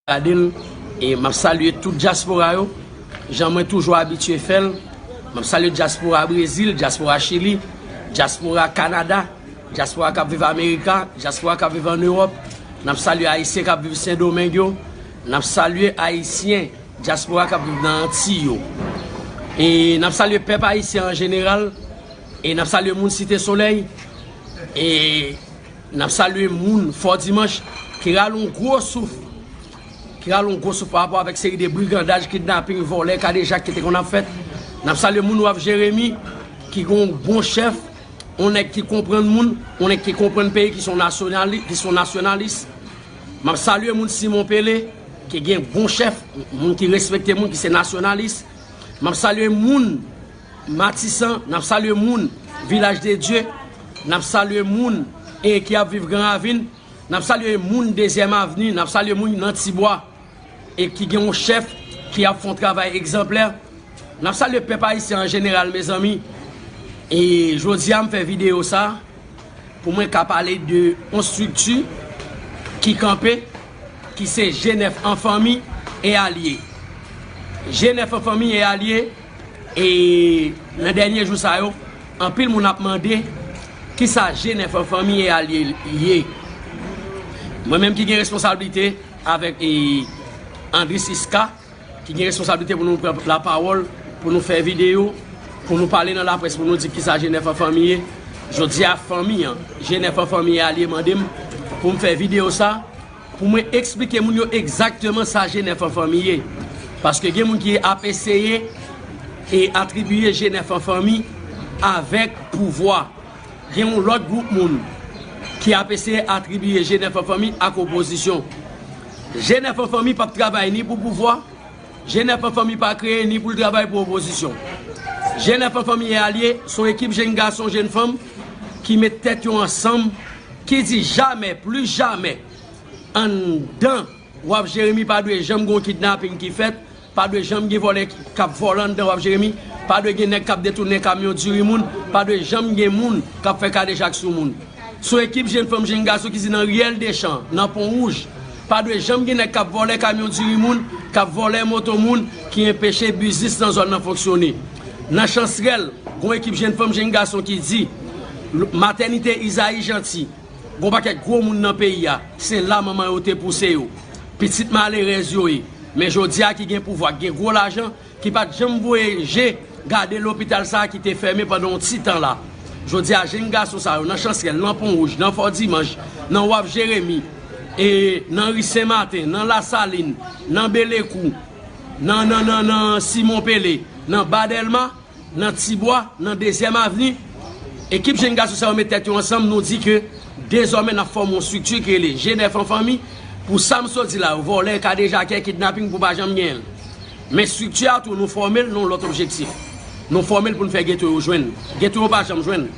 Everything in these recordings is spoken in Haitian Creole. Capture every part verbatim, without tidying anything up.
gade l. E m ap salye tout dyaspora yo, jan mwen toujou abitye fè l. M ap salye dyaspora Brezil, dyaspora Chili, dyaspora Kanada, dyaspora k ap viv Amerika, dyaspora k ap viv ann Ewòp. N ap salye Ayisyen k ap viv Sendomeng yo. N ap salye Ayisyen dyaspora k ap viv nan Antiy yo. E n ap salye pèp ayisyen an jeneral. E n ap salye moun Site Solèy. E n ap salye moun Fò Dimanch ki rale yon gwo souf, ki rale yon gwo souf pa rapò avèk seri de brigandaj, kidnaping, vòlè, kadejak ki te konn ap fèt. N ap salye moun Waf Jeremi ki gen yon bon chèf, yon nèg ki konprann moun, yon nèg ki konprann peyi, ki se yon nasyonali-, ki se yon nasyonalis. M ap salye moun Simon Pele ki gen bon chèf, moun ki respekte moun, ki se nasyonalis. M ap salye moun Matisan, n ap salye moun Vilaj de Dye, n ap salye moun e ki ap viv Gran Ravin, n ap salye moun Dezyèm Avni, n ap salye moun nan Tibwa e ki gen yon chèf ki ap fè yon travay egzanplè. N ap salye pèp ayisyen an jeneral, mezanmi. E jodi a, m fè videyo sa a pou mwen ka pale de yon estrikti ki kanpe, ki se G nèf an fanmi e alye. G nèf an fanmi e alye, e nan dènye jou sa yo, anpil moun ap mande kisa G nèf an fanmi e alye ye. Mwen menm ki gen responsablite avèk, e, Andris Iska, ki gen responsablite pou nou pran lapawòl, pou nou fè videyo, pou nou pale nan laprès, pou nou di kisa G nèf an fanmi ye. Jodi a, fanmi an, G nèf an fanmi e alye mande m pou m fè videyo sa, pou mwen eksplike moun yo egzakteman sa G nèf an fanmi ye. Paske gen moun ki ap eseye e atribiye G nèf an fanmi avèk pouvwa. Gen yon lòt gwoup moun ki ap eseye atribiye G nèf an fanmi ak opozisyon. G nèf an fanmi p ap travay ni pou pouvwa, G nèf an fanmi pa kreye ni pou l travay pou opozisyon. G nèf an fanmi e alye, se yon ekip jenn gason, jenn fanm ki met tèt yo ansanm, ki di jamè, pli jamè, anndan Waf Jeremi pa dwe janm gen yon kidnaping ki fèt, pa dwe janm gen vòlè k ap vòlè anndan Waf Jeremi, pa dwe gen nèg k ap detounen kamyon diri moun, pa dwe janm gen moun k ap fè kadejak sou moun. Se yon ekip jenn fanm, jenn gason ki di nan riyèl Dechan, nan Pon Wouj, pa dwe janm gen nèg k ap vòlè kamyon diri moun, k ap vòlè moto moun, ki enpeche biznis nan zòn nan fonksyone. Nan Chansrèl, gen yon ekip jenn fanm, jenn gason ki di, matènite Izayi Janti, gen yon pakèt gwo moun nan peyi a, se la manman yo te pouse yo. Pitit malerèz yo ye. Men jodi a ki gen pouvwa, ki gen gwo lajan, ki pa t janm voye je gade lopital sa a ki te fèmen pandan yon ti tan la. Jodi a, jenn gason sa yo, nan Chansrèl, nan Pon Wouj, nan Fò Dimanch, nan Waf Jeremi, e nan Ri Sen Maten, nan Lasalin, nan Belekou, nan, nan, nan, nan Simon Pele, nan Ba Dèlma, nan Tibwa, nan Dezyèm Avni, ekip jenn gason sa yo met tèt yo ansanm, nou di ke dezòmè n ap fòme yon estrikti ki rele G nèf an fanmi, pou sa m sot di la yo, vòlè, kadejakè, kidnaping, pou pa janm genyen l. Men estrikti a tou, nou fòme l nan yon lòt objektif. Nou fòme l pou n fè geto yo jwenn. Geto yo pa janm jwenn.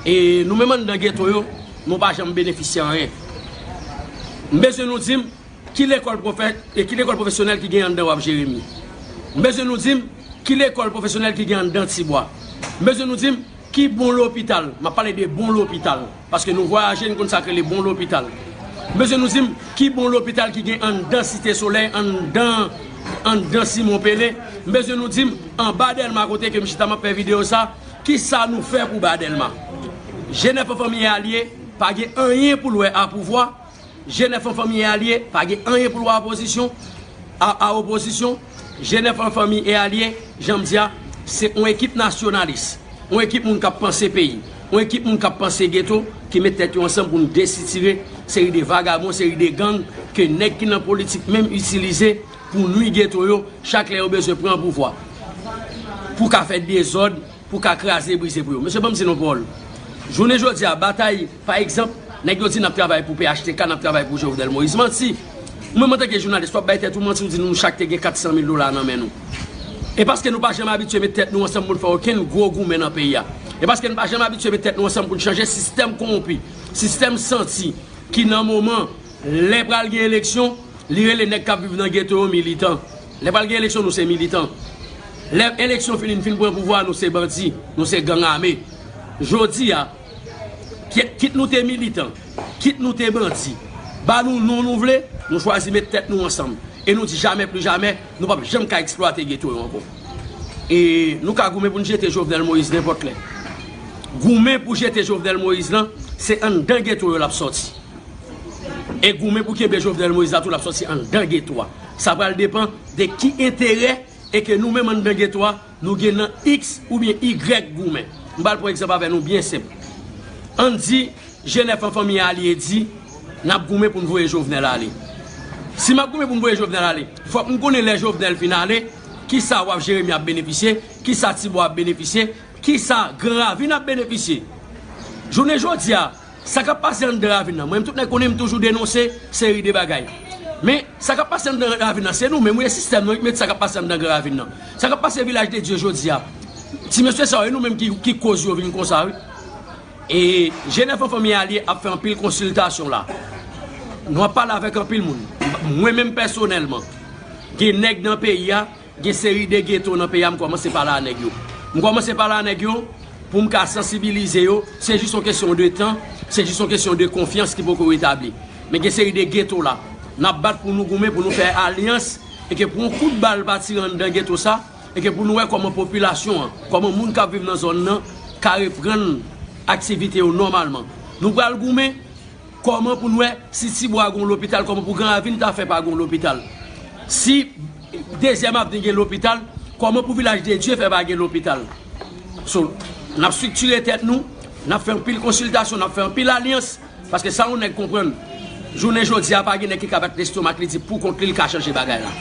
E nou menm anndan geto yo, nou pa janm benefisye anyen. M bezwen nou di m, ki lekòl pwofè-, e ki lekòl pwofesyonèl ki gen anndan Waf Jeremi? M bezwen nou di m, ki lekòl pwofesyonèl ki gen anndan Tibwa? M bezwen nou di m, ki bon lopital? M ap pale de bon lopital. Paske nou vwayaje, nou konn sa k rele bon lopital. M bezwen nou di m, ki bon lopital ki gen anndan Site Solèy, anndan, anndan Simon Pele? M bezwen nou di m, anba Dèlma kote ke m chita m ap fè videyo sa, kisa nou fè pou Ba Dèlma? G nèf an fanmi e alye, pa gen anyen pou l wè a pouvwa. G nèf an fanmi e alye, pa gen anyen pou l wè a opozisyon, a, a opozisyon. G nèf an fanmi e alye, jan m di a, se yon ekip nasyonalis, yon ekip moun k ap panse peyi, yon ekip moun k ap panse geto, ki met tèt yo ansanm pou n desitire seri de vagabon, seri de gang ke nèg ki nan politik menm itilize pou nwi geto yo, chak lè yo bezwen pran pouvwa, pou ka fè dezòd, pou ka kraze brize pou yo. Mesye, ban m di nou pawòl. Jounen jodi a, batay, pa egzanp, nèg yo di n ap travay pou P H T K, n ap travay pou Jovenel Moïse. Manti. Mwen, antanke jounalis, w ap bay tèt ou manti, ou di nou chak te gen kat san mil dola nan men nou. E paske nou pa janm abitye met tèt nou ansanm pou n fè okenn gwo goumen nan peyi a. E paske nou pa janm abitye met tèt nou ansanm pou n chanje sistèm kowonpi, sistèm santi, ki nan moman, lè pral gen eleksyon, li rele nèg k ap viv nan geto yo militan. Lè pral gen eleksyon, nou se militan. Lè eleksyon fini, n fin pran pouvwa, nou se bandi, nou se gang ame. Jodi a, ki-, kit nou te militan, kit nou te bandi, Ba nou non nou vle, nou chwazi met tèt nou ansanm. E nou di jamè pli jamè, nou p ap janm ka eksplwate geto yo ankò. E nou ka goumen pou n jete Jovenel Moïse nenpòt lè. Goumen pou jete Jovenel Moïse lan, se anndan geto yo l ap sòti. E goumen pou kenbe Jovenel Moïse la tou, l ap sòti anndan geto a. Sa pral depann de ki enterè e ke nou menm anndan geto a, nou gen nan X oubyen Y goumen. M pral pran egzanp avè nou byen senp. Ann di, G nèf an fanmi alye di, n ap goumen pou n voye Jovenel ale. Si m ap goumen pou m voye Jovenel ale, fòk m konnen lè Jovenel fin ale, kisa Waf Jeremi ap benefisye, kisa Tibwa ap benefisye, kisa Gran Ravin ap benefisye. Jounen jodi a, sa k ap pase anndan ravin nan, mwen menm tout nèg konnen m toujou denonse seri de bagay. Men, sa k ap pase anndan ravin nan, se nou menm, wi, e sistèm nan wi k mete sa k ap pase anndan Gran Ravin nan. Sa k ap pase Vilaj de Dye jodi a. Ti mesye sa yo, e nou menm ki, ki koz yo vin konsa, wi. E G nèf an fanmi alye ap fè anpil konsiltasyon la. Nou ap pale avèk anpil moun. Mwen menm pèsonèlman, gen nèg nan peyi a, gen seri de geto nan peyi a, m kòmanse pale a nèg yo. M kòmanse pale a nèg yo pou m ka sansibilize yo. Se jis yon kesyon de tan, se jis yon kesyon de konfyans ki poko retabli. Men gen seri de geto la, n ap bat pou nou goumen, pou nou fè alyans, e ke pou yon kout bal pa tire anndan geto sa, e ke pou nou wè kòman popilasyon an, kòman moun k ap viv nan zòn nan ka reprann aktivite yo nòmalman. Nou pral goumen kòman pou n wè si Tibwa gen yon lopital, kòman pou Gran Ravin ta fè pa gen yon lopital. Si Dezyèm Avni gen lopital, kòman pou Vilaj de Dye fè pa gen lopital. So, n ap estriktire tèt nou, n ap fè anpil konsiltasyon, n ap fè anpil alyans, paske sa yon nèg konprann, jounen jodi a pa gen nèg ki ka bat lestomak li di pou kont li, li ka chanje bagay la.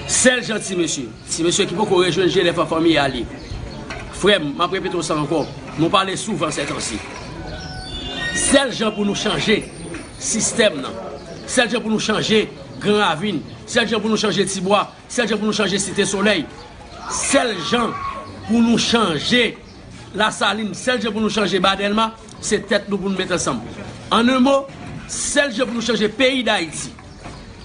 Sèl jan ti mesye, ti mesye ki poko rejwenn G nèf an fanmi alye. Frè m, m ap repete w sa ankò, nou pale souvan sètansi. Sèl jan pou nou chanje sistèm nan, sèl jan pou nou chanje Gran Ravin, sèl jan pou nou chanje Tibwa, sèl jan pou nou chanje Site Solèy, sèl jan pou nou chanje Lasalin, sèl jan pou nou chanje Ba Dèlma, se tèt nou pou nou met ansanm. An en mo, sèl jan pou nou chanje peyi Dayiti,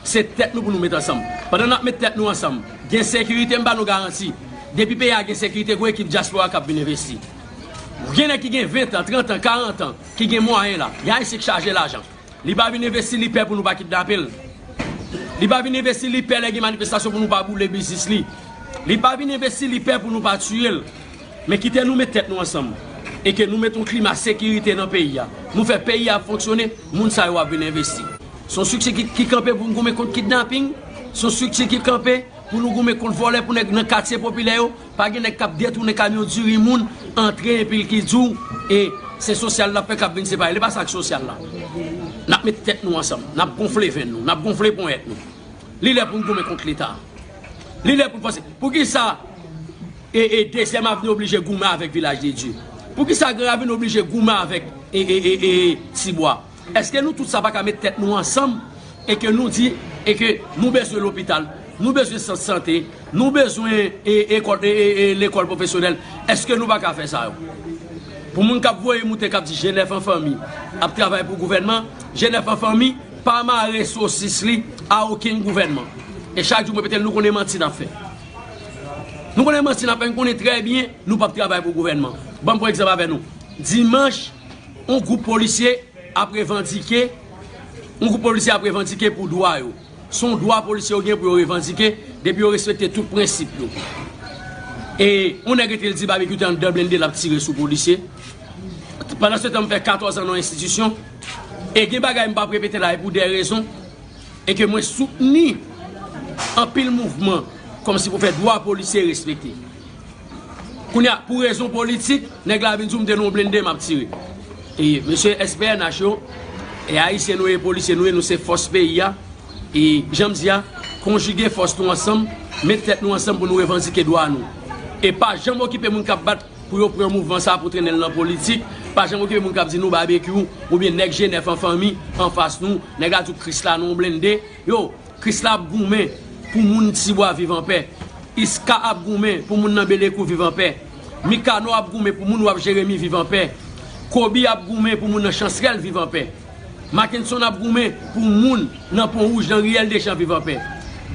se tèt nou pou nou met ansanm. Pandan n ap met tèt nou ansanm, gen sekirite, m ba nou garanti. Depi peyi a gen sekirite, gon ekip dyaspora k ap vin envesti. Gen nèg ki gen ven tan, trant an, karant an, ki gen mwayen la. Gen Ayisyen k chaje lajan. Li pa vin envesti, li pè pou nou pa kidnape l. Li pa vin envesti, li pè lè gen manifestasyon pou nou pa boule biznis li. Li pa vin envesti, li pè pou nou pa tiye l. Men kite nou met tèt nou ansanm. E ke nou met yon klima sekirite nan peyi a. Nou fè peyi a fonksyone, moun sa yo ap vin envesti. Se yon estrikti ki, ki kanpe pou n goumen kont kidnaping. Se yon estrikti ki kanpe pou nou goumen kont vòlè pou nèg nan katye popilè yo. Pa gen nèg k ap detounen kamyon diri moun, antre epi l ki di w, e se sosyal l ap fè k ap vin separe. Li pa sa k sosyal la. N ap met tèt nou ansanm, n ap gonfle venn nou, n ap gonfle ponyèt nou. Li lè pou n goumen kont Leta. Li lè pou n fòse. Poukisa e, e Dezyèm Avni oblije goumen avèk Vilaj de Dye? Poukisa Gran Ravin oblije goumen avèk e, e, e, e Tibwa? Èske nou tout sa pa ka met tèt nou ansanm e ke nou di e ke nou bezwen lopital, nou bezwen sant sante, nou bezwen e, ekòl, e, e, e, lekòl pwofesyonèl? Èske nou pa ka fè sa yo? Pou moun k ap voye moute k ap di G nèf an fanmi ap travay pou gouvènman, G nèf an fanmi pa mare sosis li a okenn gouvènman. E chak jou m repete l, nou konnen manti n ap fè. Nou konnen manti n ap fè, nou konnen trè byen nou p ap travay pou gouvènman. Ban m pran egzanp avè nou. Dimanch, yon gwoup polisye ap revandike, yon gwoup polisye ap revandike pou dwa yo. Se yon dwa polisye yo gen pou yo revandike, depi yo respekte tout prensip yo. E yon nèg rete l di Babekyou te anndan blende l ap tire sou polisye. Pandan se tan, m fè katòz an nan yon enstitisyon. E gen bagay m p ap repete la, e pou de rezon. E ke mwen soutni anpil mouvman kòmsi pou fè dwa polisye respekte. Kounye a, pou rezon politik, nèg la vin di w m te nan yon blende m ap tire. E mesye S P N H yo, e ayisyen nou ye, polisye nou ye, nou se fòs peyi a. E jan m di a, konjige fòs nou ansanm, met tèt nou ansanm pou nou revandike dwa nou. E pa janm okipe moun k ap bat pou yo pran mouvman sa pou trennen l nan politik. Pa janm okipe moun k ap di nou Babekyou oubyen nèg G nèf an fanmi anfas nou. Nèg la di w Krisla nan yon blende. Yo, Krisla ap goumen pou moun Tibwa viv anpè. Iska ap goumen pou moun nan Belekou viv anpè. Mikano ap goumen pou moun Waf Jeremi viv anpè. Kobi ap goumen pou moun nan Chansrèl viv anpè. Mackenson ap goumen pou moun nan Pon Wouj, nan Riyèl Deschamps viv anpè.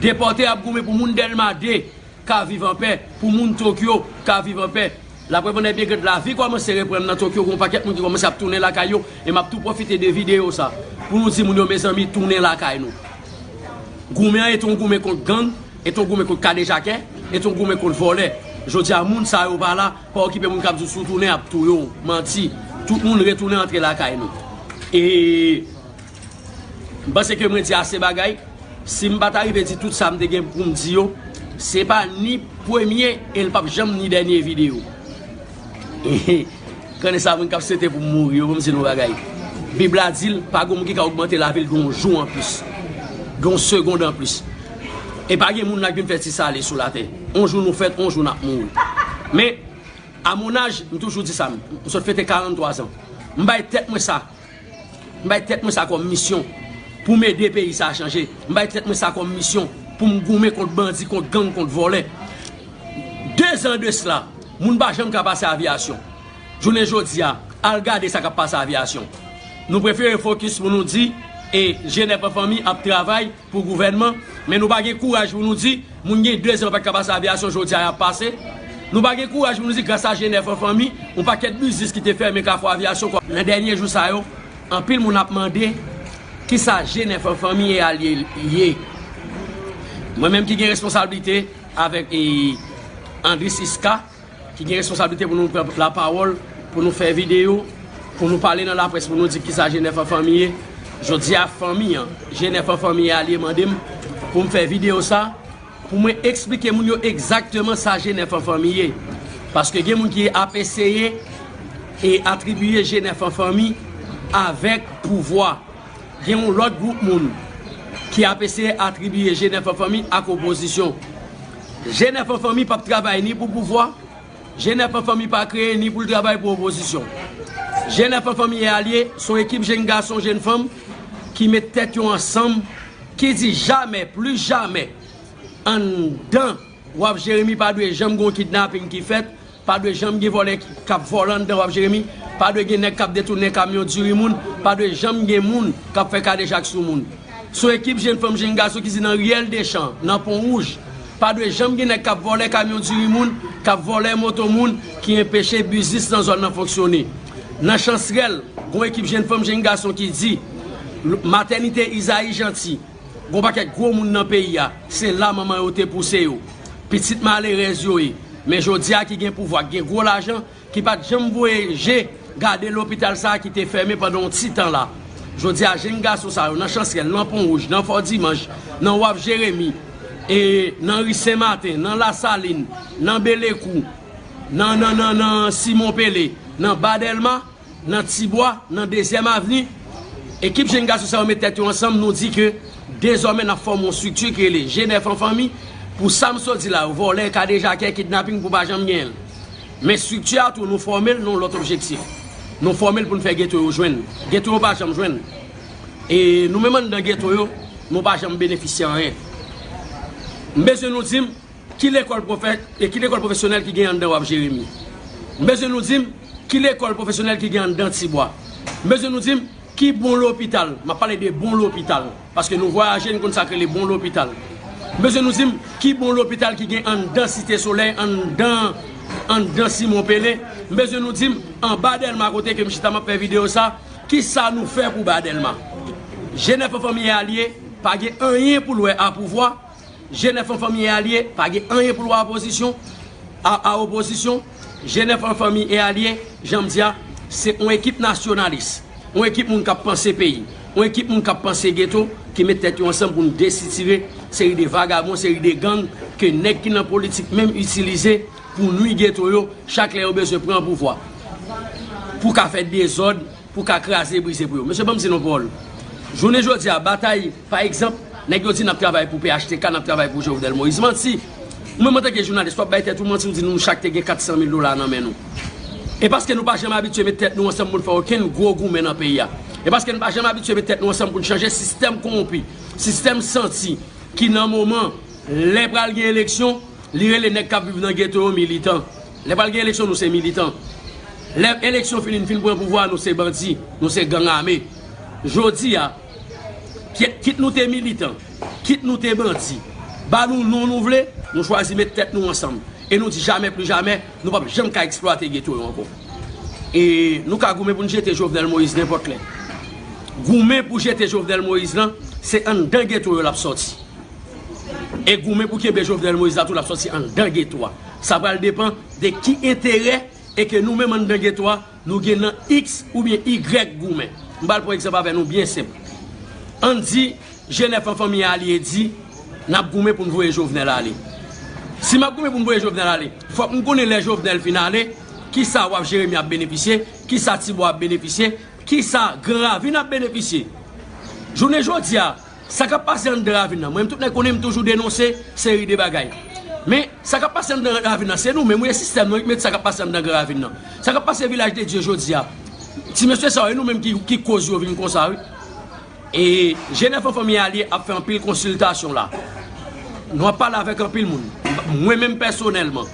Depòte ap goumen pou moun Dèlma de ka viv anpè, pou moun Tokyo ka viv anpè. Laprè, pandan byen gad, lavi kòmanse reprann nan Tokyo, gen yon pakèt moun ki kòmanse ap tounen lakay yo, e m ap tou pwofite de videyo sa pou nou di moun yo, mezanmi, tounen lakay nou. Goumen an, e t on goumen kont gang, e t on goumen kont kadejakè, e t on goumen kont vòlè. Jodi a, moun sa yo pa la, pa okipe moun k ap di w si w tounen, y ap touye w. Manti. Tout moun retounen antre lakay nou. E m panse ke mwen di ase bagay. Si m pa ta rive di tout sa m te gen pou m di yo, se pa ni premye e l p ap janm ni dènye videyo. Konnen sa moun k ap swete pou m mouri yo, pou m di nou bagay. Bib la di l, pa gen moun ki ka ogmante lavi l gen yon jou anplis, gen yon segonn anplis. E pa gen moun la k vin fè ti sale sou latè. On jou nou fèt, on jou n ap mouri. Men, a mon âge, m toujou di sa, m sot fete karannntwa zan. M bay tèt mwen sa. M bay tèt mwen sa kòm misyon pou m ede peyi sa a chanje. M bay tèt mwen sa kòm misyon pou m goumen kont bandi, kont gang, kont vòlè. De zan de sila, moun pa janm ka pase Aviyasyon. Jounen jodi a, al gade sa k ap pase Aviyasyon. Nou prefere fokis pou nou di, e, G nèf an fanmi ap travay pou gouvènman, men nou pa gen kouraj pou nou di, moun gen de zan yo pa t ka pase Aviyasyon, jodi a y ap pase. Nou pa gen kouraj pou nou di, gras a G nèf an fanmi, yon pakèt biznis ki te fèmen Kafou Aviyasyon, nan dènye jou sa yo, anpil moun ap mande, kisa G nèf an fanmi e alye ye? Mwen menm ki gen responsablite avèk, e, Andris Iska, ki gen responsablite pou nou pran lapawòl, pou nou fè videyo, pou nou pale nan laprès, pou nou di kisa G nèf an fanmi ye. Jodi a, fanmi an, G nèf an fanmi e alye mande m pou m fè videyo sa, pou mwen eksplike moun yo egzakteman sa G nèf an fanmi ye. Paske gen moun ki ap eseye e atribiye G nèf an fanmi avèk pouvwa. Gen yon lòt gwoup moun ki ap eseye atribiye G nèf an fanmi ak opozisyon. G nèf an fanmi p ap travay ni pou pouvwa, G nèf an fanmi pa kreye ni pou l travay pou opozisyon. G nèf an fanmi e alye, se yon ekip jenn gason, jenn fanm ki met tèt yo ansanm, ki di jamè, plis jamè, anndan Waf Jeremi pa dwe janm gen yon kidnaping ki fèt, pa dwe janm gen vòlè ki, k ap vòlè anndan Waf Jeremi, pa dwe gen nèg k ap detounen kamyon diri moun, pa dwe janm gen moun k ap fè kadejak sou moun. Se yon ekip jenn fanm, jenn gason ki di nan riyèl Dechan, nan Pon Wouj, pa dwe janm gen nèg k ap vòlè kamyon diri moun, k ap vòlè moto moun, ki enpeche biznis nan zòn nan fonksyone. Nan Chansrèl, gen yon ekip jenn fanm, jenn gason ki di, matènite Izayi Janti, gen yon pakèt gwo moun nan peyi a, se la manman yo te pouse yo. Pitit malerèz yo ye. Men jodi a ki gen pouvwa, ki gen gwo lajan, ki pa t janm voye je gade lopital sa a ki te fèmen pandan yon ti tan la. Jodi a, jenn gason sa yo, nan Chansrèl, nan Pon Wouj, nan Fò Dimanch, nan Waf Jeremi, e nan ri Sen Maten, nan Lasalin, nan Belekou, nan, nan, nan, nan Simon Pele, nan Ba Dèlma, nan Tibwa, nan Dezyèm Avni, ekip jenn gason sa yo met tèt yo ansanm, nou di ke dezòmè n ap fòme yon estrikti ki rele G nèf an fanmi, pou sa m sot di la yo, vòlè, kadejakè, kidnaping, pou pa janm genyen l. Men estrikti a tou, nou fòme l nan yon lòt objektif. Nou fòme l pou n fè geto yo jwenn. Geto yo pa janm jwenn. E nou menm anndan geto yo, nou pa janm benefisye anyen. M bezwen nou di m, ki lekòl pwofè-, e ki lekòl pwofesyonèl ki gen anndan Waf Jeremi? M bezwen nou di m, ki lekòl pwofesyonèl ki gen anndan Tibwa? M bezwen nou di m, ki bon lopital? M ap pale de bon lopital. Paske nou vwayaje, nou konn sa k rele bon lopital. M bezwen nou di m, ki bon lopital ki gen anndan Site Solèy, anndan, anndan Simon Pele? M bezwen nou di m, anba Dèlma kote ke m chita m ap fè videyo sa, kisa nou fè pou Ba Dèlma? G nèf an fanmi e alye, pa gen anyen pou l wè a pouvwa, G nèf an fanmi e alye, pa gen anyen pou l wè a opozisyon, a, a opozisyon. G nèf an fanmi e alye, jan m di a, se yon ekip nasyonalis, yon ekip moun k ap panse peyi, yon ekip moun k ap panse geto, ki met tèt yo ansanm pou n desitire seri de vagabon, seri de gang ke nèg ki nan politik menm itilize pou nwi geto yo, chak lè yo bezwen pran pouvwa, pou ka fè dezòd, pou ka kraze brize pou yo. Mesye, ban m di nou pawòl. Jounen jodi a, batay, pa egzanp, nèg yo di n ap travay pou P H T K, n ap travay pou Jovenel Moïse. Manti! Ou menm antanke jounalis, w ap bay tèt ou manti, ou di nou chak te gen kat san mil dola nan men nou. E paske nou pa janm abitye met tèt nou ansanm pou n fè okenn gwo goumen nan peyi a. E paske nou pa janm abitye met tèt nou ansanm pou n chanje sistèm kowonpi, sistèm santi, ki nan moman, lè pral gen eleksyon, li rele nèg k ap viv nan geto yo militan. Lè pral gen eleksyon, nou se militan. Lè eleksyon fini, n fin pran pouvwa, nou se bandi, nou se gang ame. Jodi a, kit, kit nou te militan, kit nou te bandi, ba nou non nou vle, nou chwazi met tèt nou ansanm. E nou di jamè pli jamè, nou p ap janm ka eksplwate geto yo ankò. E nou ka goumen pou n jete Jovenel Moïse nenpòt lè. Goumen pou jete Jovenel Moïse lan, se anndan geto yo l ap sòti. E goumen pou kenbe Jovenel Moïse la tou, l ap sòti anndan geto a. Sa pral depann de ki enterè e ke nou menm anndan geto a, nou gen nan X oubyen Y goumen. M pral pran egzanp avè nou byen senp. Ann di, G nèf an fanmi alye di, n ap goumen pou n voye Jovenel ale. Si m ap goumen pou n voye Jovenel ale, fòk m konnen lè Jovenel fin ale, kisa Waf Jeremi ap benefisye, kisa Tibwa ap benefisye, kisa Gran Ravin ap benefisye. Jounen jodi a, sa k ap pase anndan ravin nan, mwen menm tout nèg konnen m toujou denonse seri de bagay. Men, sa k ap pase anndan ravin nan, se nou menm, wi, e sistèm nan wi ki mete sa k ap pase anndan Gran Ravin nan. Sa k ap pase Vilaj de Dye jodi a, ti mesye sa yo, e nou menm ki, ki koz yo vin konsa, wi. E G nèf an fanmi alye ap fè anpil konsiltasyon la. Nou ap pale avèk anpil moun. Mwen menm pèsonèlman,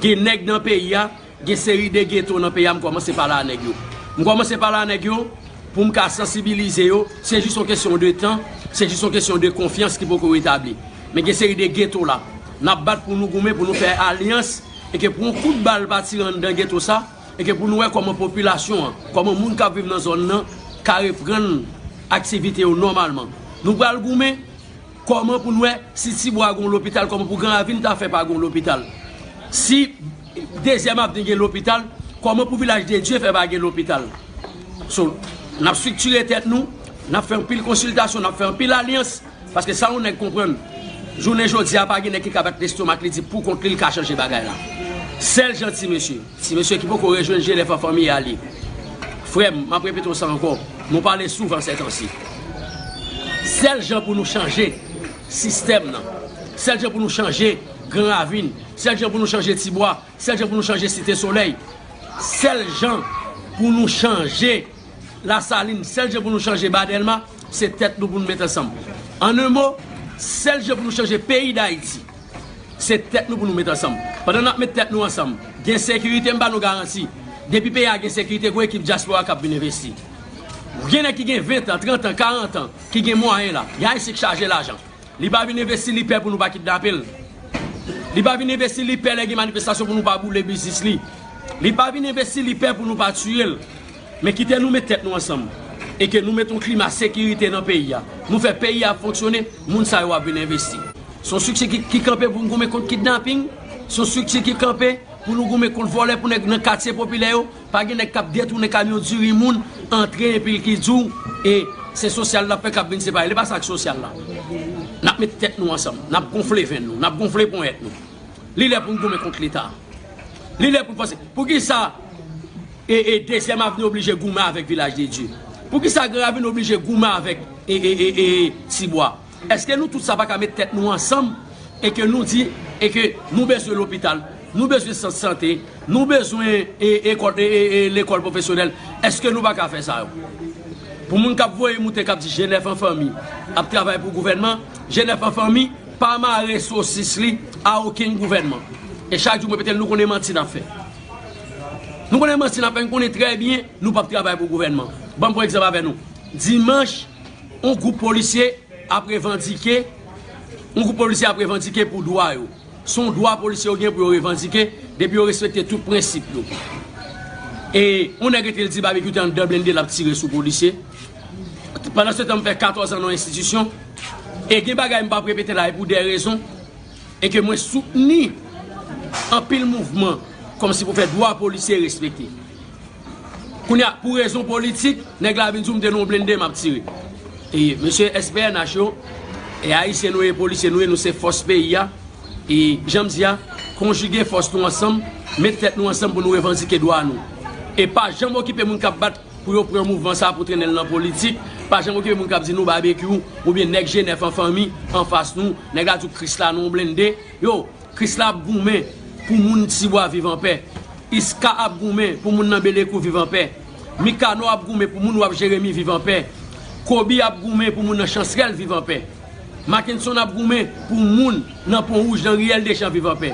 gen nèg nan peyi a, gen seri de geto nan peyi a, m kòmanse pale a nèg yo. M kòmanse pale a nèg yo pou m ka sansibilize yo. Se jis yon kesyon de tan, se jis yon kesyon de konfyans ki poko retabli. Men gen seri de geto la. N ap bat pou nou goumen, pou nou fè alyans, e ke pou yon kout bal pa tire anndan geto sa, e ke pou nou wè kòman popilasyon an, kòman moun k ap viv nan zòn nan ka reprann aktivite yo nòmalman. Nou pral goumen kòman pou n wè si Tibwa gon lopital, kòman pou Gran Ravin ta fè pa gon lopital. Si Dezyèm Avni gen lopital, kòman pou Vilaj de Dye fè pa gen lopital. So, n ap estriktire tèt nou, n ap fè anpil konsiltasyon, n ap fè anpil alyans, paske sa yon nèg konprann, jounen jodi a pa gen nèg ki ka bat lestomak li di pou kont li, li ka chanje bagay la. Sèl jan ti mesye, ti mesye ki poko rejwenn G nèf an fanmi alye. Frè m, m ap repete w sa ankò, nou pale souvan sètansi. Sèl jan pou nou chanje sistèm nan, sèl jan pou nou chanje Gran Ravin, sèl jan pou nou chanje Tibwa, sèl jan pou nou chanje Site Solèy, sèl jan pou nou chanje Lasalin, sèl jan pou nou chanje Ba Dèlma, se tèt nou pou nou met ansanm. An en mo, sèl jan pou nou chanje peyi Dayiti, se tèt nou pou nou met ansanm. Pandan n ap met tèt nou ansanm, gen sekirite, m ba nou garanti. Depi peyi a gen sekirite, gon ekip dyaspora k ap vin envesti. Gen nèg ki gen ven tan, trant an, karant an, ki gen mwayen la. Gen Ayisyen k chaje lajan. Li pa vin envesti, li pè pou nou pa kidnape l. Li pa vin envesti, li pè lè gen manifestasyon pou nou pa boule biznis li. Li pa vin envesti, li pè pou nou pa tiye l. Men kite nou met tèt nou ansanm. E ke nou met yon klima sekirite nan peyi a. Nou fè peyi a fonksyone, moun sa yo ap vin envesti. Se yon estrikti ki, ki kanpe pou n goumen kont kidnaping. Se yon estrikti ki kanpe pou nou goumen kont vòlè, pou nèg nan katye popilè yo. Pa gen nèg k ap detounen kamyon diri moun, antre epi l ki di w, e se sosyal l ap fè k ap vin separe. Li pa sa k sosyal la. N ap met tèt nou ansanm, n ap gonfle venn nou, n ap gonfle ponyèt nou. Li lè pou n goumen kont Leta. Li lè pou n panse. Poukisa e, e Dezyèm Avni oblije goumen avèk Vilaj de Dye? Poukisa Gran Ravin oblije goumen avèk e, e, e, e Tibwa? Èske nou tout sa pa ka met tèt nou ansanm e ke nou di e ke nou bezwen lopital, nou bezwen sant sante, nou bezwen e, ekòl, e, e, e, lekòl pwofesyonèl? Èske nou pa ka fè sa yo? Pou moun k ap voye moute k ap di G nèf an fanmi ap travay pou gouvènman, G nèf an fanmi pa mare sosis li a okenn gouvènman. E chak jou m repete l, nou konnen manti n ap fè. Nou konnen manti n ap fè, n konnen trè byen nou p ap travay pou gouvènman. Ban m pran egzanp avè nou. Dimanch, yon gwoup polisye ap revandike, yon gwoup polisye ap revandike pou dwa yo. Se yon dwa polisye yo gen pou yo revandike, depi yo respekte tout prensip yo. E yon nèg rete l di Babekyou te anndan blende l ap tire sou polisye. Pandan se tan, m fè katòz an nan yon enstitisyon. E gen bagay m p ap repete la, e pou de rezon. E ke mwen soutni anpil mouvman kòmsi pou fè dwa polisye respekte. Kounye a, pou rezon politik, nèg la vin di w m te nan yon blende, m ap tire. E mesye S P N H yo, e ayisyen nou ye, polisye nou ye, nou se fòs peyi a. E jan m di a, konjige fòs nou ansanm, met tèt nou ansanm pou nou revandike dwa nou. E pa janm okipe moun k ap bat pou yo pran mouvman sa pou trennen l nan politik. Pa janm okipe moun k ap di nou Babekyou oubyen nèg G nèf an fanmi anfas nou. Nèg la di w Krisla nan yon blende. Yo, Krisla ap goumen pou moun Tibwa viv anpè. Iska ap goumen pou moun nan Belekou viv anpè. Mikano ap goumen pou moun Waf Jeremi viv anpè. Kobi ap goumen pou moun nan Chansrèl viv anpè. Mackenson ap goumen pou moun nan Pon Wouj, nan Riyèl Dechan viv anpè.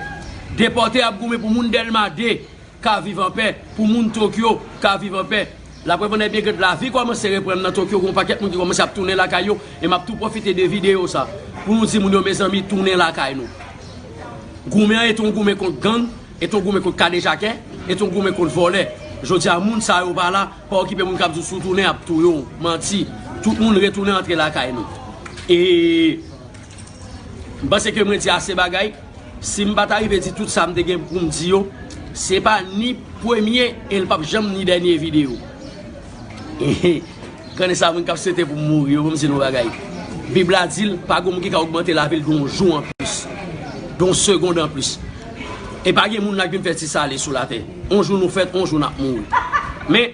Depòte ap goumen pou moun Dèlma de ka viv anpè, pou moun Tokyo ka viv anpè. Laprèv annè byen grann, lavi kòmanse reprann nan Tokyo, gen yon pakèt moun ki kòmanse ap tounen lakay yo, e m ap tou pwofite de videyo sa pou nou di moun yo, mezanmi, tounen lakay nou. Goumen an e t on goumen kont gang, e t on goumen kont kadejakè, e t on goumen kont vòlè. Jodi a, moun sa yo pa la, pa okipe moun k ap di w si w tounen, y ap touye w. Manti. Tout moun retounen antre lakay nou. E m panse ke mwen di ase bagay. Si m pa ta rive di tout sa m te gen pou m di yo, se pa ni premye e l p ap janm ni dènye videyo. Konnen sa, moun k ap swete pou m mouri yo, ban m di nou yon bagay. Bib la di l, pa gen moun ki ka ogmante lavi l de yon jou anplis, de yon segond anplis. E pa gen moun la k vin fè ti sale sou latè. On jou nou fèt, on jou n ap mouri. Men,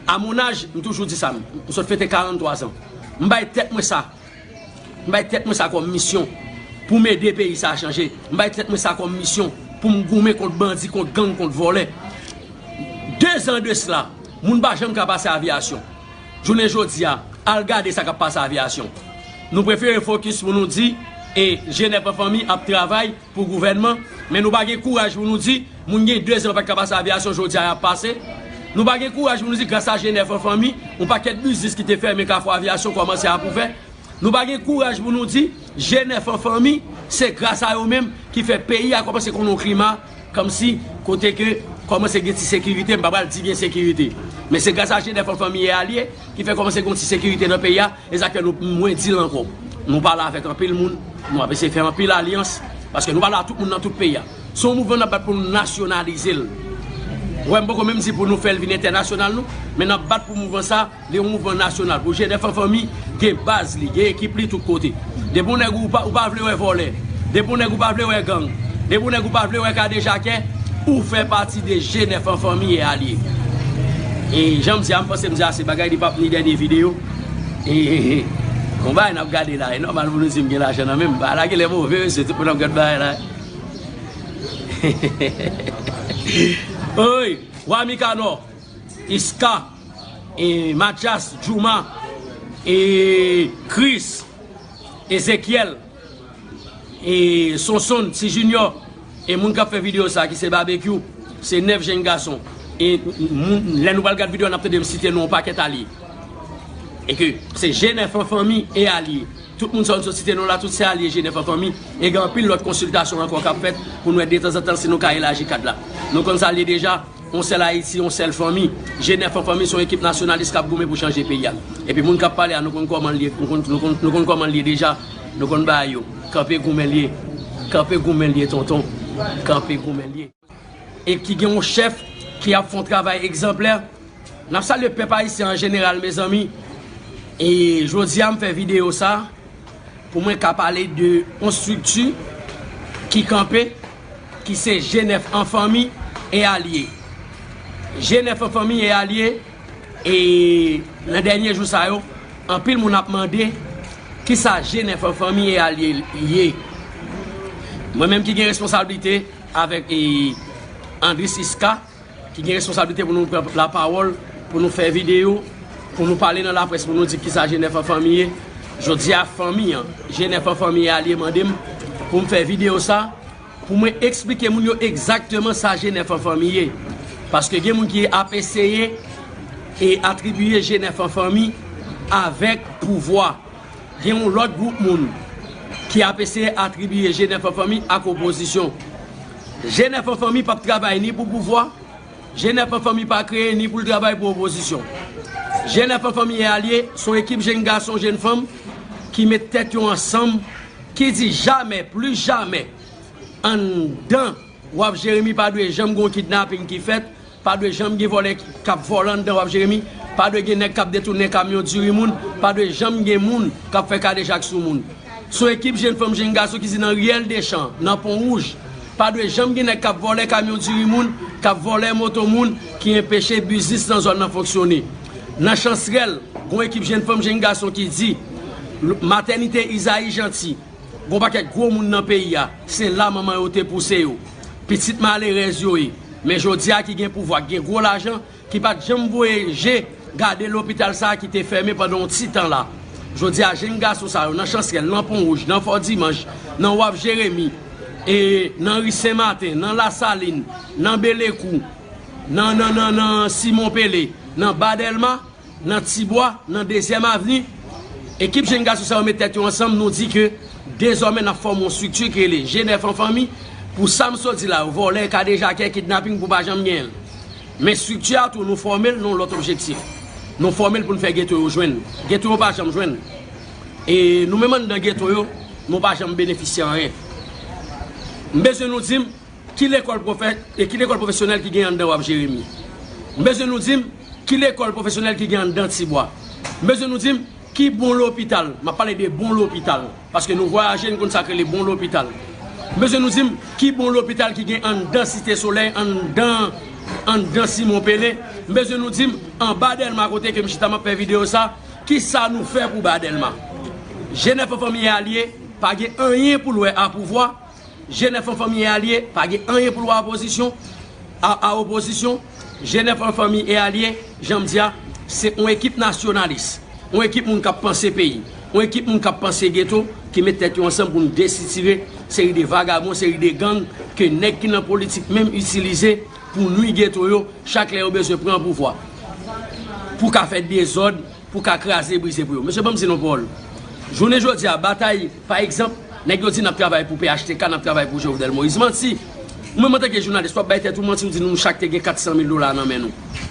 a mon âge, m toujou di sa, m sot fete karannntwa zan. M bay tèt mwen sa. M bay tèt mwen sa kòm misyon pou m ede peyi sa a chanje. M bay tèt mwen sa kòm misyon pou m goumen kont bandi, kont gang, kont vòlè. De zan de sila, moun pa janm ka pase aviyasyon. Jounen jodi a, al gade sa k ap pase aviyasyon. Nou prefere fokis pou nou di, e, G nèf an fanmi ap travay pou gouvènman, men nou pa gen kouraj pou nou di, moun gen de zan yo pa t ka pase aviyasyon, jodi a y ap pase. Nou pa gen kouraj pou nou di, gras a G nèf an fanmi, yon pakèt biznis ki te fèmen Kafou Aviyasyon kòmanse ap ouvè. Nou pa gen kouraj pou nou di, G nèf an fanmi, se gras a yo menm ki fè peyi a kòmanse konn yon klima, kòmsi, kote ke kòmanse gen ti sekirite, m pa pral di gen sekirite. Men se gras a G nèf an fanmi e alye ki fè kòmanse gen yon ti sekirite nan peyi a, e sa k fè nou, mwen di l ankò. Nou pale avèk anpil moun, nou ap eseye fè anpil alyans, paske nou pale a tout moun nan tout peyi a. Se yon mouvman n ap bat pou nou nasyonalize l. Ou wè, m poko menm di pou nou fè l vin entènasyonal, non, men n ap bat pou mouvman sa, li yon mouvman nasyonal. Pou G nèf an fanmi, gen baz li, gen ekip li tout kote. Depi yon nèg ou pa, ou pa vle wè vòlè, depi yon nèg ou pa vle wè gang, depi yon nèg ou pa vle wè kadejakè, ou fè pati de G nèf an fanmi e alye. E jan m di a, m panse m di ase bagay, li p ap ni dènye videyo. E, e, e. Yon bagay n ap gade la, e nòmal pou nou di m gen lajan nan men m. Bagay la genlè move, mesye, tout moun ap gad bagay la. Oy, Wa Mikanò, Iska, e, Mathias, Juma, e, Chris, Ezekiel, e, Sonson, Ti Junior, e moun k ap fè videyo sa ki se Babekyou, se nèf jenn gason. E moun, lè nou pral gad videyo a, n ap tande m site non yon pakèt alye. E ke se G nèf an fanmi e alye. Tout moun sa yo m sot site non la, tout se alye G nèf an fanmi. E gen anpil lòt konsiltasyon ankò k ap fèt pou nou wè detanzantan si nou ka elaji kad la. Nou konn sa l ye deja, yon sèl Ayiti, yon sèl fanmi. G nèf an fanmi se yon ekip nasyonalis k ap goumen pou chanje peyi a. Epi moun k ap pale a, nou konn kòman l ye, nou konn, nou konn, nou konn kòman l ye deja. Nou konn bagay yo. Kanpe goumen l ye. Kanpe goumen l ye, tonton. Kanpe goumen l ye. E ki gen yon chèf ki ap fè yon travay egzanplè. N ap salye pèp ayisyen an jeneral, mezanmi. E jodi a, m fè videyo sa pou mwen ka pale de yon estrikti ki kanpe, ki se G nèf an fanmi e alye. G nèf an fanmi e alye, e nan dènye jou sa yo, anpil moun ap mande kisa G nèf an fanmi e alye ye. Mwen menm ki gen responsablite avèk, e, Andris Iska, ki gen responsablite pou nou pran lapawòl, pou nou fè videyo, pou nou pale nan laprès, pou nou di kisa G nèf an fanmi ye. Jodi a, fanmi an, G nèf an fanmi e alye mande m pou m fè videyo sa, pou mwen eksplike moun yo egzakteman sa G nèf an fanmi ye. Paske gen moun ki ap eseye e atribiye G nèf an fanmi avèk pouvwa. Gen yon lòt gwoup moun ki ap eseye atribiye G nèf an fanmi ak opozisyon. G nèf an fanmi p ap travay ni pou pouvwa, G nèf an fanmi pa kreye ni pou l travay pou opozisyon. G nèf an fanmi e alye se yon ekip jenn gason, jenn fanm ki met tèt yo ansanm, ki di jamè, pli jamè, anndan Waf Jeremi pa dwe janm gen yon kidnaping ki fèt, pa dwe janm gen vòlè k ap vòlè anndan Waf Jeremi, pa dwe gen nèg k ap detounen kamyon diri moun, pa dwe janm gen moun k ap fè kadejak sou moun. Se yon ekip jenn fanm, jenn gason ki di nan Riyèl Dechan, nan Pon Wouj, pa dwe janm gen nèg k ap vòlè kamyon diri moun, k ap vòlè moto moun, ki enpeche biznis nan zòn nan fonksyone. Nan Chansrèl, gen yon ekip jenn fanm, jenn gason ki di, matènite Izayi Janti, gen yon pakèt gwo moun nan peyi a, se la manman yo te pouse yo. Pitit malerèz yo ye. Men jodi a ki gen pouvwa, ki gen gwo lajan, ki pa t janm voye je gade lopital sa a ki te fèmen pandan yon ti tan la. Jodi a, jenn gason sa yo nan Chansrèl, nan Pon Wouj, nan Fò Dimanch, nan Waf Jeremi, e nan ri Sen Maten, nan Lasalin, nan Belekou, nan, nan, nan, nan Simon Pele, nan Ba Dèlma, nan Tibwa, nan Dezyèm Avni, ekip jenn gason sa yo met tèt yo ansanm, nou di ke dezòmè n ap fòme yon estrikti ki rele G nèf an fanmi, Pou sa m sot di la, vòlè, kadejakè, kidnaping pou pa janm genyen l. Men estrikti a tou, nou fòme l nan yon lòt objektif. Nou fòme l pou n fè geto yo jwenn. Geto yo pa janm jwenn. E nou menm anndan geto yo, nou pa janm benefisye anyen. M bezwen nou di m ki lekòl pwofè, e ki lekòl pwofesyonèl ki gen anndan Wap Jeremi. M bezwen nou di m ki lekòl pwofesyonèl ki gen anndan Tibwa. M bezwen nou di m ki bon lopital, m ap pale de bon lopital, paske nou vwayaje, n konn sa k rele bon lopital. M bezwen nou di m ki bon lopital ki gen anndan Site Solèy, anndan, anndan Simon Pele. M bezwen nou di m anba Dèlma kote ke m chita m ap fè videyo sa, ki sa nou fè pou ba Dèlma. G nèf an fanmi e alye pa gen anyen pou l wè a pouvwa. G nèf an fanmi e alye pa gen anyen pou l wè a opozisyon, a, a opozisyon. G nèf an fanmi e alye, jan m di a, se yon ekip nasyonalis, yon ekip moun k ap panse peyi, yon ekip moun k ap panse geto, ki met tèt yo ansanm pou n desitire seri de vagabon, seri de gang ke nèg ki nan politik menm itilize pou nwi geto yo chak lè yo bezwen pran pouvwa, pou ka fè dezòd, pou ka kraze brize pou yo. Mesye, ban m di nou yon pawòl. Jounen jodi a, batay, pa egzanp, nèg yo di n ap travay pou P H T K, n ap travay pou Jovenel Moïse. Manti! Ou menm antanke jounalis, w ap bay tèt ou manti, ou di nou chak te gen kat san mil dola nan men nou.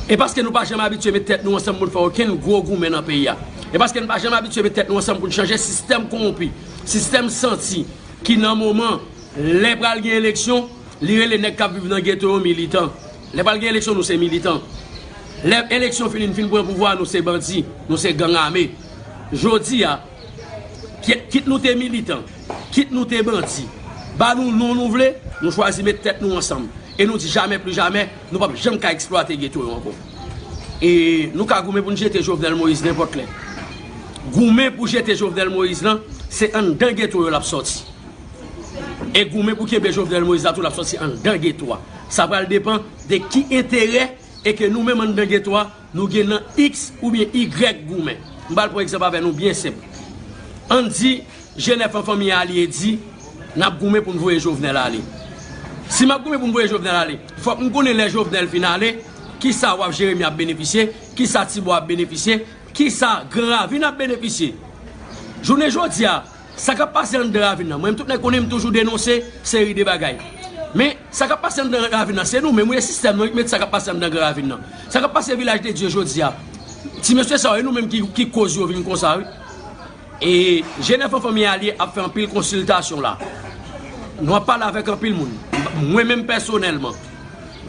E paske nou pa janm abitye met tèt nou ansanm pou n fè okenn gwo goumen nan peyi a. E paske nou pa janm abitye met tèt nou ansanm pou n chanje sistèm kowonpi, sistèm santi, ki nan moman lè pral gen eleksyon, li rele nèg k ap viv nan geto yo militan. Lè pral gen eleksyon, nou se militan. Lè eleksyon fini, n fin pran pouvwa, nou se bandi, nou se gang ame. Jodi a, kit, kit nou te militan, kit nou te bandi, ba nou non nou vle, nou chwazi met tèt nou ansanm. E nou di jamè pli jamè, nou p ap janm ka eksplwate geto yo ankò. E nou ka goumen pou n jete Jovenel Moïse nenpòt lè. Goumen pou jete Jovenel Moïse lan, se anndan geto yo l ap sòti. E goumen pou kenbe Jovenel Moïse la tou, l ap sòti anndan geto a. Sa pral depann de ki enterè e ke nou menm anndan geto a, nou gen nan X oubyen Y goumen. M pral pran egzanp avè nou byen senp. Ann di, G nèf an fanmi alye di, n ap goumen pou n voye Jovenel ale. Si m ap goumen pou n voye Jovenel ale, fòk m konnen lè Jovenel fin ale, kisa Waf Jeremi ap benefisye, kisa Tibwa ap benefisye, kisa Gran Ravin ap benefisye. Jounen jodi a, sa k ap pase anndan ravin nan, mwen menm tout nèg konnen m toujou denonse seri de bagay. Men, sa k ap pase anndan ravin nan, se nou menm, wi, e sistèm nan ki mete sa k ap pase anndan gran ravin nan. Sa k ap pase Vilaj de Dye jodi a, ti mesye sa yo, e nou menm ki, ki koz yo vin konsa, wi. E G nèf an fanmi alye ap fè anpil konsiltasyon la. Nou ap pale avèk anpil moun. Mwen menm pèsonèlman,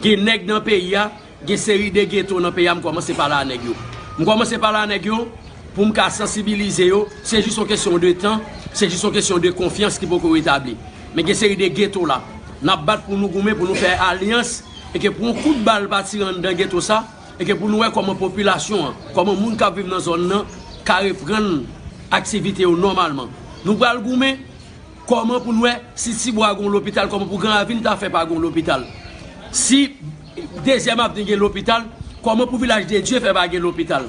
gen nèg nan peyi a, gen seri de geto nan peyi a, m kòmanse pale a nèg yo. M kòmanse pale a nèg yo pou m ka sansibilize yo. Se jis yon kesyon de tan, se jis yon kesyon de konfyans ki poko retabli. Men gen seri de geto la. N ap bat pou nou goumen, pou nou fè alyans, e ke pou yon kout bal pa tire anndan geto sa, e ke pou nou wè kòman popilasyon an, kòman moun k ap viv nan zòn nan ka reprann aktivite yo nòmalman. Nou pral goumen kòman pou n wè si Tibwa gen yon lopital, kòman pou Gran Ravin ta fè pa gen yon lopital. Si Dezyèm Avni gen lopital, kòman pou Vilaj de Dye fè pa gen lopital?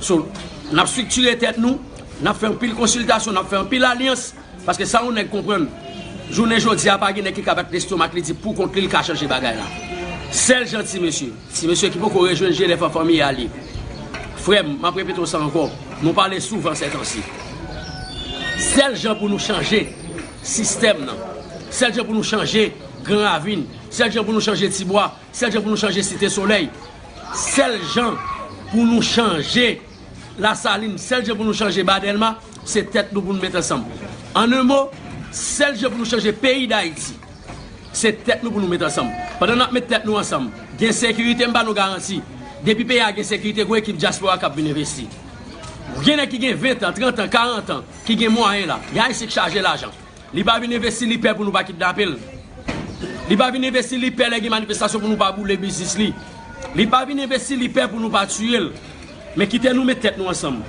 So, n ap estriktire tèt nou, n ap fè anpil konsiltasyon, n ap fè anpil alyans, paske sa yon nèg konprann, jounen jodi a pa gen nèg ki ka bat lestomak li di pou kont li, li ka chanje bagay la. Sèl jan ti mesye, ti mesye ki poko rejwenn G nèf an fanmi alye. Frè m, m ap repete w sa ankò, nou pale souvan sètansi. Sèl jan pou nou chanje sistèm nan, sèl jan pou nou chanje Gran Ravin, sèl jan pou nou chanje Tibwa, sèl jan pou nou chanje Site Solèy, sèl jan pou nou chanje Lasalin, sèl jan pou nou chanje Ba Dèlma, se tèt nou pou nou met ansanm. An en mo, sèl jan pou nou chanje peyi Dayiti, se tèt nou pou nou met ansanm. Pandan n ap met tèt nou ansanm, gen sekirite, m ba nou garanti, depi peyi a gen sekirite, gon ekip dyaspora k ap vin envesti. Gen nèg ki gen ven tan, trant an, karant an, ki gen mwayen la. Gen Ayisyen k chaje lajan. Li pa vin envesti, li pè pou nou pa kidnape l. Li pa vin envesti, li pè lè gen manifestasyon pou nou pa boule biznis li. Li pa vin envesti, li pè pou nou pa tiye l. Men kite nou met tèt nou ansanm.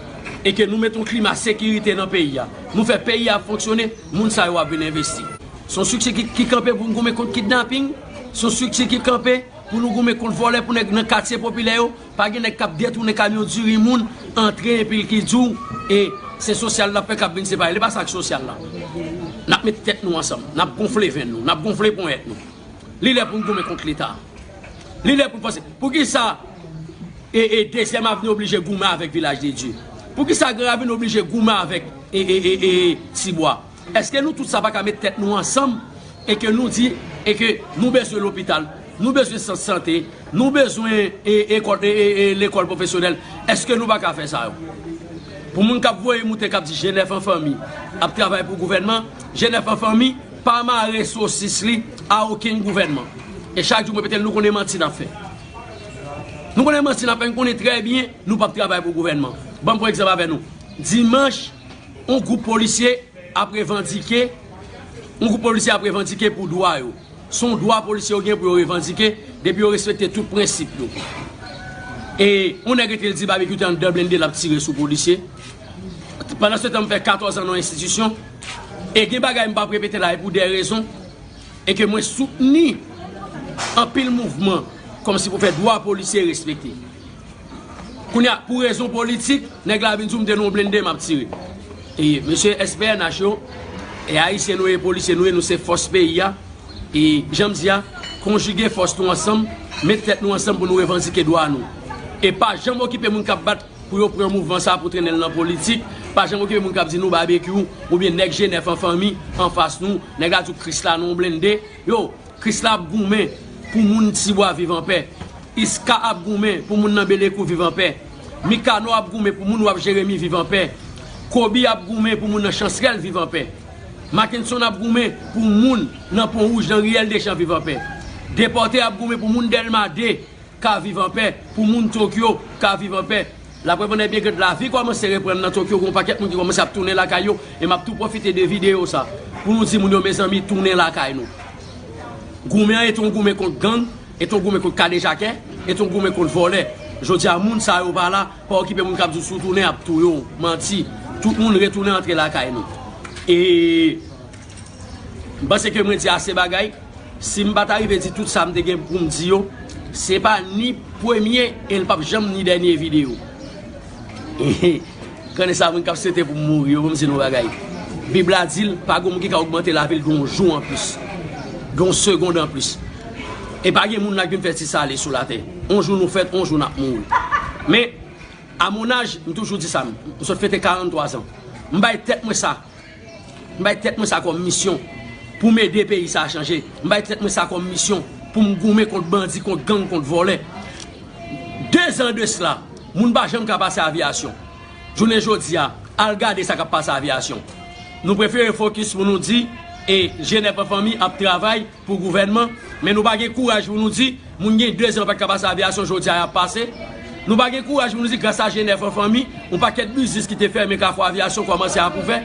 E ke nou met yon klima sekirite nan peyi a. Nou fè peyi a fonksyone, moun sa yo ap vin envesti. Se yon estrikti ki, ki kanpe pou n goumen kont kidnaping. Se yon estrikti ki kanpe pou nou goumen kont vòlè, pou nèg nan katye popilè yo. Pa gen nèg k ap detounen kamyon diri moun, antre epi l ki di w, e se sosyal l ap fè k ap vin separe. Li pa sa k sosyal la. N ap met tèt nou ansanm, n ap gonfle venn nou, n ap gonfle ponyèt nou. Li lè pou n goumen kont Leta. Li lè pou n panse. Poukisa e, e Dezyèm Avni oblije goumen avèk Vilaj de Dye? Poukisa Gran Ravin oblije goumen avèk e, e, e, e Tibwa? Èske nou tout sa pa ka met tèt nou ansanm e ke nou di, e ke nou bezwen lopital, nou bezwen sant sante, nou bezwen e, ekòl, e, e, e, lekòl pwofesyonèl, èske nou pa ka fè sa yo? Pou moun k ap voye moute k ap di G nèf an fanmi ap travay pou gouvènman, G nèf an fanmi pa mare sosis li a okenn gouvènman. E chak jou m repete l, nou konnen manti n ap fè. Nou konnen manti n ap fè, nou konnen trè byen nou p ap travay pou gouvènman. Ban m pran egzanp avè nou. Dimanch, yon gwoup polisye ap revandike, yon gwoup polisye ap revandike pou dwa yo. Se yon dwa polisye yo gen pou yo revandike, depi yo respekte tout prensip yo. E yon nèg rete l di Babekyou te anndan blende l ap tire sou polisye. Pandansetan, m fè katòz an nan yon enstitisyon, e gen bagay m p ap repete la, e pou de rezon, e ke mwen soutni anpil mouvman kòmsi pou fè dwa polisye respekte. Kounye a, pou rezon politik, nèg la vin di w m te nan yon blende m ap tire. E mesye S P N H yo, e ayisyen nou ye, polisye nou ye, nou se fòs peyi a. E jan m di a, konjige fòs nou ansanm, met tèt nou ansanm pou nou revandike dwa nou. E pa janm okipe moun k ap bat pou yo pran mouvman sa pou trennen l nan politik. Pa janm okipe moun k ap di nou Babekyou oubyen nèg G nèf an fanmi anfas nou. Nèg la di w Krisla nan yon blende. Yo, Krisla ap goumen pou moun Tibwa viv anpè. Iska ap goumen pou moun nan Belekou viv anpè. Mikano ap goumen pou moun W A P Jeremi viv anpè. Kobi ap goumen pou moun nan Chansrèl viv anpè. Mackenson ap goumen pou moun nan Pon Wouj, nan Riyèl Dechan viv anpè. Depòte ap goumen pou moun Dèlma de ka viv anpè, pou moun Tokyo ka viv anpè. Laprèv annè byen grann, lavi kòmanse reprann nan Tokyo, gen yon pakèt moun ki kòmanse ap tounen lakay yo, e m ap tou pwofite de videyo sa pou nou di moun yo, mezanmi, tounen lakay nou. Goumen an e t on goumen kont gang, e t on goumen kont kadejakè, e t on goumen kont vòlè. Jodi a, moun sa yo pa la, pa okipe moun k ap di w si w tounen, y ap touye w. Manti. Tout moun retounen antre lakay nou. E m panse ke mwen di ase bagay. Si m pa ta rive di tout sa m te gen pou m di yo, se pa ni premye e l p ap janm ni dènye videyo. Konnen sa moun k ap swete pou m mouri yo, pou m di nou bagay. Bib la di l, pa gen moun ki ka ogmante lavi l gen yon jou anplis, gen yon segonn anplis. E pa gen moun la ki vin fè ti sale sou latè. On jou nou fèt, on jou n ap mouri. Men, a mon âge, m toujou di sa, m sot fete karannntwa zan. M bay tèt mwen sa. M bay tèt mwen sa kòm misyon pou m ede peyi sa a chanje. M bay tèt mwen sa kòm misyon pou m goumen kont bandi, kont gang, kont vòlè. De zan de sila, moun pa janm ka pase aviyasyon. Jounen jodi a, al gade sa k ap pase aviyasyon. Nou prefere fokis pou nou di, e, G nèf an fanmi ap travay pou gouvènman, men nou pa gen kouraj pou nou di, moun gen de zan pa t ka pase aviyasyon, jodi a y ap pase. Nou pa gen kouraj pou nou di, gras a G nèf an fanmi, yon pakèt biznis ki te fèmen Kafou Aviyasyon kòmanse ap ouvè.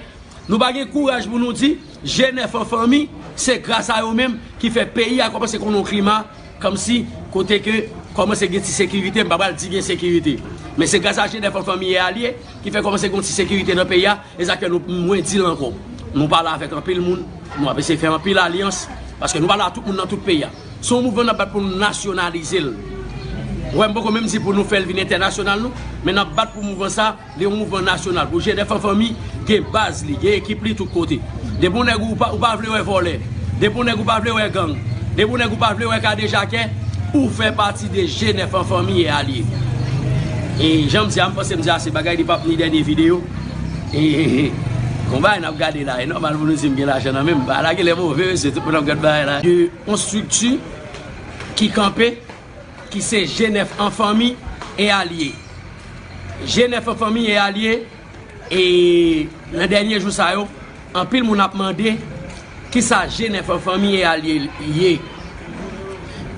Nou pa gen kouraj pou nou di, G nèf an fanmi, se gras a yo menm ki fè peyi a kòmanse konn yon klima, kòmsi, kote ke kòmanse gen ti sekirite, m pa pral di gen sekirite. Men se gras a G nèf an fanmi e alye ki fè kòmanse gen yon ti sekirite nan peyi a, e sa k fè nou, mwen di l ankò. Nou pale avèk anpil moun, nou ap eseye fè anpil alyans, paske nou pale a tout moun nan tout peyi a. Se yon mouvman n ap bat pou nou nasyonalize l. Ou wè, m poko menm di pou nou fè l vin entènasyonal non, men n ap bat pou mouvman sa, li yon mouvman nasyonal. Pou G nèf an fanmi, gen baz li, gen ekip li tout kote. Depi yon nèg ou pa, ou pa vle wè vòlè, depi yon nèg ou pa vle wè gang, depi yon nèg ou pa vle wè kadejakè, ou fè pati de G nèf an fanmi e alye. E jan m di a, m panse m di ase bagay, li p ap ni dènye videyo. E, e, e, gon bagay n ap gade la, e nòmal pou nou di m gen lajan nan men m. Bagay la genlè move, mesye, tout moun ap gad bagay la. De yon estrikti ki kanpe, ki se G nèf an fanmi e alye. G nèf an fanmi e alye, e nan dènye jou sa yo, anpil moun ap mande kisa G nèf an fanmi e alye ye.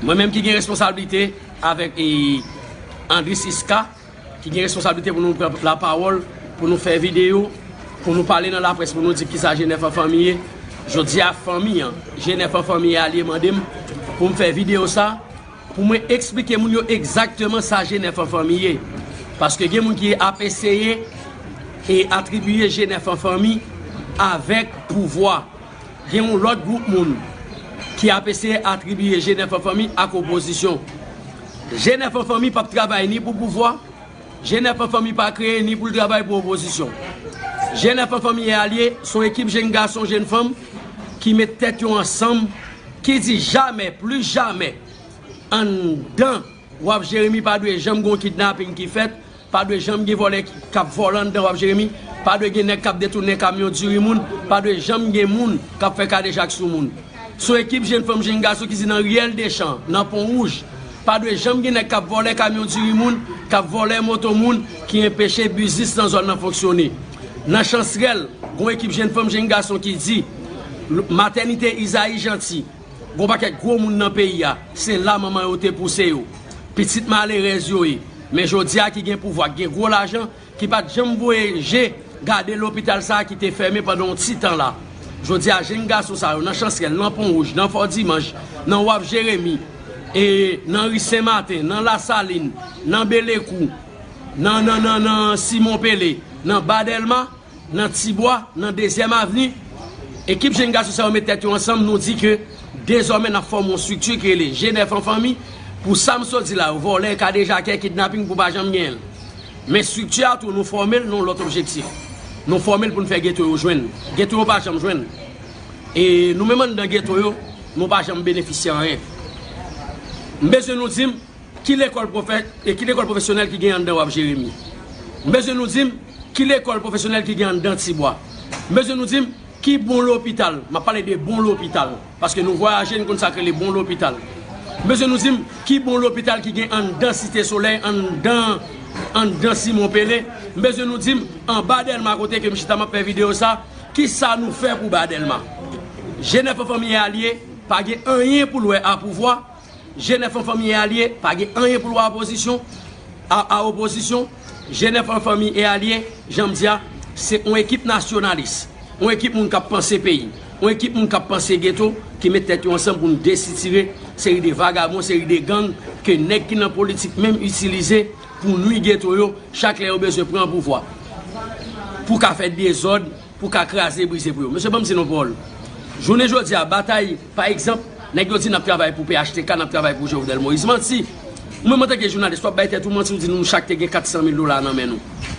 Mwen menm ki gen responsablite avèk, e, Andris Iska, ki gen responsablite pou nou pran lapawòl, pou nou fè videyo, pou nou pale nan laprès, pou nou di kisa G nèf an fanmi ye. Jodi a, fanmi an, G nèf an fanmi e alye mande m pou m fè videyo sa, pou mwen eksplike moun yo egzakteman sa G nèf an fanmi ye. Paske gen moun ki ap eseye e atribiye G nèf an fanmi avèk pouvwa. Gen yon lòt gwoup moun ki ap eseye atribiye G nèf an fanmi ak opozisyon. G nèf an fanmi p ap travay ni pou pouvwa, G nèf an fanmi pa kreye ni pou l travay pou opozisyon. G nèf an fanmi e alye, se yon ekip jenn gason, jenn fanm ki met tèt yo ansanm, ki di jamè, plis jamè, anndan W A P Jeremi pa dwe janm gen yon kidnaping ki fèt, pa dwe janm gen vòlè ki, k ap vòlè anndan W A P Jeremi, pa dwe gen nèg k ap detounen kamyon diri moun, pa dwe janm gen moun k ap fè kadejak sou moun. Se yon ekip jenn fanm, jenn gason ki di nan riyèl Dechan, nan Pon Wouj, pa dwe janm gen nèg k ap vòlè kamyon diri moun, k ap vòlè moto moun, ki enpeche biznis nan zòn nan fonksyone. Nan Chansrèl, gen yon ekip jenn fanm, jenn gason ki di, matènite Izayi Janti, gen yon pakèt gwo moun nan peyi a, se la manman yo te pouse yo. Pitit malerèz yo ye. Men jodi a ki gen pouvwa, ki gen gwo lajan, ki pa t janm voye je gade lopital sa a ki te fèmen pandan yon ti tan la. Jodi a, jenn gason sa yo nan Chansrèl, nan Pon Wouj, nan Fò Dimanch, nan Waf Jeremi, e nan ri Sen Maten, nan Lasalin, nan Belekou, nan, nan, nan, nan Simon Pele, nan Ba Dèlma, nan Tibwa, nan Dezyèm Avni, ekip jenn gason sa yo met tèt yo ansanm, nou di ke dezòmè n ap fòme yon estrikti ki rele G nèf an fanmi. Pou sa m sot di la yo, vòlè, kadejakè, kidnaping pou pa janm genyen l. Men estrikti a tou, nou fòme l nan yon lòt objektif. Nou fòme l pou n fè geto yo jwenn. Geto yo pa janm jwenn. E nou menm anndan geto yo, nou pa janm benefisye anyen. M bezwen nou di m ki lekòl pwofè-, e ki lekòl pwofesyonèl ki gen anndan Waf Jeremi. M bezwen nou di m ki lekòl pwofesyonèl ki gen anndan Tibwa. M bezwen nou di m ki bon lopital, m ap pale de bon lopital, paske nou vwayaje, n konn sa k rele bon lopital. M bezwen nou di m ki bon lopital ki gen anndan Site Solèy, anndan, anndan Simon Pele. M bezwen nou di m anba Dèlma kote ke m chita m ap fè videyo sa, ki sa nou fè pou Ba Dèlma. G nèf an fanmi e alye pa gen anyen pou l wè a pouvwa. G nèf an fanmi e alye pa gen anyen pou l wè a opozisyon, a, a opozisyon. G nèf an fanmi e alye, jan m di a, se yon ekip nasyonalis, yon ekip moun k ap panse peyi, yon ekip moun k ap panse geto, ki met tèt yo ansanm pou n desitire seri de vagabon, seri de gang, ke nèg ki nan politik menm itilize pou nwi geto yo, chak lè yo bezwen pran pouvwa, pou ka fè dezòd, pou ka kraze brize pou yo. Mesye, ban m di nou pawòl. Jounen jodi a, batay, pa egzanp, nèg yo di n ap travay pou P H T K, n ap travay pou Jovenel Moïse. Manti. Ou menm antanke jounalis, w ap bay tèt ou manti, ou di nou chak te gen kat san mil dola nan men nou.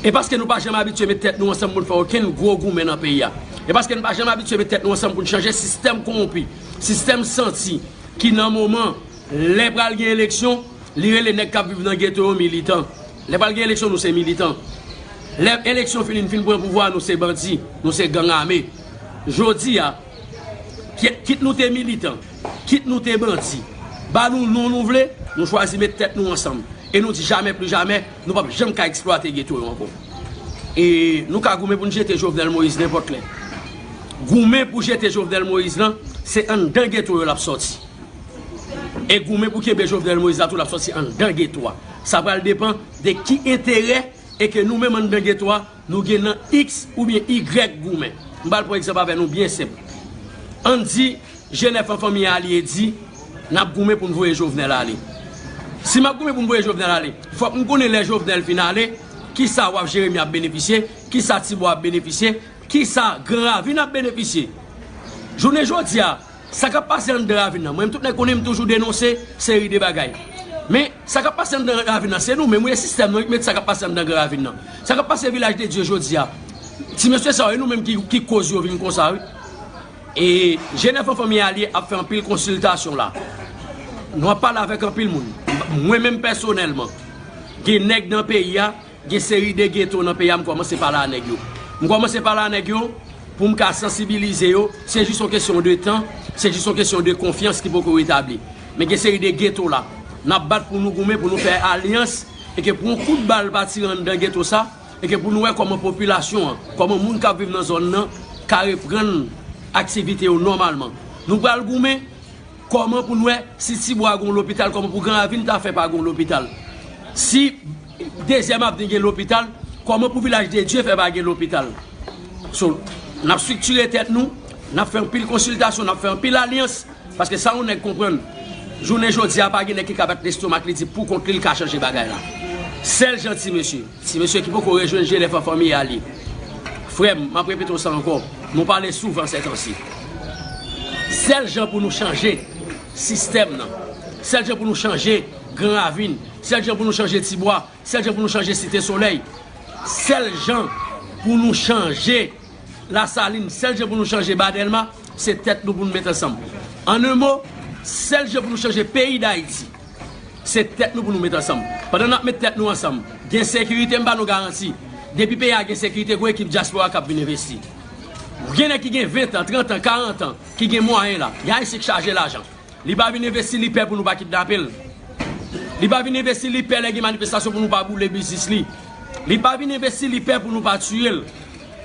E paske nou pa janm abitye met tèt nou ansanm pou n fè okenn gwo goumen nan peyi a. E paske nou pa janm abitye met tèt nou ansanm pou n chanje sistèm kowonpi, sistèm santi, ki nan moman, lè pral gen eleksyon, li rele nèg k ap viv nan geto yo militan. Lè pral gen eleksyon, nou se militan. Lè eleksyon fini, n fin pran pouvwa, nou se bandi, nou se gang ame. Jodi a, kit, kit nou te militan, kit nou te bandi, ba nou non nou vle, nou chwazi met tèt nou ansanm. E nou di jamè pli jamè, nou p ap janm ka eksplwate geto yo ankò. E nou ka goumen pou n jete Jovenel Moïse nenpòt lè. Goumen pou jete Jovenel Moïse lan, se anndan geto yo l ap sòti. E goumen pou kenbe Jovenel Moïse la tou, l ap sòti anndan geto a. Sa pral depann de ki enterè e ke nou menm anndan geto a, nou gen nan X oubyen Y goumen. M pral pran egzanp avè nou byen senp. Ann di, G nèf an fanmi e alye di, n ap goumen pou n voye Jovenel ale. Si m ap goumen pou m voye Jovenel ale, fòk m konnen lè Jovenel fin ale, kisa Waf Jeremi ap benefisye, kisa Tibwa ap benefisye, kisa Gran Ravin ap benefisye. Jounen jodi a, sa k ap pase anndan ravin nan, mwen menm tout nèg konnen m toujou denonse seri de bagay. Men, sa k ap pase anndan ravin nan, se nou menm, wi, e sistèm nan, wi, ki mete sa k ap pase anndan Gran Ravin nan. Sa k ap pase Vilaj de Dye jodi a, ti mesye sa yo, e nou menm ki, ki koz yo vin konsa, wi. E G nèf an fanmi e alye ap fè anpil konsiltasyon la. Nou ap pale avèk anpil moun. Mwen menm pèsonèlman, gen nèg nan peyi a, gen seri de geto nan peyi a, m kòmanse pale a nèg yo. M kòmanse pale a nèg yo pou m ka sansibilize yo. Se jis yon kesyon de tan, se jis yon kesyon de konfyans ki poko retabli. Men gen seri de geto la. N ap bat pou nou goumen, pou nou fè alyans, e ke pou yon kout bal pa tire anndan geto sa, e ke pou nou wè kòman popilasyon an, kòman moun k ap viv nan zòn nan ka reprann aktivite yo nòmalman. Nou pral goumen, kòman pou n wè si Tibwa gen yon lopital, kòman pou Gran Ravin ta fè pa gen yon lopital? Si Dezyèm Avni gen lopital, kòman pou Vilaj de Dye fè pa gen lopital? So, n ap estriktire tèt nou, n ap fè anpil konsiltasyon, n ap fè anpil alyans, paske sa yon nèg konprann, jounen jodi a pa gen nèg ki ka bat lestomak li di poukont li l ka chanje bagay la. Sèl jan ti mesye, ti mesye ki poko rejwenn G nèf an fanmi e alye. Frè m, m ap repete w sa ankò, nou pale souvan sètansi. Sèl jan pou nou chanje sistèm nan, sèl jan pou nou chanje Gran Ravin, sèl jan pou nou chanje Tibwa, sèl jan pou nou chanje Site Solèy, sèl jan pou nou chanje Lasalin, sèl jan pou nou chanje Ba Dèlma, se tèt nou pou nou met ansanm. An en mo, sèl jan pou nou chanje peyi Dayiti, se tèt nou pou nou met ansanm. Pandan n ap met tèt nou ansanm, gen sekirite, m ba nou garanti. Depi peyi a gen sekirite, gen ekip dyaspora k ap vin envesti. Gen nèg ki gen ven tan, trant an, karant an, ki gen mwayen la. Gen Ayisyen k chaje lajan. Li pa vin envesti, li pè pou nou pa kidnape l. Li pa vin envesti, li pè lè gen manifestasyon pou nou pa boule biznis li. Li pa vin envesti, li pè pou nou pa tiye l.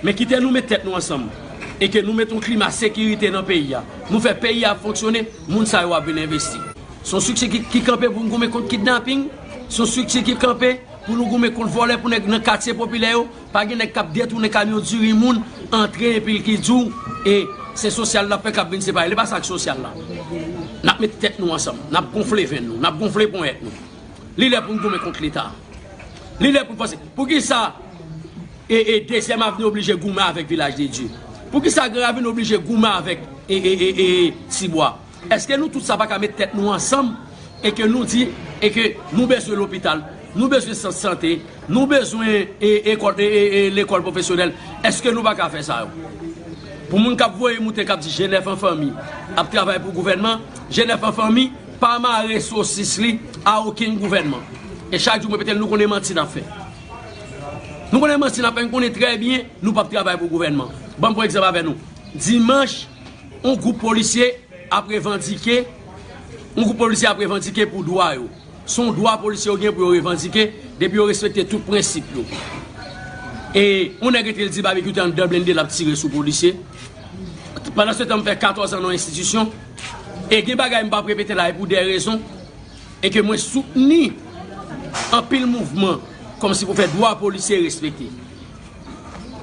Men kite nou met tèt nou ansanm e ke nou met yon klima sekirite nan peyi a. Nou fè peyi a fonksyone, moun sa yo ap vin envesti. Se yon strikti ki, ki kanpe pou n goumen kont kidnaping. Se yon strikti ki kanpe pou nou goumen kont vòlè, pou nèg nan katye popilè yo. Pa gen nèg k ap detounen kamyon diri moun, antre epi l ki di w, e se sosyal n ap fè k ap vin separe. Li pa sa k sosyal la. N ap met tèt nou ansanm, n ap gonfle venn nou, n ap gonfle ponyèt nou. Li lè pou n goumen kont Leta. Li lè pou n panse. Poukisa e, e Dezyèm Avni oblije goumen avèk Vilaj de Dye? Poukisa Gran Ravin oblije goumen avèk e, e, e, e Tibwa? Èske nou tout sa pa ka met tèt nou ansanm e ke nou di e ke nou bezwen lopital, nou bezwen sant sante, nou bezwen e, ekòl, e, e, e, lekòl pwofesyonèl? Èske nou pa ka fè sa yo? Pou moun k ap voye moute, k ap di G nèf an fanmi ap travay pou gouvènman, G nèf an fanmi pa mare sosis li a okenn gouvènman. E chak jou m repete l, nou konnen manti n ap fè. Nou konnen manti n ap fè, nou konnen trè byen nou p ap travay pou gouvènman. Ban m pran egzanp avè nou. Dimanch, yon gwoup polisye ap revandike, yon gwoup polisye ap revandike pou dwa yo. Se yon dwa polisye yo gen pou yo revandike, depi yo respekte tout prensip yo. E yon nèg rete l di Babekyou te anndan blende l ap tire sou polisye. Pandan se tan, m fè katòz an nan yon enstitisyon. E gen bagay m p ap repete la, e pou de rezon. E ke mwen soutni anpil mouvman kòmsi pou fè dwa polisye respekte.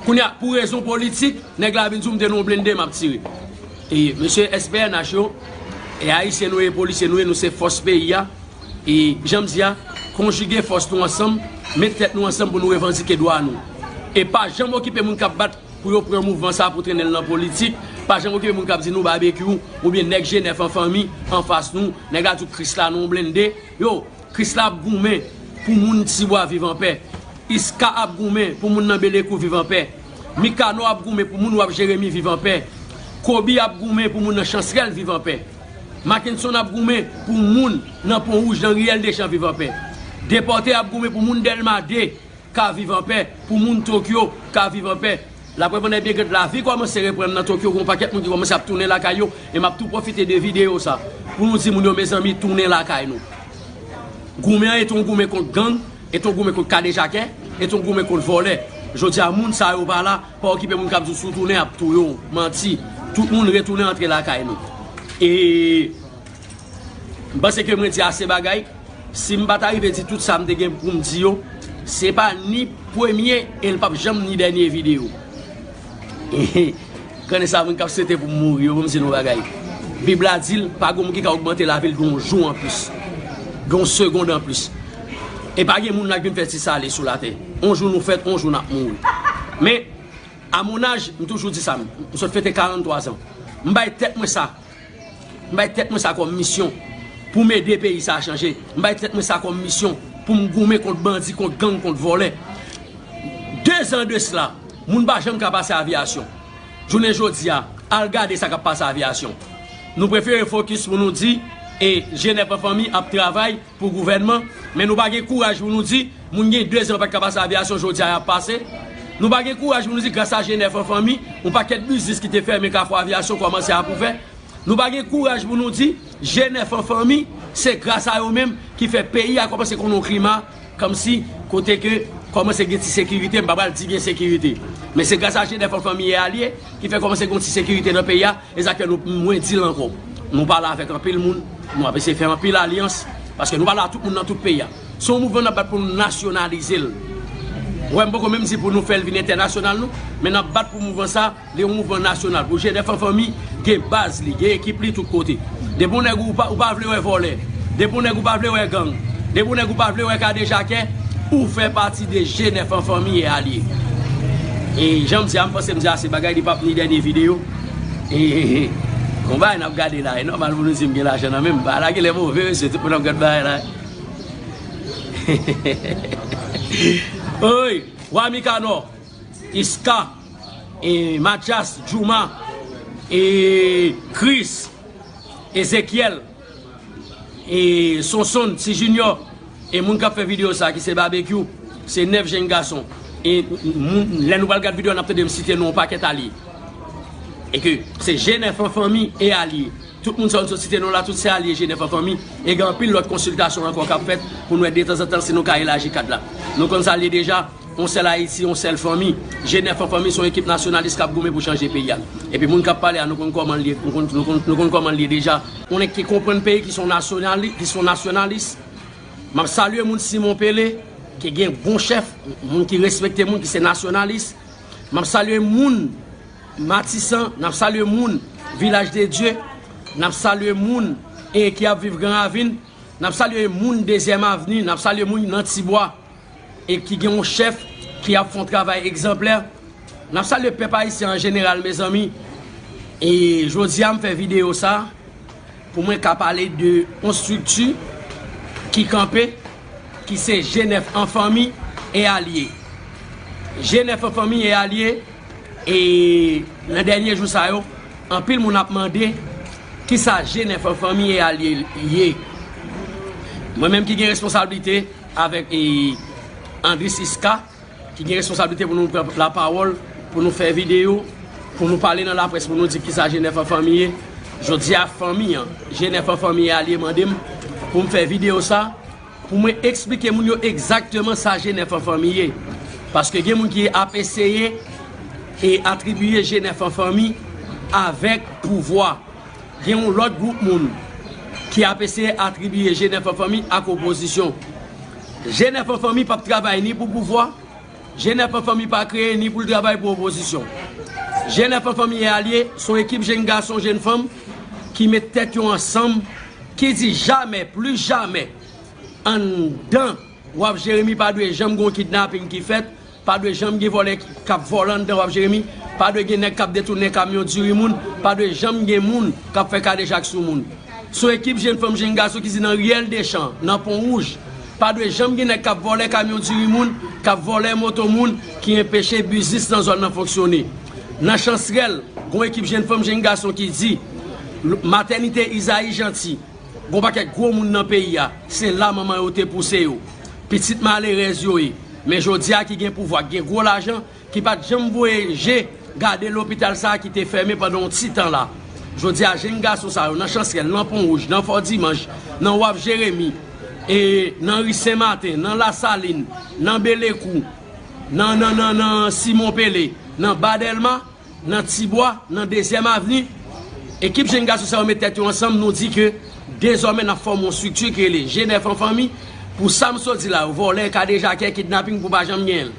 Kounye a, pou rezon politik, nèg la vin di w m te nan yon blende, m ap tire. E mesye S P N H yo, e ayisyen nou ye, polisye nou ye, nou se fòs peyi a. E jan m di a, konjige fòs nou ansanm, met tèt nou ansanm pou nou revandike dwa nou. E pa janm okipe moun k ap bat pou yo pran mouvman sa pou trennen l nan politik. Pa janm okipe moun k ap di nou Babekyou oubyen nèg G nèf an fanmi anfas nou. Nèg la di w Krisla nan yon blende. Yo, Krisla ap goumen pou moun Tibwa viv anpè. Iska ap goumen pou moun nan Belekou viv anpè. Mikano ap goumen pou moun w ap Jeremi viv anpè. Kobi ap goumen pou moun nan Chansrèl viv anpè. Mackenson ap goumen pou moun nan Pon Wouj, nan Riyèl Deschamps viv anpè. Depòte ap goumen pou moun Dèlma de ka viv anpè, pou moun Tokyo ka viv anpè. Laprèv anndan byen grann, lavi kòmanse reprann nan Tokyo, gen yon pakèt moun ki kòmanse ap tounen lakay yo, e m ap tou pwofite de videyo sa pou nou di moun yo, mezanmi, tounen lakay nou. Goumen an, e t on goumen kont gang, e t on goumen kont kadejakè, e t on goumen kont vòlè. Jodi a, moun sa yo pa la, pa okipe moun k ap di w si w tounen, y ap touye w. Manti. Tout moun retounen antre lakay nou. E m panse ke mwen di ase bagay. Si m pa ta rive di tout sa m te gen pou m di yo, se pa ni premye e l p ap janm ni dènye videyo. Konnen sa, moun k ap swete pou m mouri yo, pou m di nou bagay. Bib la di l, pa gen moun ki ka ogmante lavi l gen yon jou anplis, gen yon segonn anplis. E pa gen moun la k vin fè ti sale sou latè. On jou nou fèt, on jou n ap mouri. Men, a mon âge, m toujou di sa, m sot fete karannntwa zan. M bay tèt mwen sa. M bay tèt mwen sa kòm misyon pou m ede peyi sa a chanje. M bay tèt mwen sa kòm misyon pou m goumen kont bandi, kont gang, kont vòlè. De zan de sila, moun pa janm ka pase Aviyasyon. Jounen jodi a, al gade sa k ap pase Aviyasyon. Nou prefere fokis pou nou di, e, G nèf an fanmi ap travay pou gouvènman, men nou pa gen kouraj pou nou di, moun gen de zan yo pa t ka pase Aviyasyon, jodi a y ap pase. Nou pa gen kouraj pou nou di, gras a G nèf an fanmi, yon pakèt biznis ki te fèmen Kafou Aviyasyon kòmanse ap ouvè. Nou pa gen kouraj pou nou di, G nèf an fanmi, se gras a yo menm ki fè peyi a kòmanse konn yon klima, kòmsi, kote ke kòmanse gen ti sekirite, m pa pral di gen sekirite. Men se gras a G nèf an fanmi e alye ki fè kòmanse gen yon ti sekirite nan peyi a, e sa k fè nou, mwen di l ankò. Nou pale avèk anpil moun, nou ap eseye fè anpil alyans, paske nou pa la tout moun nan tout peyi a. Se yon mouvman n ap bat pou n nasyonalize l. Ou wè, m poko menm di pou nou fè l vin entènasyonal non, men n ap bat pou mouvman sa, li yon mouvman nasyonal. Pou G nèf an fanmi gen baz li, gen ekip li tout kote. Depi yon nèg ou pa, ou pa vle wè vòlè, depi yon nèg ou pa vle wè gang, depi yon nèg ou pa vle wè kadejakè, ou fè pati de G nèf an fanmi e alye. E jan m di a, m panse m di ase bagay, li p ap ni dènye videyo. E, e, e. Gon bagay n ap gade la, e nòmal pou nou di m gen lajan nan men m. Bagay la genlè move, mesye, tout moun ap gad bagay la. Oy, Wa Mikanò, Iska, e, Mathias, Jouma, e, Chris, Ezekiel, e, Sonson, Ti Junior, e moun k ap fè videyo sa ki se Babekyou, se nèf jenn gason. E moun, lè nou pral gad videyo a, n ap tande m site non yon pakèt alye. E ke se G nèf an fanmi e alye. Tout moun sa yo nou sot site non la, tout se alye G nèf an fanmi. E gen anpil lòt konsiltasyon ankò k ap fèt pou nou wè detanzantan si nou ka elaji kad la. Nou konn sa l ye deja, yon sèl Ayiti, yon sèl fanmi. G nèf an fanmi se yon ekip nasyonalis k ap goumen pou chanje peyi a. Epi moun k ap pale a, nou konn kòman l ye, nou konn, nou konn, nou konn kòman l ye deja. Yon nèg ki konprann peyi, ki se yon nasyonali-, ki se yon nasyonalis. M ap salye moun Simon Pele, ki gen bon chèf, moun ki respekte moun, ki se nasyonalis. M ap salye moun Matisan, n ap salye moun Vilaj de Dye, n ap salye moun, e, ki ap viv Gran Ravin, n ap salye moun Dezyèm Avni, n ap salye moun nan Tibwa, e ki gen yon chèf ki ap fè yon travay egzanplè. N ap salye pèp ayisyen an jeneral, mezanmi. E jodi a, m fè videyo sa pou mwen ka pale de yon estrikti ki kanpe, ki se G nèf an fanmi e alye. G nèf an fanmi e alye, e nan dènye jou sa yo, anpil moun ap mande kisa G nèf an fanmi e alye ye. Mwen menm ki gen responsablite avèk, e, Andris Iska, ki gen responsablite pou nou pran lapawòl, pou nou fè videyo, pou nou pale nan laprès, pou nou di kisa G nèf an fanmi ye. Jodi a, fanmi an, G nèf an fanmi e alye mande m pou m fè videyo sa, pou mwen eksplike moun yo egzakteman sa G nèf an fanmi ye. Paske gen moun ki ap eseye e atribiye G nèf an fanmi avèk pouvwa. Gen yon lòt gwoup moun ki ap eseye atribiye G nèf an fanmi ak opozisyon. G nèf an fanmi p ap travay ni pou pouvwa, G nèf an fanmi pa kreye ni pou l travay pou opozisyon. G nèf an fanmi e alye, se yon ekip jenn gason, jenn fanm ki met tèt yo ansanm, ki di jamè, pli jamè, anndan Waf Jeremi pa dwe janm gen yon kidnaping ki fèt, pa dwe janm gen vòlè k ap vòlè anndan Waf Jeremi, pa dwe gen nèg k ap detounen kamyon diri moun, pa dwe janm gen moun k ap fè kadejak sou moun. Se yon ekip jenn fanm, jenn gason ki di nan riyèl Dechan, nan Pon Wouj, pa dwe janm gen nèg k ap vòlè kamyon diri moun, k ap vòlè moto moun, ki enpeche biznis nan zòn nan fonksyone. Nan Chansrèl, gen yon ekip jenn fanm, jenn gason ki di, matènite Izayi Janti, gen yon pakèt gwo moun nan peyi a, se la manman yo te pouse yo. Pitit malerèz yo ye. Men jodi a ki gen pouvwa, ki gen gwo lajan, ki pa t janm voye je gade lopital sa a ki te fèmen pandan yon ti tan la. Jodi a, jenn gason sa yo, nan Chansrèl, nan Pon Wouj, nan Fò Dimanch, nan Waf Jeremi, e nan ri Sen Maten, nan Lasalin, nan Belekou, nan, nan, nan, nan Simon Pele, nan Ba Dèlma, nan Tibwa, nan Dezyèm Avni, ekip jenn gason sa yo met tèt yo ansanm, nou di ke dezòmè n ap fòme yon estrikti ki rele G nèf an fanmi, pou sa m sot di la yo, vòlè, kadejakè, kidnaping, pou pa janm genyen l.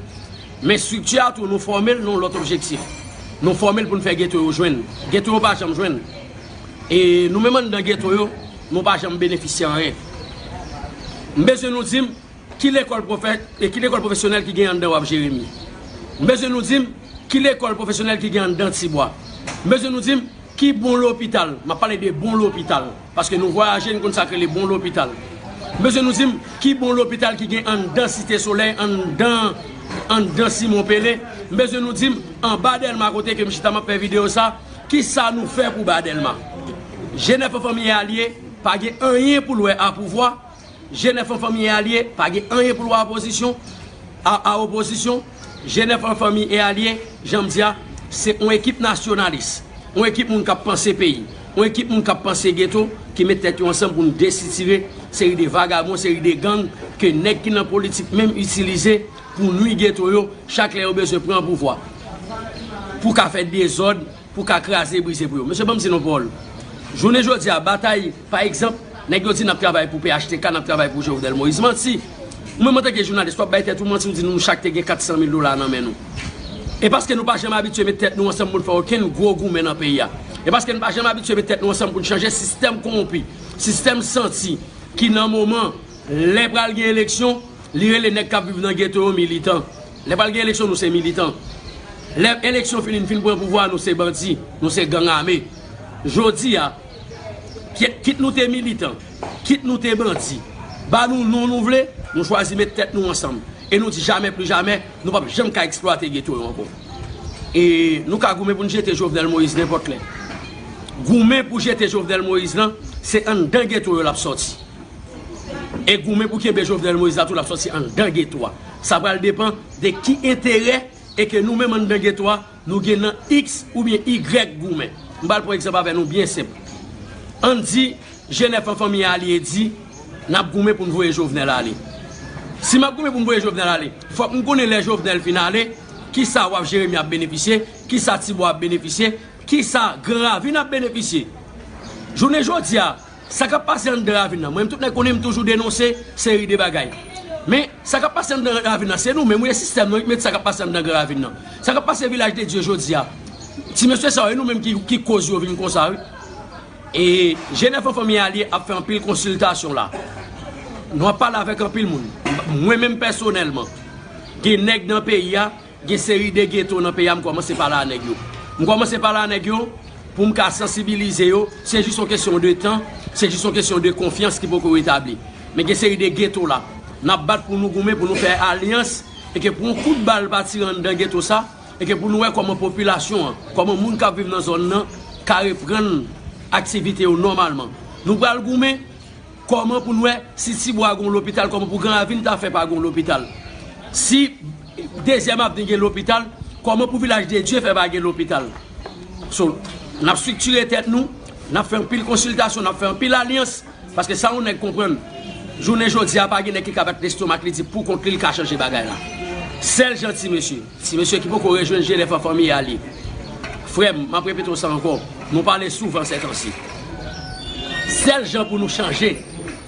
Men estrikti a tou, nou fòme l nan yon lòt objektif. Nou fòme l pou n fè geto yo jwenn. Geto yo pa janm jwenn. E nou menm anndan geto yo, nou pa janm benefisye anyen. M bezwen nou di m, ki lekòl pwofè-, e ki lekòl pwofesyonèl ki gen anndan Waf Jeremi? M bezwen nou di m, ki lekòl pwofesyonèl ki gen anndan Tibwa? M bezwen nou di m, ki bon lopital? M ap pale de bon lopital. Paske nou vwayaje, nou konn sa k rele bon lopital. M bezwen nou di m, ki bon lopital ki gen anndan Site Solèy, anndan, anndan Simon Pele? M bezwen nou di m, anba Dèlma kote ke m chita m ap fè videyo sa, ki sa nou fè pou Ba Dèlma? G nèf an fanmi e alye, pa gen anyen pou l wè a pouvwa, G nèf an fanmi e alye, pa gen anyen pou l wè a opozisyon, a, a opozisyon. G nèf an fanmi e alye, jan m di a, se yon ekip nasyonalis, yon ekip moun k ap panse peyi, yon ekip moun k ap panse geto, ki met tèt yo ansanm pou n desitire seri de vagabon, seri de gang ke nèg ki nan politik menm itilize pou nwi geto yo, chak lè yo bezwen pran pouvwa, pou ka fè dezòd, pou ka kraze brize pou yo. Mesye, ban m di nou pawòl. Jounen jodi a, batay, pa egzanp, nèg yo di n ap travay pou P H T K, n ap travay pou Jovenel Moïse. Manti! Ou menm antanke jounalis, w ap bay tèt ou manti, ou di nou chak te gen kat san mil dola nan men nou. E paske nou pa janm abitye met tèt nou ansanm pou n fè okenn gwo goumen nan peyi a. E paske nou pa janm abitye met tèt nou ansanm pou n chanje sistèm kowonpi, sistèm santi, ki nan moman, lè pral gen eleksyon, li rele nèg k ap viv nan geto yo militan. Lè pral gen eleksyon, nou se militan. Lè eleksyon fini, n fin pran pouvwa, nou se bandi, nou se gang ame. Jodi a, ki-, kit nou te militan, kit nou te bandi, ba nou non nou vle, nou chwazi met tèt nou ansanm. E nou di jamè pli jamè, nou p ap janm ka eksplwate geto yo ankò. E nou ka goumen pou n jete Jovenel Moïse nenpòt lè. Goumen pou jete Jovenel Moïse lan, se anndan geto yo l ap sòti. E goumen pou kenbe Jovenel Moïse la tou, l ap sòti anndan geto a. Sa pral depann de ki enterè e ke nou menm anndan geto a, nou gen nan X oubyen Y goumen. M pral pran egzanp avè nou byen senp. Ann di, G nèf an fanmi Alye di, n ap goumen pou n voye Jovenel ale. Si m ap goumen pou n voye Jovenel ale, fòk m konnen lè Jovenel fin ale, kisa Waf Jeremi ap benefisye, kisa Tibwa ap benefisye, kisa Gran Ravin ap benefisye. Jounen jodi a, sa k ap pase anndan ravin nan, mwen menm tout nèg konnen m toujou denonse seri de bagay. Men, sa k ap pase anndan ravin nan, se nou menm, wi, e sistèm nan ki mete sa k ap pase anndan Gran Ravin nan. Sa k ap pase Vilaj de Dye jodi a. Ti mesye sa yo, e nou menm ki, ki koz yo vin konsa, wi. E G nèf an fanmi Alye ap fè anpil konsiltasyon la. Nou ap pale avèk anpil moun. Mwen menm pèsonèlman, gen nèg nan peyi a, gen seri de geto nan peyi a, m kòmanse pale a nèg yo. M kòmanse pale a nèg yo pou m ka sansibilize yo. Se jis yon kesyon de tan, se jis yon kesyon de konfyans ki poko retabli. Men gen seri de geto la. N ap bat pou nou goumen, pou nou fè alyans, e ke pou yon kout bal pa tire anndan geto sa, e ke pou nou wè kòman popilasyon an, kòman moun k ap viv nan zòn nan ka reprann aktivite yo nòmalman. Nou pral goumen kòman pou n wè si Tibwa gen yon lopital, kòman pou Gran Ravin ta fè pa gen yon lopital. Si Dezyèm Avni gen lopital, kòman pou Vilaj de Dye fè pa gen lopital. So, n ap striktire tèt nou, n ap fè anpil konsiltasyon, n ap fè anpil alyans, paske sa yon nèg konprann, jounen jodi a pa gen nèg ki ka bat lestomak li di pou kont li, li ka chanje bagay la. Sèl jan ti mesye, ti mesye ki poko rejwenn G nèf an fanmi Alye. Frè m, m ap repete w sa ankò, nou pale souvan sètansi. Sèl jan pou nou chanje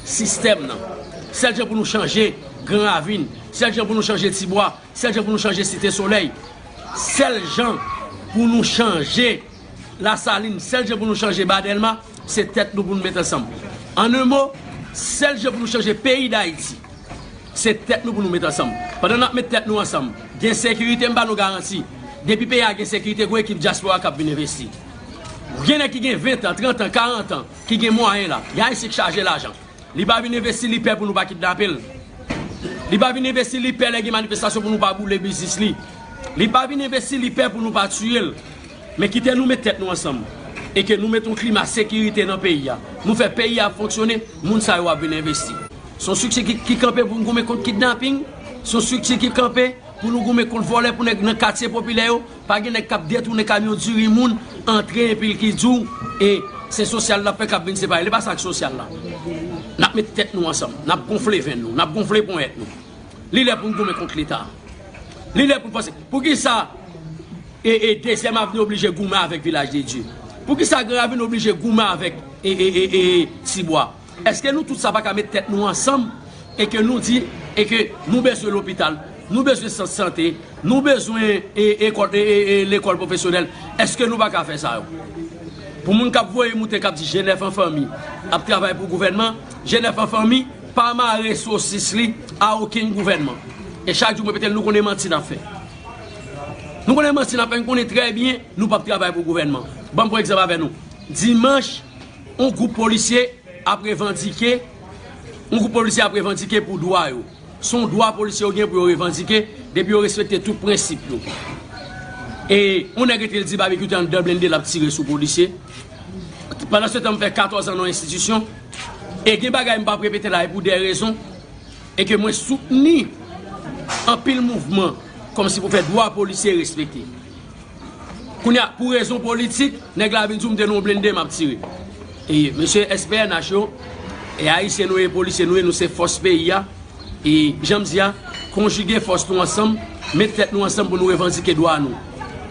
sistèm nan, sèl jan pou nou chanje Gran Ravin, sèl jan pou nou chanje Tibwa, sèl jan pou nou chanje Site Solèy, sèl jan pou nou chanje Lasalin, sèl jan pou nou chanje Ba Dèlma, se tèt nou pou nou met ansanm. An en mo, sèl jan pou nou chanje peyi Dayiti, se tèt nou pou nou met ansanm. Pandan n ap met tèt nou ansanm, gen sekirite, m ba nou garanti. Depi peyi a gen sekirite, gon ekip dyaspora k ap vin envesti. Gen nèg ki gen ven tan, trant an, karant an, ki gen mwayen la. Gen Ayisyen k chaje lajan. Li pa vin envesti, li pè pou nou pa kidnape l. Li pa vin envesti, li pè lè gen manifestasyon pou nou pa boule biznis li. Li pa vin envesti, li pè pou nou pa tiye l. Men kite nou met tèt nou ansanm. E ke nou met yon klima sekirite nan peyi a. Nou fè peyi a fonksyone, moun sa yo ap vin envesti. Se yon strikti ki, ki kanpe pou n goumen kont kidnaping. Se yon strikti ki kanpe pou nou goumen kont vòlè, pou nèg nan katye popilè yo. Pa gen nèg k ap detounen kamyon diri moun, antre epi l ki di w, e se sosyal n ap fè k ap vin separe. Li pa sa k sosyal la. N ap met tèt nou ansanm, n ap gonfle venn nou, n ap gonfle ponyèt nou. Li lè pou n goumen kont Leta. Li lè pou n panse. Poukisa e, e Dezyèm Avni oblije goumen avèk Vilaj de Dye? Poukisa Gran Ravin oblije goumen avèk e, e, e, e Tibwa? Èske nou tout sa pa ka met tèt nou ansanm e ke nou di e ke nou bezwen lopital, nou bezwen sant sante, nou bezwen e, ekòl, e, e, e, lekòl pwofesyonèl? Èske nou pa ka fè sa yo? Pou moun k ap voye moute k ap di G nèf an fanmi ap travay pou gouvènman, G nèf an fanmi pa mare sosis li a okenn gouvènman. E chak jou m repete l, nou konnen manti n ap fè. Nou konnen manti n ap fè, n konnen trè byen nou p ap travay pou gouvènman. Ban m pran egzanp avè nou. Dimanch, yon gwoup polisye ap revandike, yon gwoup polisye ap revandike pou dwa yo. Se yon dwa polisye yo gen pou yo revandike, depi yo respekte tout prensip yo. E yon nèg rete l di Babekyou te anndan blende l ap tire sou polisye. Pandan se tan m fè katòz an nan yon enstitisyon, e gen bagay m p ap repete la, e pou de rezon, e ke mwen soutni anpil mouvman kòmsi pou fè dwa polisye respekte. Kounye a, pou rezon politik, nèg la vin di w m te nan yon blende m ap tire. E mesye S P N H yo, e ayisyen nou ye, polisye nou ye, nou se fòs peyi a. E jan m di a, konjige fòs nou ansanm, met tèt nou ansanm pou nou revandike dwa nou.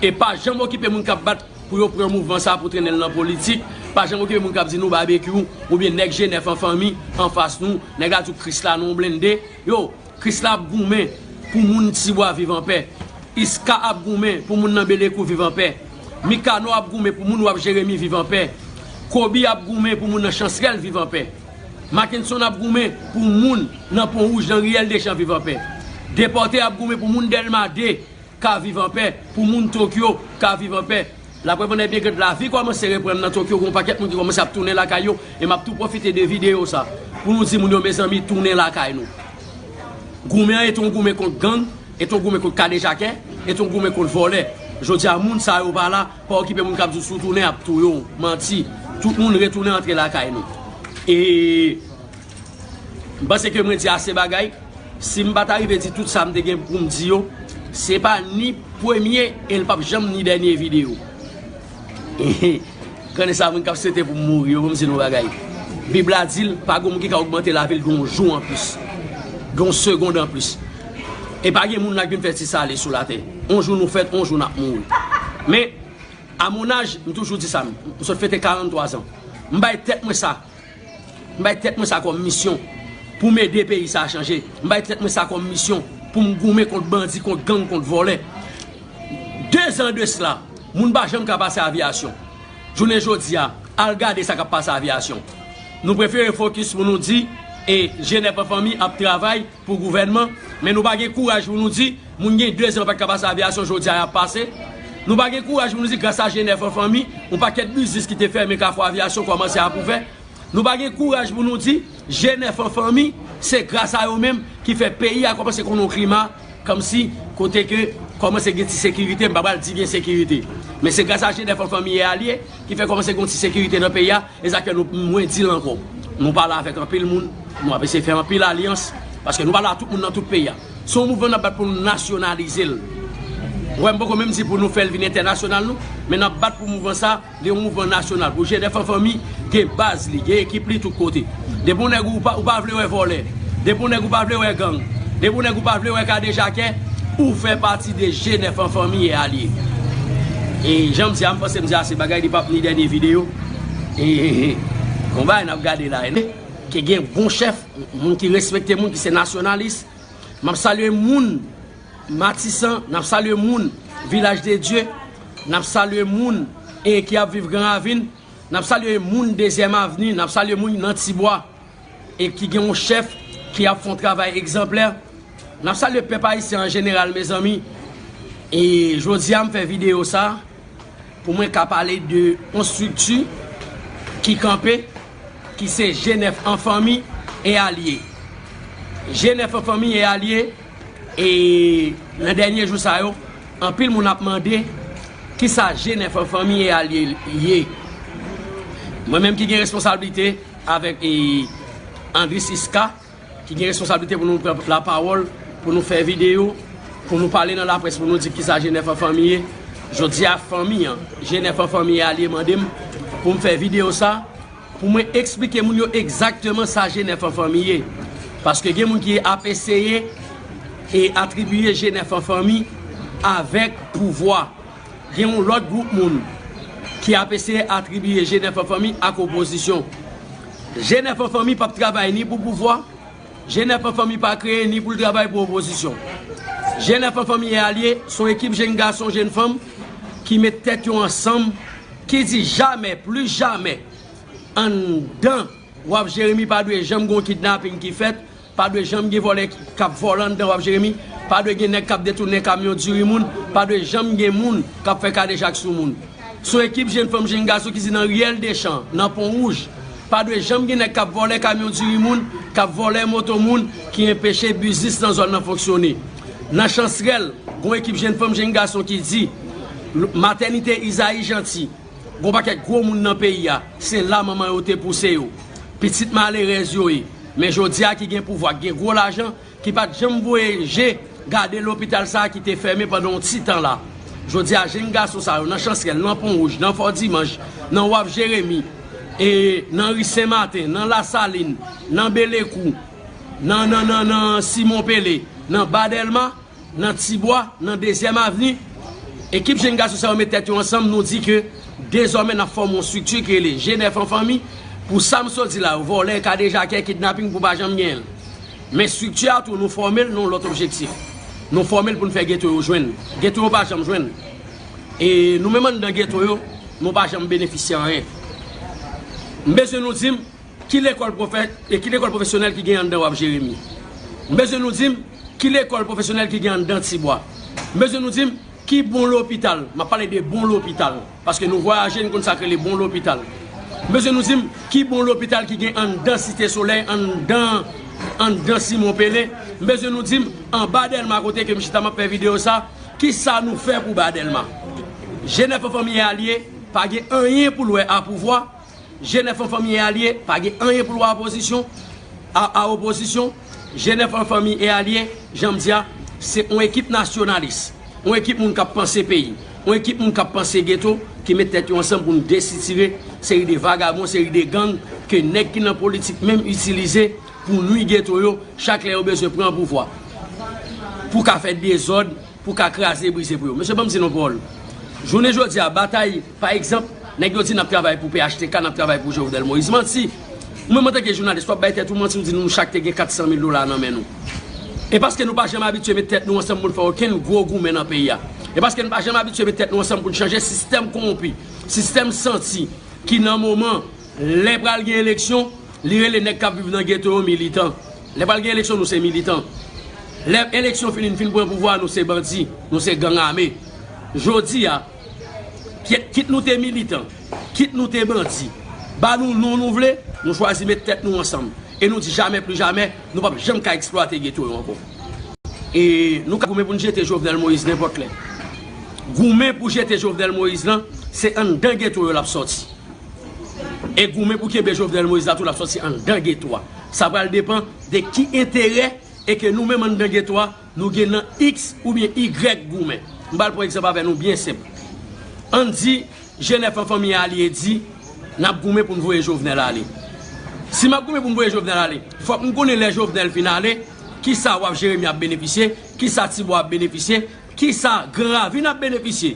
E pa janm okipe moun k ap bat pou yo pran mouvman sa pou trennen l nan politik. Pa janm okipe moun k ap di nou Babekyou oubyen nèg G nèf an fanmi anfas nou, nèg la di w Krisla nan yon blende. Yo, Krisla ap goumen pou moun Tibwa viv anpè. Iska ap goumen pou moun nan Belekou viv anpè. Mikano ap goumen pou moun Waf Jeremi viv anpè. Kobi ap goumen pou moun nan Chansrèl viv anpè. Mackenson ap goumen pou moun nan Pon Wouj, nan Riyèl Dechan viv anpè. Depòte ap goumen pou moun Dèlma de ka viv anpè, pou moun Tokyo ka viv anpè. Laprèv annè byen grann, lavi kòmanse reprann nan Tokyo, gen yon pakèt moun ki kòmanse ap tounen lakay yo, e m ap tou pwofite de videyo sa pou nou di moun yo, mezanmi, tounen lakay nou. Goumen an, e t on goumen kont gang, e t on goumen kont kadejakè, e t on goumen kont vòlè. Jodi a, moun sa yo pa la, pa okipe moun k ap di w si w tounen, y ap touye w, manti. Tout moun retounen antre lakay nou. E M panse ke mwen di ase bagay. Si m pa ta rive di tout sa m te gen pou m di yo, Se pa ni premye e l p ap janm ni dènye videyo. Grann sa moun k ap swete pou m mouri yo, ban m di nou bagay. Bib la di l, pa gen moun ki ka ogmante lavi l gen yon jou anplis, gen yon segonn anplis. E pa gen moun la k vin fè ti sale sou latè. On jou nou fèt, on jou n ap mouri. Men, a mon âge, m toujou di sa, m sot fete karannntwa zan. M bay tèt mwen sa. M bay tèt mwen sa kòm misyon pou m ede peyi sa a chanje. M bay tèt mwen sa kòm misyon pou m goumen kont bandi, kont gang, kont vòlè. De zan de sila, moun pa janm ka pase Aviyasyon. Jounen jodi a, al gade sa k ap pase Aviyasyon. Nou prefere fokis pou nou di, e, G nèf an fanmi ap travay pou gouvènman, men nou pa gen kouraj pou nou di, moun gen de zan yo pa t ka pase Aviyasyon, jodi a y ap pase. Nou pa gen kouraj pou nou di, gras a G nèf an fanmi, yon pakèt biznis ki te fèmen Kafou Aviyasyon kòmanse ap ouvè. Nou pa gen kouraj pou nou di, G nèf an fanmi, se gras a yo menm ki fè peyi a kòmanse konn yon klima, kòmsi kote ke kòmanse gen ti sekirite, m pa pral di gen sekirite. Men se gras a G nèf an fanmi e alye ki fè kòmanse gen yon ti sekirite nan peyi a, e sa k fè nou, mwen di l ankò. Nou pale avèk anpil moun, nou ap eseye fè anpil alyans, paske nou pale a tout moun nan tout peyi a. Se yon mouvman n ap bat pou nou nasyonalize l. Ou wè, m poko menm di pou nou fè l vin entènasyonal non, men n ap bat pou mouvman sa, li yon mouvman nasyonal. Pou G nèf an fanmi, gen baz li, gen ekip li tout kote. Depi yon nèg ou pa, ou pa vle wè vòlè, depi yon nèg ou pa vle wè gang, depi yon nèg ou pa vle wè kadejakè, ou fè pati de G nèf an fanmi e alye. E jan m di a, m panse m di ase bagay, li p ap ni dènye videyo. E, e, e, konba n ap gade la, e, ke gen bon chèf, moun ki respekte moun, ki se nasyonalis. M ap salye moun Matisan, n ap salye moun Vilaj de Dye, n ap salye moun, e, ki ap viv Gran Ravin, n ap salye moun Dezyèm Avni, n ap salye moun nan Tibwa, e ki gen yon chèf ki ap fè yon travay egzanplè. N ap salye pèp ayisyen an jeneral, mezanmi. E jodi a, m fè videyo sa pou mwen ka pale de yon estrikti ki kanpe, ki se G nèf an fanmi e alye. G nèf an fanmi e alye, e nan dènye jou sa yo, anpil moun ap mande kisa G nèf an fanmi e alye ye. Mwen menm ki gen responsablite avèk, e, Andris Iska, ki gen responsablite pou nou pran lapawòl, pou nou fè videyo, pou nou pale nan laprès, pou nou di kisa G nèf an fanmi ye. Jodi a, fanmi an, G nèf an fanmi e alye mande m pou m fè videyo sa, pou mwen eksplike moun yo egzakteman sa G nèf an fanmi ye. Paske gen moun ki ap eseye e atribiye G nèf an fanmi avèk pouvwa. Gen yon lòt gwoup moun ki ap eseye atribiye G nèf an fanmi ak opozisyon. G nèf an fanmi p ap travay ni pou pouvwa, G nèf an fanmi pa kreye ni pou l travay pou opozisyon. G nèf an fanmi e alye, se yon ekip jenn gason, jenn fanm ki met tèt yo ansanm, ki di jamè, plis jamè, anndan Waf Jeremi pa dwe janm gen yon kidnaping ki fèt, pa dwe janm gen vòlè k ap vòlè anndan Waf Jeremi, pa dwe gen nèg k ap detounen kamyon diri moun, pa dwe janm gen moun k ap fè kadejak sou moun. Se yon ekip jenn fanm, jenn gason ki di nan Riyèl Dechan, nan Pon Wouj, pa dwe janm gen nèg k ap vòlè kamyon diri moun, k ap vòlè moto moun, ki enpeche biznis nan zòn nan fonksyone. Nan Chansrèl, gen yon ekip jenn fanm, jenn gason ki di, matènite Izayi Janti, gen yon pakèt gwo moun nan peyi a, se la manman yo te pouse yo. Pitit malerèz yo ye. Men jodi a ki gen pouvwa, ki gen gwo lajan, ki pa t janm voye je gade lopital sa a ki te fèmen pandan yon ti tan la. Jodi a, jenn gason sa yo nan Chansrèl, nan Pon Wouj, nan Fò Dimanch, nan Waf Jeremi, e nan ri Sen Maten, nan Lasalin, nan Belekou, nan, nan, nan, nan Simon Pele, nan Ba Dèlma, nan Tibwa, nan Dezyèm Avni, ekip jenn gason sa yo met tèt yo ansanm, nou di ke dezòmè n ap fòme yon estrikti ki rele G nèf an fanmi. Pou sa m sot di la yo, vòlè, kadejakè, kidnaping pou pa janm genyen l. Men estrikti a tou, nou fòme l nan yon lòt objektif. Nou fòme l pou n fè geto yo jwenn. Geto yo pa janm jwenn. E nou menm anndan geto yo, nou pa janm benefisye anyen. M bezwen nou di m, ki lekòl pwofè-, e ki lekòl pwofesyonèl ki gen anndan Waf Jeremi? M bezwen nou di m, ki lekòl pwofesyonèl ki gen anndan Tibwa? M bezwen nou di m, ki bon lopital? M ap pale de bon lopital, paske nou vwayaje, nou konn sa k rele bon lopital. M bezwen nou di m, ki bon lopital ki gen anndan Site Solèy, anndan, anndan Simon Pele? M bezwen nou di m, anba Dèlma kote ke m chita m ap fè videyo sa, kisa nou fè pou Ba Dèlma? G nèf an fanmi e alye, pa gen anyen pou l wè a pouvwa. G nèf an fanmi e alye, pa gen anyen pou l wè a pozisyon, a, a opozisyon. G nèf an fanmi e alye, jan m di a, Se yon ekip nasyonalis, yon ekip moun k ap panse peyi, yon ekip moun k ap panse geto, ki met tèt yo ansanm pou n desitire seri de vagabon, seri de gang ke nèg ki nan politik menm itilize pou nwi geto yo chak lè yo bezwen pran pouvwa, pou ka fè dezòd, pou ka kraze brize pou yo. Mesye, ban m di nou pawòl. Jounen jodi a, batay, pa egzanp, nèg yo di n ap travay pou P H T K, n ap travay pou Jovenel Moïse. Manti! Ou menm antanke jounalis, w ap bay tèt ou manti, ou di nou chak te gen kat san mil dola nan men nou. E paske nou pa janm abitye met tèt nou ansanm pou n fè okenn gwo goumen nan peyi a. E paske nou pa janm abitye met tèt nou ansanm pou n chanje sistèm kowonpi, sistèm santi, ki nan moman, lè pral gen eleksyon, li rele nèg k ap viv nan geto yo militan. Lè pral gen eleksyon, nou se militan. Lè eleksyon fini, n fin pran pouvwa, nou se bandi, nou se gang ame. Jodi a, kit, kit nou te militan, kit nou te bandi, ba nou non nou vle, nou chwazi met tèt nou ansanm. E nou di jamè pli jamè, nou p ap janm ka eksplwate geto yo ankò. E nou ka goumen pou n jete Jovenel Moïse nenpòt lè. Goumen pou jete Jovenel Moïse lan, se anndan geto yo l ap sòti. E goumen pou kenbe Jovenel Moïse la tou, l ap sòti anndan geto a. Sa pral depann de ki enterè e ke nou menm anndan geto a, nou gen nan X oubyen Y goumen. M pral pran egzanp avè nou byen senp. Ann di, G nèf an fanmi alye di, n ap goumen pou n voye Jovenel ale. Si m ap goumen pou n voye Jovenel ale, fòk m konnen lè Jovenel fin ale, kisa Waf Jeremi ap benefisye, kisa Tibwa ap benefisye, kisa Gran Ravin ap benefisye.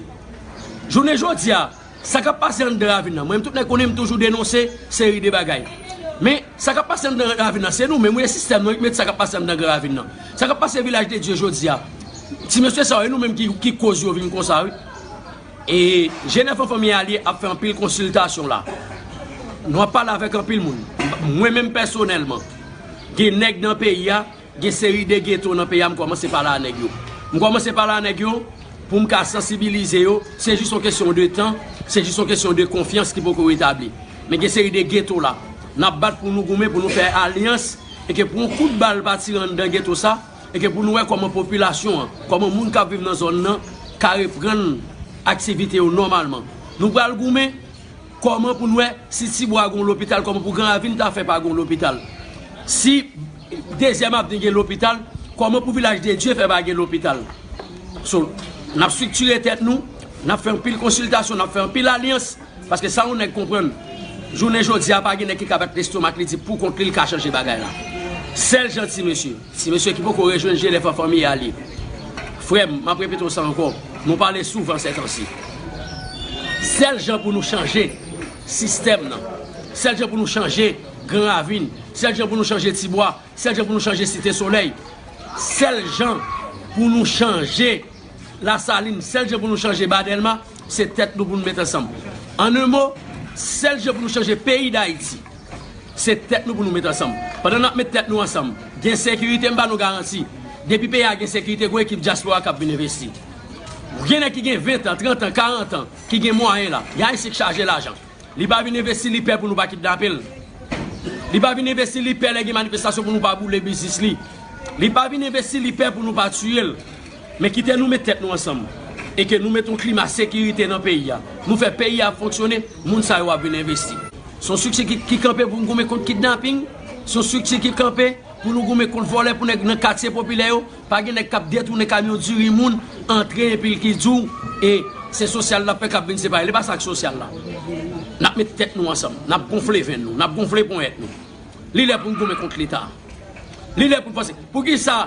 Jounen jodi a, sa k ap pase anndan Ravin nan, mwen menm tout nèg konnen m toujou denonse seri de bagay. Men, sa k ap pase anndan Ravin nan, se nou menm, wi, e sistèm nan ki mete sa k ap pase anndan Gran Ravin nan. Sa k ap pase Vilaj de Dye jodi a, ti mesye sa yo, e nou menm ki, ki koz yo vin konsa, wi. E G nèf an fanmi alye ap fè anpil konsiltasyon la. Nou ap pale avèk anpil moun. Mwen menm pèsonèlman, gen nèg nan peyi a, gen seri de geto nan peyi a, m kòmanse pale a nèg yo. M kòmanse pale a nèg yo pou m ka sansibilize yo. Se jis yon kesyon de tan, se jis yon kesyon de konfyans ki poko retabli. Men gen seri de geto la. N ap bat pou nou goumen, pou nou fè alyans, e ke pou yon kout bal pa tire anndan geto sa, e ke pou nou wè kòman popilasyon an, kòman moun k ap viv nan zòn nan ka reprann aktivite yo nòmalman. Nou pral goumen kòman pou n wè si Tibwa gen yon lopital, kòman pou Gran Ravin ta fè pa gen yon lopital. Si Dezyèm Avni gen lopital, kòman pou Vilaj de Dye fè pa gen lopital. So, n ap estriktire tèt nou, n ap fè anpil konsiltasyon, n ap fè anpil alyans, paske sa yon nèg konprann, jounen jodi a pa gen nèg ki ka bat lestomak li di pou kont li l ka chanje bagay la. Sèl jan ti mesye, ti mesye ki poko rejwenn G nèf an fanmi alye. Frè m, m ap repete w sa ankò, nou pale souvan sètansi. Sèl jan pou nou chanje sistèm nan, sèl jan pou nou chanje Gran Ravin, sèl jan pou nou chanje Tibwa, sèl jan pou nou chanje Site Solèy, sèl jan pou nou chanje Lasalin, sèl jan pou nou chanje Ba Dèlma, se tèt nou pou nou met ansanm. An en mo, sèl jan pou nou chanje peyi Dayiti, se tèt nou pou nou met ansanm. Pandan n ap met tèt nou ansanm, gen sekirite, m ba nou garanti. Depi peyi a gen sekirite, gon ekip dyaspora k ap vin envesti. Gen nèg ki gen ven tan, trant an, karant an, ki gen mwayen la. Y a isi k chaje lajan. Li pa vin envesti, li pè pou nou pa kidnape l. Li pa vin envesti, li pè lè gen manifestasyon pou nou pa boule biznis li. Li pa vin envesti, li pè pou nou pa tiye l. Men kite nou met tèt nou ansanm. E ke nou met yon klima sekirite nan peyi a. Nou fè peyi a fonksyone, moun sa yo ap vin envesti. Se yon siksè ki, ki kanpe pou n goumen kont kidnaping. Se yon siksè ki kanpe pou nou goumen kont vòlè, pou nèg nan katye popilè yo. Pa gen nèg k ap detounen kamyon diri moun, antre epi l ki di w, e se sosyal l ap fè k ap vin separe. Li pa sa k sosyal la. N ap met tèt nou ansanm, n ap gonfle venn nou, n ap gonfle ponyèt nou. Li lè pou n goumen kont Leta. Li lè pou n panse. Poukisa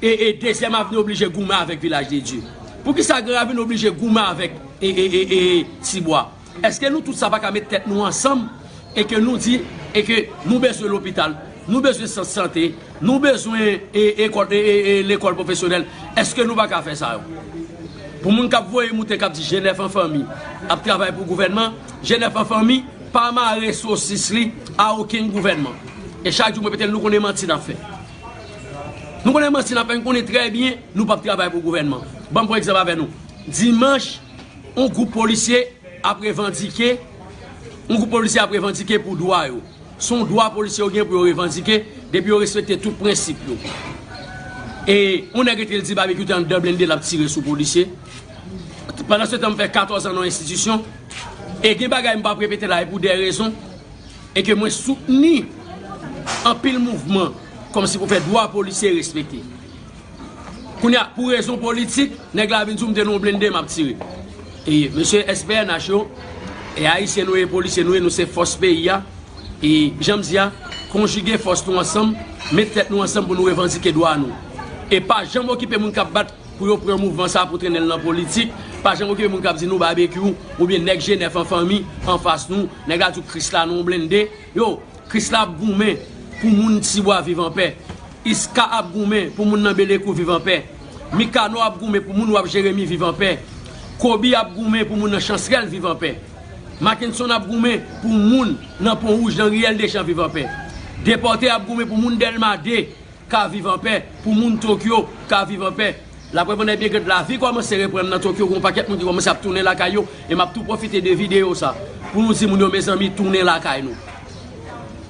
e, e Dezyèm Avni oblije goumen avèk Vilaj de Dye? Poukisa Gran Ravin oblije goumen avèk e, e, e, e Tibwa? Èske nou tout sa pa ka met tèt nou ansanm e ke nou di e ke nou bezwen lopital, nou bezwen sant sante, nou bezwen e, ekòl, e, e, e, lekòl pwofesyonèl? Èske nou pa ka fè sa yo? Pou moun k ap voye moute, k ap di G nèf an fanmi ap travay pou gouvènman, G nèf an fanmi pa mare sosis li a okenn gouvènman. E chak jou mwen pete l, nou konnen manti n ap fè. Nou konnen manti n ap fè, nou konnen trè byen nou p ap travay pou gouvènman. Ban m pran egzanp avè nou. Dimanch, yon gwoup polisye ap revandike, yon gwoup polisye ap revandike pou dwa yo. Se yon dwa polisye yo gen pou yo revandike, depi yo respekte tout prensip yo. E yon nèg rete l di Babekyou te anndan blende l ap tire sou polisye. Pandan se tan, m fè katòz an nan enstitisyon. E gen bagay m p ap repete la, e pou de rezon. E ke mwen soutni anpil mouvman kòmsi pou fè dwa polisye respekte. Kounye a, pou rezon politik, nèg la vin di w m te nan yon blende m ap tire. E mesye S P N H yo, e ayisyen nou ye, polisye nou ye, nou se fòs peyi a. E jan m di a, konjige fòs nou ansanm, met tèt nou ansanm pou nou revandike dwa nou. E pa janm okipe moun k ap bat pou yo pran mouvman sa pou trennen l nan politik. Pa janm okipe moun k ap di nou babekyou oubyen nèg G nèf an fanmi anfas nou. Nèg la di w Krisla nan yon blende. Yo, Krisla ap goumen pou moun Tibwa viv anpè. Iska ap goumen pou moun nan Belekou viv anpè. Mikano ap goumen pou moun W A P Jeremi viv anpè. Kobi ap goumen pou moun nan Chansrèl viv anpè. Mackenson ap goumen pou moun nan Pon Wouj, nan Riyèl Deschamps viv anpè. Depòte ap goumen pou moun Dèlma de ka viv anpè, pou moun Tokyo ka viv anpè. Laprè pandan byen gad lavi kòmanse reprann nan Tokyo, gen yon pakèt moun ki kòmanse ap tounen lakay yo, e m ap tou pwofite de videyo sa pou nou di moun yo, mezanmi, tounen lakay nou.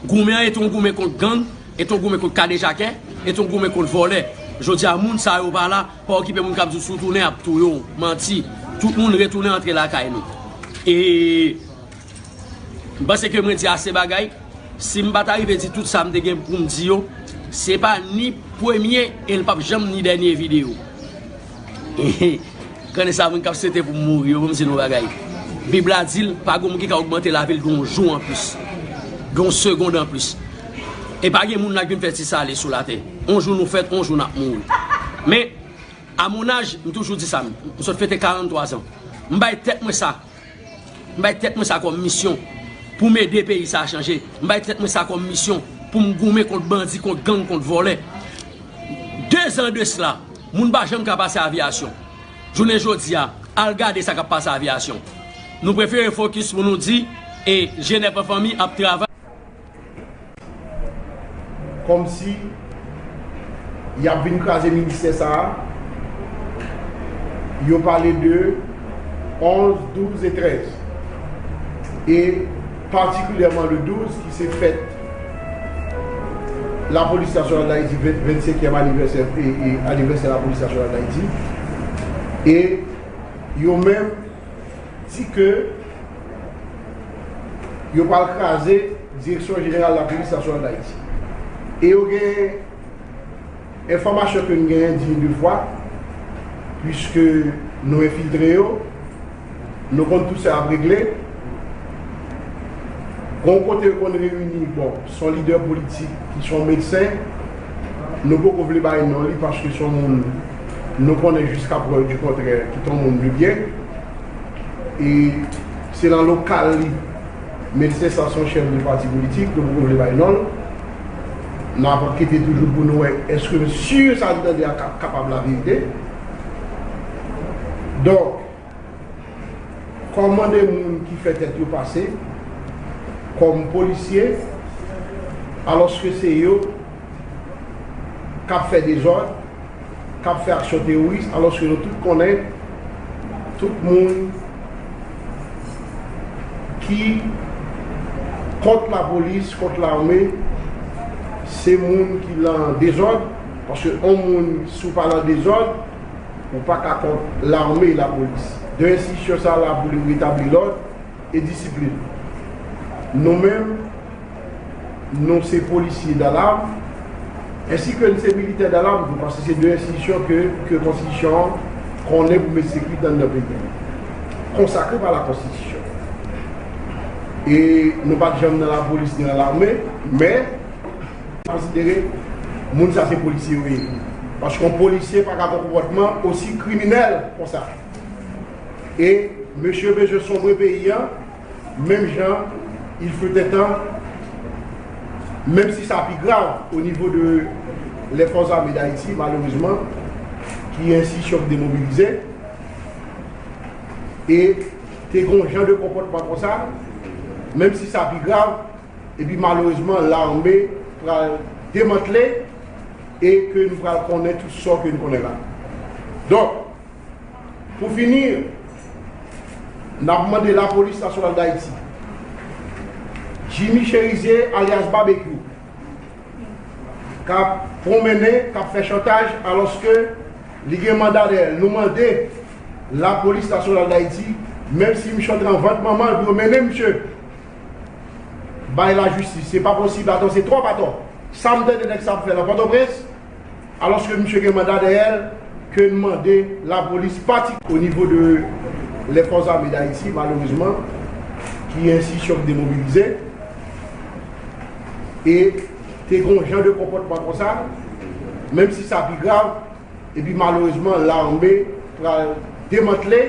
Goumen an e t on goumen kont gang, e t on goumen kont kadejakè, e t on goumen kont vòlè. Jodi a, moun sa yo pa la, pa okipe moun k ap di w si w tounen, y ap touye w. Manti. Tout moun retounen antre lakay nou. E M panse ke mwen di ase bagay. Si m pa ta rive di tout sa m te gen pou m di yo, se pa ni premye e l p ap janm ni dènye videyo. Konnen sa moun k ap swete pou m mouri yo, ban m di nou yon bagay. Bib la di l, pa gen moun ki ka ogmante lavi l gen yon jou anplis, gen yon segonn anplis. E pa gen moun la k vin fè ti sale sou latè. On jou nou fèt, on jou n ap mouri. Men, a mon âge, m toujou di sa, m sot fete karannntwa zan. M bay tèt mwen sa. M bay tèt mwen sa kòm misyon pou m ede peyi sa a chanje. M bay tèt mwen sa kòm misyon pou m goumen kont bandi, kont gang, kont vòlè. De zan de sila, moun pa janm ka pase Aviyasyon. Jounen jodi a, al gade sa k ap pase Aviyasyon. Nou prefere fokis pou nou di, e G nèf an fanmi ap travay. Kòmsi y ap vin kraze ministè sa a. Yo pale de onz, douz e trèz. E patikilyèman le douz, ki se fèt Lapolis Nasyonal Dayiti, ven-, vennsenkyèm anivèsè, e, e anivèsè Lapolis Nasyonal Dayiti. E yo menm di ke yo pral kraze Direksyon Jeneral Lapolis Nasyonal Dayiti. E yo gen enfòmasyon ke n genyen di de fwa, piske nou enfiltre yo, nou konn tout sa y ap regle. Gon kote yo konn reyini, bon, s on lidè politik ki s on medsen, nou poko vle bay non li paske s on moun nou konnen jiska prèv di kontrè ki t on moun de byen. E se nan lokal li, medsen sa s on chèf de pati politik, nou poko vle bay non l. N ap ankete toujou pou nou wè èske si sa n tande a ka-, kapab laverite. Donk, kòman de moun ki fè tèt yo pase kòm polisye, alòske se yo k ap fè dezòd, k ap fè aksyon teworis, alòske nou tout konnen, tout moun ki kont lapolis, kont lame, se moun ki lan dezòd, paske yon moun, si w pa lan dezòd, ou pa ka kont lame e lapolis. De enstitisyon sa la pou li retabli lòd e disiplin. Nou menm, nou se polisye dalam, ensi ke n se militè dalam tou, paske se de enstitisyon ke, ke konstitisyon an konnen pou met sekirite anndan peyi a. Konsakre pa la konstitisyon. E nou pa t janm nan lapolis ni nan lame, men konsidere moun sa se polisye yo ye. Paske yon polisye pa ka gen konpòtman osi kriminèl konsa. E mesye bezwen sonbre peyi a, menm jan il fut un temps, menm si sa pi grav o nivo de les Forces Armées d'Haïti, malerezman, ki enstitisyon ki demobilize, e te gen yon jan de konpòtman konsa, menm si sa pi grav, epi malerezman, lame pral demantle e ke nou pral konnen tout sò ke nou konnen la. Donk, pou fini, n ap mande Lapolis Nasyonal Dayiti, Jimmy Chérizier, alyas Babekyou, k ap pwonmennen, k ap fè chantaj, alòske li gen manda dèyè l. Nou mande Lapolis Nasyonal Dayiti, menm si misye antre an vant manman l pou yo mennen misye bay lajistis, se pa posib, atò se twòp atò. Sa m tande nèg sa ap fè nan Pòtoprens, alòske misye gen manda dèyè l, ke n mande lapolis patik o nivo de lè Fòs Ame d Ayiti, malerezman, ki enstitisyon ki demobilize, e te gen yon jan de konpòtman konsa, menm si sa pi grav, epi malerezman, lame pral demantle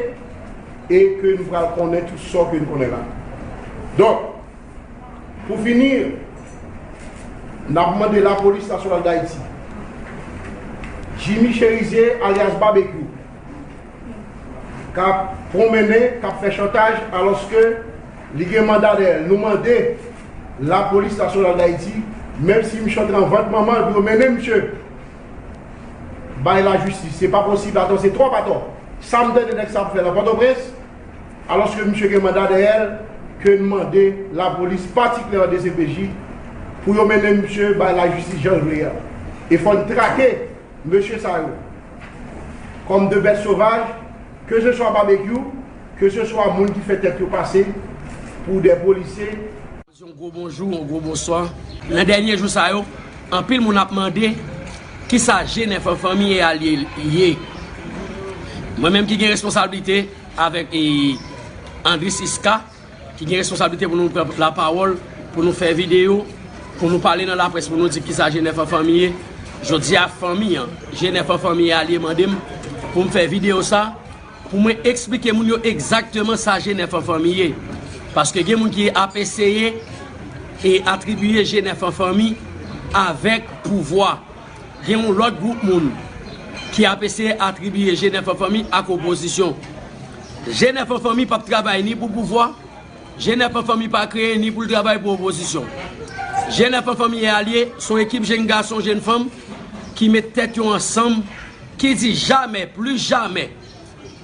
e ke nou pral konnen tout sa ke nou konnen la. Donk, pou fini, n ap mande Lapolis Nasyonal d Ayiti, Jimmy Cherizier alyas Babekyou, k ap pwonmennen, k ap fè chantaj, alòske li gen manda dèyè l. Nou mande Lapolis Nasyonal d Ayiti, menm si misye antre an vant manman l, pou yo mennen misye bay lajistis. Se pa posib, atò, se twòp atò. Sa m tande nèg sa ap fè nan Pòtoprens, alòske misye gen manda dèyè l, ke n mande lapolis, patikilyèman D C P J, pou yo mennen misye bay lajistis jan l vle a. E fò n trake mesye sa yo, kòm de bèt sovaj, ke se swa Babekyou, ke se swa moun ki fè tèt yo pase pou de polisye. Yon gwo bonjou, yon gwo bonswa. Nan dènye jou sa yo, anpil moun ap mande kisa G nèf an Fanmi e Alye ye. Mwen menm ki gen responsablite avèk, e, Andris Iska, ki gen responsablite pou nou pran lapawòl, pou nou fè videyo, pou nou pale nan laprès, pou nou di kisa G nèf an Fanmi ye. Jodi a, fanmi an, G nèf an Fanmi e Alye mande m pou m fè videyo sa, pou mwen eksplike moun yo egzakteman sa G nèf an Fanmi ye. Paske gen moun ki ap eseye e atribiye G nèf an Fanmi avèk pouvwa. Gen yon lòt gwoup moun ki ap eseye atribiye G nèf an Fanmi ak opozisyon. G nèf an Fanmi p ap travay ni pou pouvwa, G nèf an Fanmi pa kreye ni pou l travay pou opozisyon. G nèf an Fanmi e Alye se yon ekip jenn gason, jenn fanm ki met tèt yo ansanm, ki di jamè, plis jamè,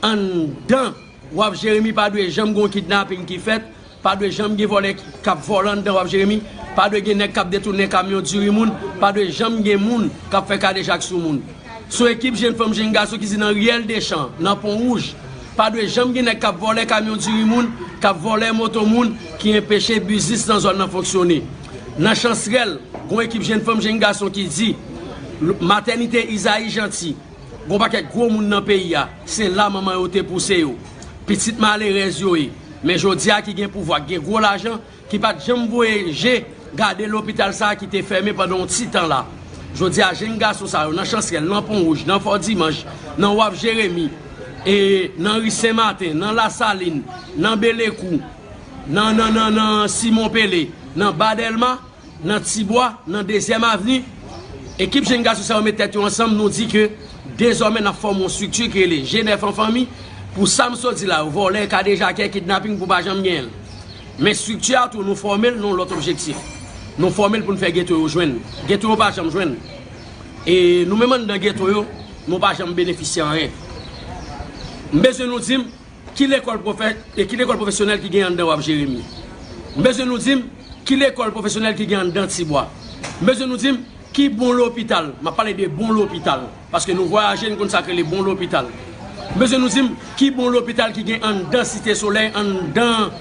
anndan Waf Jeremi pa dwe janm gen yon kidnaping ki fèt, pa dwe janm gen vòlè k ap vòlè anndan Waf Jeremi, pa dwe gen nèg k ap detounen kamyon diri moun, pa dwe janm gen moun k ap fè kadejak sou moun. Se yon ekip jenn fanm, jenn gason ki di nan riyèl Dechan, nan Pon Wouj, pa dwe janm gen nèg k ap vòlè kamyon diri moun, k ap vòlè moto moun, ki enpeche biznis nan zòn nan fonksyone. Nan Chansrèl, gen yon ekip jenn fanm, jenn gason ki di, matènite Izayi Janti, gen yon pakèt gwo moun nan peyi a, se la manman yo te pouse yo. Pitit malerèz yo ye. Men jodi a ki gen pouvwa, ki gen gwo lajan, ki pa t janm voye je gade lopital sa a ki te fèmen pandan yon ti tan la. Jodi a, jenn gason sa yo, nan Chansrèl, nan Pon Wouj, nan Fò Dimanch, nan Waf Jeremi, e nan Ri Sen Maten, nan Lasalin, nan Belekou, nan, nan, nan, nan Simon Pele, nan Ba Dèlma, nan Tibwa, nan Dezyèm Avni, ekip jenn gason sa yo met tèt yo ansanm, nou di ke dezòmè n ap fòme yon estrikti ki rele G nèf an Fanmi, pou sa m sot di la yo, vòlè, kadejakè, kidnaping, pou pa janm genyen l. Men estrikti a tou, nou fòme l nan yon lòt objektif. Nou fòme l pou n fè geto yo jwenn. Geto yo pa janm jwenn. E nou menm anndan geto yo, nou pa janm benefisye anyen. M bezwen nou di m, ki lekòl pwofè-, e ki lekòl pwofesyonèl ki gen anndan Waf Jeremi? M bezwen nou di m ki lekòl pwofesyonèl ki gen anndan Tibwa? M bezwen nou di m ki bon lopital? M ap pale de bon lopital, paske nou vwayaje, n konn sa k rele bon lopital. M bezwen nou di m ki bon lopital ki gen anndan Site Solèy, anndan,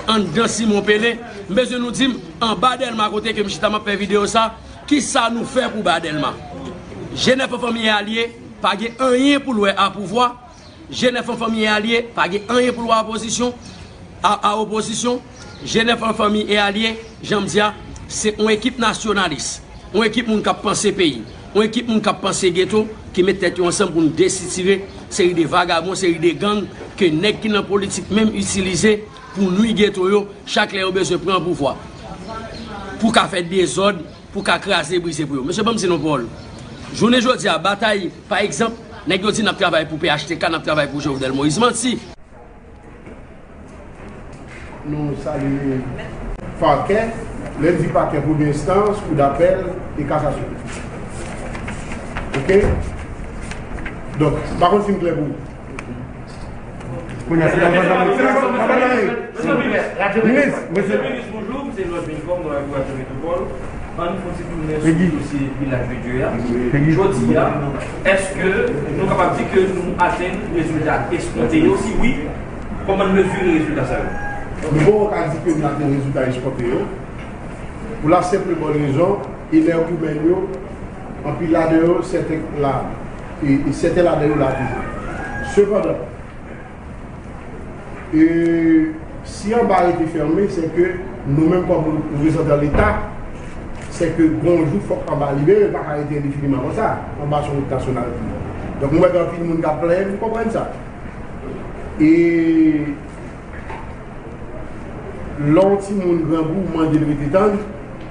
anndan Simon Pele? M bezwen nou di m anba Dèlma kote ke m chita m ap fè videyo sa, kisa nou fè pou Ba Dèlma? G nèf an Fanmi e Alye pa gen anyen pou l wè a pouvwa. G nèf an Fanmi e Alye pa gen anyen pou l wè a opozisyon, a, a opozisyon. G nèf an Fanmi e Alye, jan m di a, se yon ekip nasyonalis, yon ekip moun k ap panse peyi, yon ekip moun k ap panse geto, ki met tèt yo ansanm pou n desitire seri de vagabon, seri de gang ke nèg ki nan politik menm itilize pou nwi geto yo chak lè yo bezwen pran pouvwa, pou ka fè dezòd, pou ka kraze brize pou yo. Mesye, ban m di nou pawòl. Jounen jodi a, batay, pa egzanp, nèg yo di n ap travay pou P H T K, n ap travay pou Jovenel Moïse. Manti! Nou salye pakè. Lè n di pakè, premye enstans, kou dapèl e kasasyon. Oke? Donk, m pa konn si m klè pou ou. Kounye a, se nan pran zanmi. Se nan pran zanmi. Minis, mesye. Minis, bonjou, m se Lord Minicom, nan Radyo Metropole. Ann fè yon ti tounen sou dosye Vilaj de Dye a. Jodi a, èske nou kapab di ke nou atenn rezilta eskonte yo? Si wi, kòman n mezire rezilta sa yo? Nou poko ka di ke nou atenn rezilta eskonte yo. Pou la senp e bòn rezon, enèg imen yo, anpil ladan yo, sèten la E, e sèten ladan yo la toujou. Sepandan, e, si anba rete fèmen, se ke nou menm kòm reprezantan Leta, se ke gon jou fòk anba libere, l pa ka rete endefiniman konsa, anba se yon wout nasyonal. Donk, mwen wè gen anpil moun k ap plenyen, m konprann sa. E Lè yon timoun grangou, ou mande l rete tann,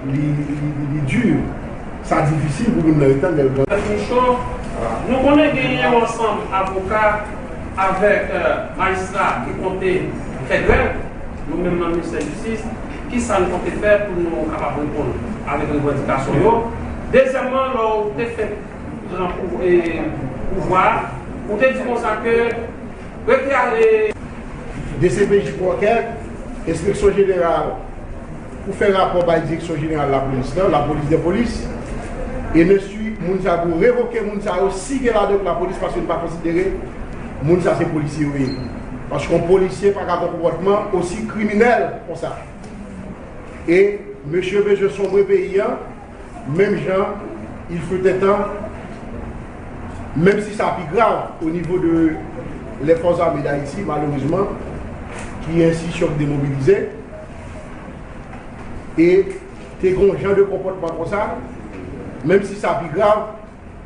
li, li, li, li di. Sa difisil pou moun nan ret tann lè l grangou. Michon, nou konnen genyen yon ansanm avoka avèk, eh, majistra ki konte fè grèv, nou menm nan ministè jistis, ki sa nou konte fè pou nou kapab reponn avèk revandikasyon yo? Dezyèmman, lè w te fenk pran pou, eh, pouvwa, ou te di konsa ke rete ale. D C P J pou ankèt, enspeksyon jeneral pou fè rapò bay direksyon jeneral lapolis lan, lapolis dè polis, e menm si moun sa pou revoke moun sa yo, si gen ladan yo k lapolis, paske nou pa konsidere moun sa se polisye yo ye. Paske yon polisye pa ka gen konpòtman osi kriminèl konsa. E mesye bezwen sonbre peyi an, menm jan, il fut un temps, menm si sa pi grav o nivo de les forces armées d'Haïti, malerezman, ki enstitisyon ki demobilize, e te gen yon jan de konpòtman konsa, menm si sa pi grav,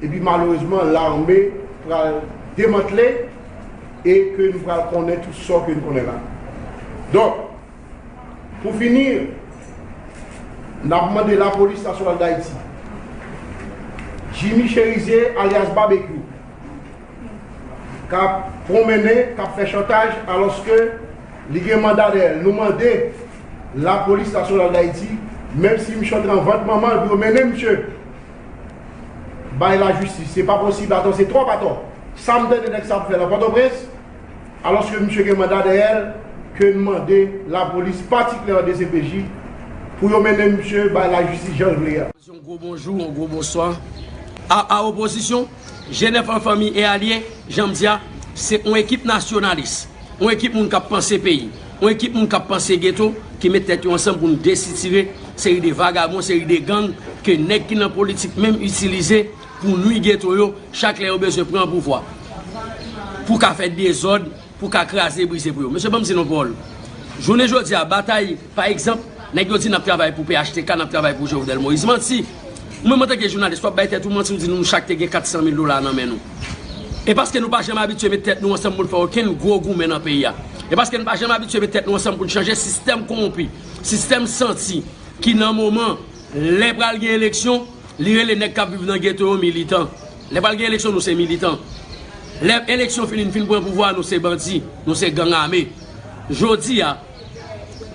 epi malerezman, lame pral demantle, e ke nou pral konnen tout sò ke nou konnen la. Donk, pou fini, n ap mande Lapolis Nasyonal Dayiti, Jimmy Chérizier, alyas Babekyou, k ap pwonmennen, k ap fè chantaj, alòske li gen manda dèyè l. Nou mande Lapolis Nasyonal Dayiti, menm si misye antre an vant manman l pou yo mennen misye bay lajistis, se pa posib, atò, se twòp atò. Sa m tande nèg sa ap fè nan Pòtoprens, alòske misye gen manda dèyè l, ke n mande lapolis, patikilyèman D C P J, pou yo mennen misye bay lajistis jan l vle a. Yon gwo bonjou, yon gwo bonswa a, a opozisyon, G nèf an fanmi e alye, jan m di a, se yon ekip nasyonalis, yon ekip moun k ap panse peyi, yon ekip moun k ap panse geto, ki met tèt yo ansanm pou n desitire seri de vagabon, seri de gang ke nèg ki nan politik menm itilize pou nwi geto yo chak lè yo bezwen pran pouvwa, pou ka fè dezòd, pou ka kraze brize pou yo. Mesye, ban m di nou pawòl. Jounen jodi a, batay, pa egzanp, nèg yo di n ap travay pou P H T K, n ap travay pou Jovenel Moïse. Manti! Ou menm antanke jounalis, w ap bay tèt ou manti, ou di nou chak te gen kat san mil dola nan men nou. E paske nou pa janm abitye met tèt nou ansanm pou n fè okenn gwo goumen nan peyi a. E paske n pa janm abitye met tèt nou ansanm pou n chanje sistèm kowonpi, sistèm santi, ki nan moman, lè pral gen eleksyon, li rele nèg k ap viv nan geto yo militan. Lè pral gen eleksyon, nou se militan. Lè eleksyon fini, n fin pran pouvwa, nou se bandi, nou se gang ame. Jodi a,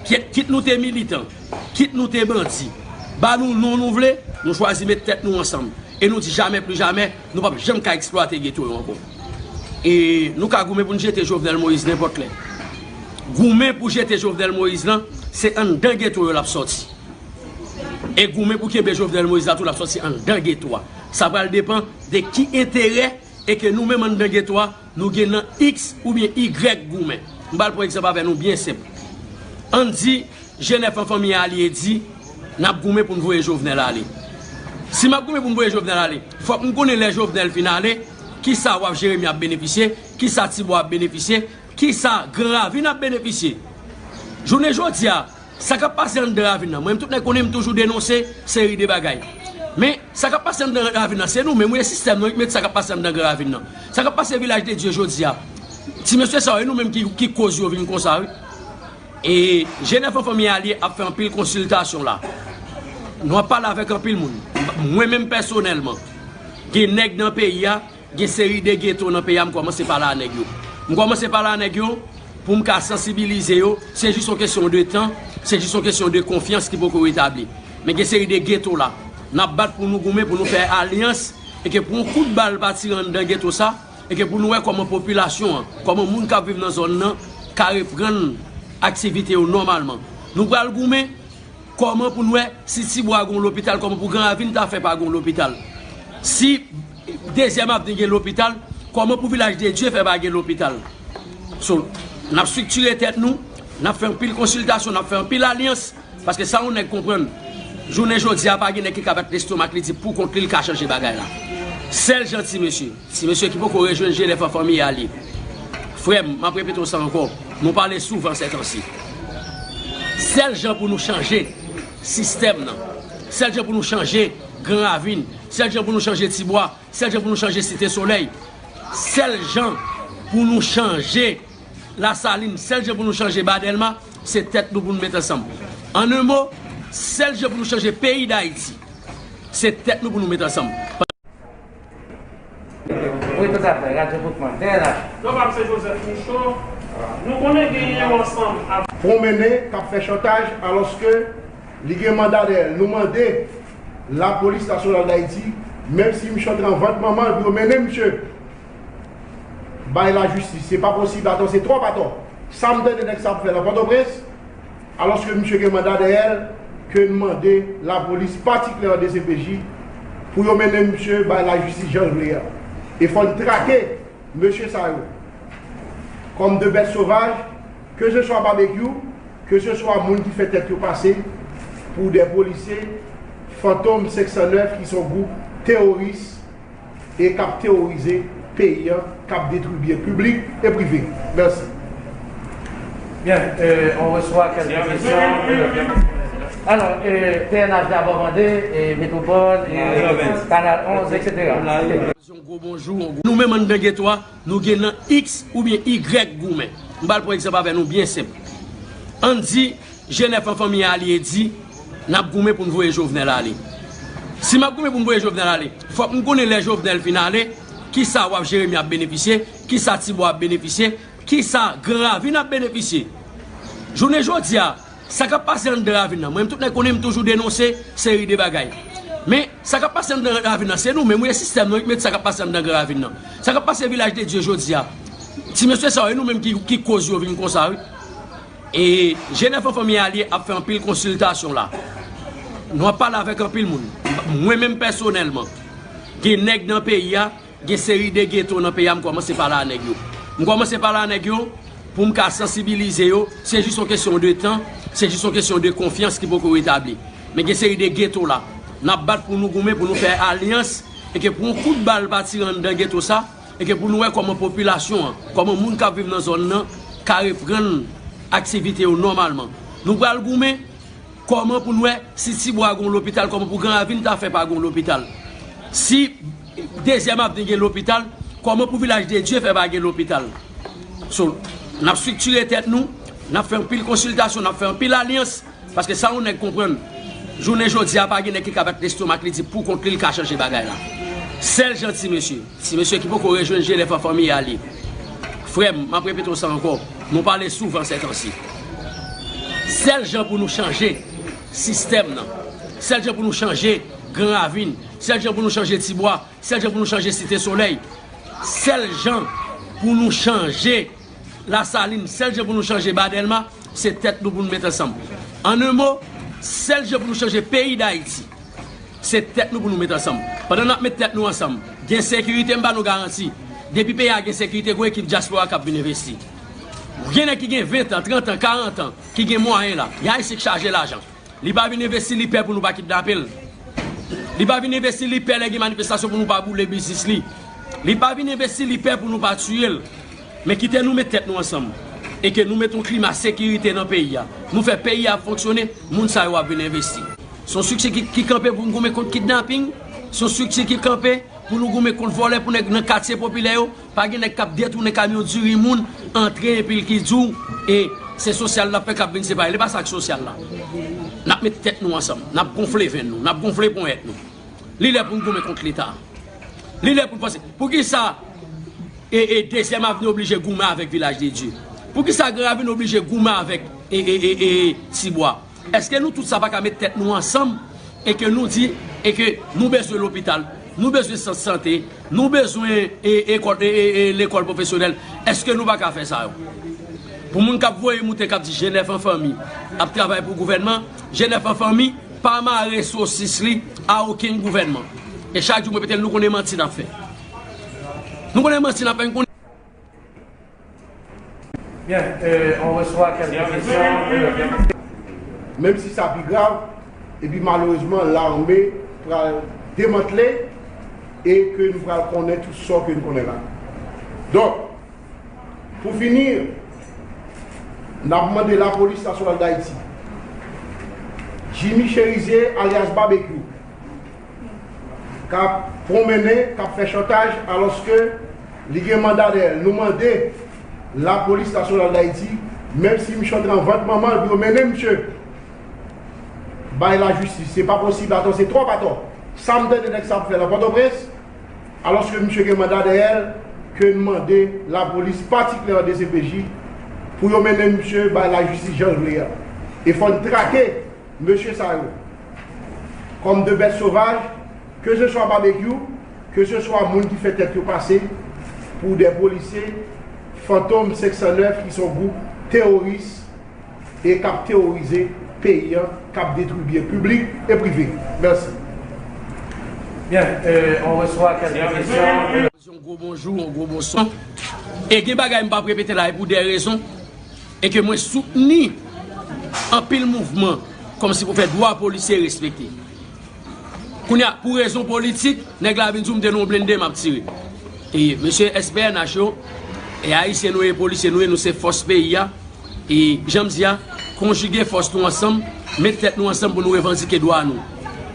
kit, kit nou te militan, kit nou te bandi, ba nou non nou vle, nou chwazi met tèt nou ansanm. E nou di jamè pli jamè, nou p ap janm ka eksplwate geto yo ankò. E nou ka goumen pou n jete Jovenel Moïse nenpòt lè. Goumen pou jete Jovenel Moïse lan, se anndan geto yo l ap sòti. E goumen pou kenbe Jovenel Moïse la tou, l ap sòti anndan geto a. Sa pral depann de ki enterè e ke nou menm anndan geto a, nou gen nan X oubyen Y goumen. M pral pran egzanp avè nou byen senp. Ann di, G nèf an fanmi alye di, n ap goumen pou n voye Jovenel ale. Si m ap goumen pou m voye Jovenel ale, fòk m konnen lè Jovenel fin ale, kisa Waf Jeremi ap benefisye, kisa Tibwa ap benefisye, kisa Gran Ravin ap benefisye. Jounen jodi a, sa k ap pase anndan ravin nan, mwen menm tout nèg konnen m toujou denonse seri de bagay. Men, sa k ap pase anndan ravin nan, se nou menm, wi, e sistèm nan wi k mete sa k ap pase anndan Gran Ravin nan. Sa k ap pase Vilaj de Dye jodi a. Ti mesye sa yo, e nou menm ki, ki koz yo vin konsa, wi. E G nèf an fanmi alye ap fè anpil konsiltasyon la. Nou ap pale avèk anpil moun. Mwen menm pèsonèlman, gen nèg nan peyi a, gen seri de geto nan peyi a, m kòmanse pale a nèg yo. M kòmanse pale a nèg yo pou m ka sansibilize yo. Se jis yon kesyon de tan, se jis yon kesyon de konfyans ki poko retabli. Men gen seri de geto la. N ap bat pou nou goumen, pou nou fè alyans, e ke pou yon kout bal pa tire anndan geto sa, e ke pou nou wè kòman popilasyon an, kòman moun k ap viv nan zòn nan ka reprann aktivite yo nòmalman. Nou pral goumen kòman pou n wè si Tibwa gen yon lopital, kòman pou Gran Ravin ta fè pa gen yon lopital. Si Dezyèm Avni gen lopital, kòman pou Vilaj de Dye fè pa gen lopital. So, n ap striktire tèt nou, n ap fè anpil konsiltasyon, n ap fè anpil alyans, paske sa yon nèg konprann, jounen jodi a pa gen nèg ki ka bat lestomak li di pou kont li, li ka chanje bagay la. Sèl jan ti mesye, ti mesye ki poko rejwenn G N F an fanmi a li. Frè m, m ap repete w sa ankò, nou pale souvan sètansi. Sèl jan pou nou chanje sistèm nan, sèl jan pou nou chanje Gran Ravin, sèl jan pou nou chanje Tibwa, sèl jan pou nou chanje Site Solèy, sèl jan pou nou chanje Lasalin, sèl jan pou nou chanje Ba Dèlma, se tèt nou pou nou met ansanm. An en mo, sèl jan pou nou chanje peyi Dayiti, se tèt nou pou nou met ansanm. Wi, tout à fait, Radyo Boukman, T N H. Non, pa m se Joseph Michaud. Nou konnen genyen yon ansanm. Pwomennen, k ap fè chantaj, alòske li gen manda dèyè l. Nou mande Lapolis Nasyonal Dayiti, menm si misye antre an vant manman l pou yo mennen misye bay lajistis, se pa posib, atò, se twòp atò. Sa m tande nèg sa ap fè nan Pòtoprens, alòske misye gen manda dèyè l, ke n mande lapolis, patikilyèman D C P J, pou yo mennen misye bay lajistis jan l vle a. E fò n trake mesye sa yo kòm de bèt sovaj, ke se swa babekyou, ke se swa moun ki fè tèt yo pase pou de polisye Fantom senk san nèf ki se yon gwoup teworis e k ap teworize peyi a, k ap detwi byen piblik e prive. Mèsi. Bien, euh, on reçoit quelques questions. Alors, euh, T N H d'abord mandé, et Métropole, et Canal onze, et cetera. Yon gwo bonjou, yon gwo... Nou menm anndan geto a, nou gen nan X oubyen Y goumen. M pral pran egzanp avè nou byen senp. Ann di, G N F an fanmi a alye di, n ap goumen pou n voye Jovenel ale. Si m ap goumen pou m voye Jovenel ale, fòk m konnen lè Jovenel fin ale, kisa Waf Jeremi ap benefisye, kisa Tibwa ap benefisye, kisa Gran Ravin ap benefisye. Jounen jodi a, sa k ap pase anndan ravin nan, mwen menm tout nèg konnen m toujou denonse seri de bagay. Men, sa k ap pase anndan ravin nan, se nou menm wi, e sistèm nan wi ki mete sa k ap pase anndan Gran Ravin nan. Sa k ap pase Vilaj de Dye jodi a, ti mesye sa yo, e nou menm ki, ki koz yo vin konsa wi. E G N F an fanmi alye ap fè anpil konsiltasyon la. Nou ap pale avèk anpil moun. Mwen menm pèsonèlman, gen nèg nan peyi a, gen seri de geto nan peyi a, m kòmanse pale a nèg yo. M kòmanse pale a nèg yo pou m ka sansibilize yo. Se jis yon kesyon de tan, se jis yon kesyon de konfyans ki poko retabli. Men gen seri de geto la, n ap bat pou nou goumen, pou nou fè alyans, e ke pou yon kout bal pa tire anndan geto sa, e ke pou nou wè kòman popilasyon an, kòman moun k ap viv nan zòn nan ka reprann aktivite yo nòmalman. Nou pral goumen kòman pou n wè si Tibwa gen yon lopital, kòman pou Gran Ravin ta fè pa gen yon lopital. Si Dezyèm Avni gen lopital, kòman pou Vilaj de Dye fè pa gen lopital. So, n ap estriktire tèt nou, n ap fè anpil konsiltasyon, n ap fè anpil alyans, paske sa yon nèg konprann, jounen jodi a pa gen nèg ki ka bat lestomak li di pou kont li, li ka chanje bagay la. Sèl jan ti mesye, ti mesye ki poko rejwenn G N F an fanmi a li. Frè m, m ap repete w sa ankò, nou pale souvan sètansi. Sèl jan pou nou chanje sistèm nan, sèl jan pou nou chanje Gran Ravin, sèl jan pou nou chanje Tibwa, sèl jan pou nou chanje Site Solèy, sèl jan pou nou chanje Lasalin, sèl jan pou nou chanje Ba Dèlma, se tèt nou pou nou met ansanm. An en mo, sèl jan pou nou chanje peyi Dayiti, se tèt nou pou nou met ansanm. Pandan n ap met tèt nou ansanm, gen sekirite, m ba nou garanti. Depi peyi a gen sekirite, gon ekip dyaspora k ap vin envesti. Gen nèg ki gen ven tan, trant an, karant an, ki gen mwayen la. Gen Ayisyen k chaje lajan. Li pa vin envesti, li pè pou nou pa kidnape l. Li pa vin envesti, li pè lè gen manifestasyon pou nou pa boule biznis li. Li pa vin envesti, li pè pou nou pa tiye l. Men kite nou met tèt nou ansanm e ke nou met yon klima sekirite nan peyi a. Nou fè peyi a fonksyone, moun sa yo ap vin envesti. Se yon estrikti ki, ki kanpe pou n goumen kont kidnaping. Se yon estrikti ki kanpe pou nou goumen kont vòlè, pou nèg nan katye popilè yo. Pa gen nèg k ap detounen kamyon diri moun, antre epi l ki di w, e se sosyal l ap fè k ap vin separe. Li pa sa k sosyal la. N ap met tèt nou ansanm, n ap gonfle venn nou, n ap gonfle ponyèt nou. Li lè pou n goumen kont Leta. Li lè pou n panse. Poukisa e, e Dezyèm Avni oblije goumen avèk Vilaj de Dye? Poukisa Gran Ravin oblije goumen avèk e, e, e, e Tibwa? Èske nou tout sa pa ka met tèt nou ansanm e ke nou di e ke nou bezwen lopital, nou bezwen sant sante, nou bezwen e, ekòl, e, e, e, lekòl pwofesyonèl? Èske nou pa ka fè sa yo? Pou moun k ap voye moute, k ap di G N F an fanmi ap travay pou gouvènman, G N F an fanmi pa mare sosis li a okenn gouvènman. E chak jou m repete l, nou konnen manti n ap fè. Nou konnen manti n ap fè, n konnen. Bien, euh, on reçoit quelques questions. Menm si sa pi grav, epi malerezman, lame pral demantle e ke nou pral konnen tout sa ke nou konnen la. Donk, pou fini, n ap mande Lapolis Nasyonal Dayiti, Jimmy Chérizier alyas Babekyou, k ap pwonmennen, k ap fè chantaj, alòske li gen manda dèyè l. Nou mande Lapolis Nasyonal Dayiti, menm si misye antre an vant manman l, pou yo mennen misye bay lajistis. Se pa posib, atò, se twòp atò. Sa m tande nèg sa ap fè nan Pòtoprens, alòske misye gen manda dèyè l, ke n mande lapolis, patikilyèman D C P J, pou yo mennen misye bay lajistis jan l vle a. E fò n trake mesye sa yo kòm de bèt sovaj, ke se swa Babekyou, ke se swa moun ki fè tèt yo pase pou de polisye Fantom senk san nèf ki se yon gwoup teworis e k ap teworize peyi an, k ap detwi byen piblik e prive. Mèsi. Bien, euh, on reçoit quelques questions. Yon gwo bonjou, yon gwo bonswa. E gen bagay m p ap repete la, e pou de rezon. E ke mwen soutni anpil mouvman, kòmsi pou fè dwa polisye respekte. Kounye a, pou rezon politik, nèg la vin di w m te nan yon blende, m ap tire. E mesye S P N H yo, e ayisyen nou ye, polisye nou ye, nou se fòs peyi a. E jan m di a, konjige fòs nou ansanm, met tèt nou ansanm pou nou revandike dwa nou.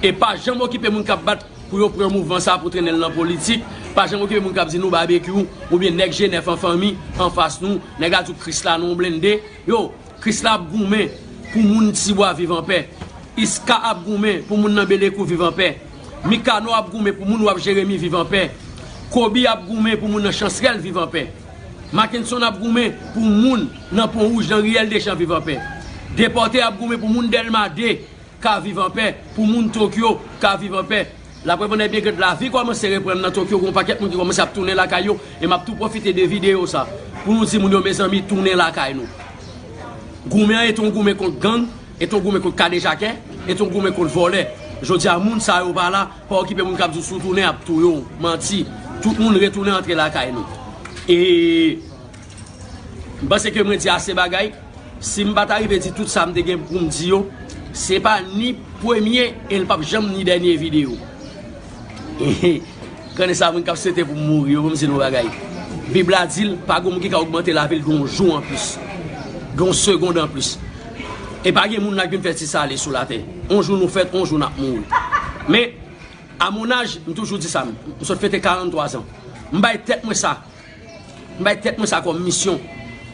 E pa janm okipe moun k ap bat pou yo pran mouvman sa pou trennen l nan politik. Pa janm okipe moun k ap di nou Babekyou oubyen nèg G nèf an fanmi anfas nou. Nèg la di w Krisla nan yon blende. Yo, Krisla ap goumen pou moun Tibwa viv anpè. Iska ap goumen pou moun nan Belekou viv anpè. Mikano ap goumen pou moun W A P Jeremi viv anpè. Kobi ap goumen pou moun nan Chansrèl viv anpè. Mackenson ap goumen pou moun nan Pon Wouj, nan Riyèl Deschamps viv anpè. Depòte ap goumen pou moun Dèlma de ka viv anpè, pou moun Tokyo ka viv anpè. Laprèv annè byen ke lavi kòmanse reprann nan Tokyo, gen yon pakèt moun ki kòmanse ap tounen lakay yo, e m ap tou pwofite de videyo sa pou nou di moun yo, mezanmi, tounen lakay nou. Goumen an e t on goumen kont gang, e t on goumen kont kadejakè, e t on goumen kont vòlè. Jodi a, moun sa yo pa la, pa okipe moun k ap di w si w tounen, y ap touye w. Manti. Tout moun retounen antre lakay nou. E m panse ke mwen di ase bagay. Si m pa ta rive di tout sa m te gen pou m di yo, se pa ni premye e l p ap janm ni dènye videyo. Konnen sa moun k ap swete pou m mouri yo, pou m di nou bagay. Bib la di l, pa gen moun ki ka ogmante lavi l gen yon jou anplis, gen yon segond anplis. E pa gen moun la k vin fè ti sale sou latè. On jou nou fèt, on jou n ap mouri. Men, a mon âge, m toujou di sa, m sot fete karannntwa zan. M bay tèt mwen sa. M bay tèt mwen sa kòm misyon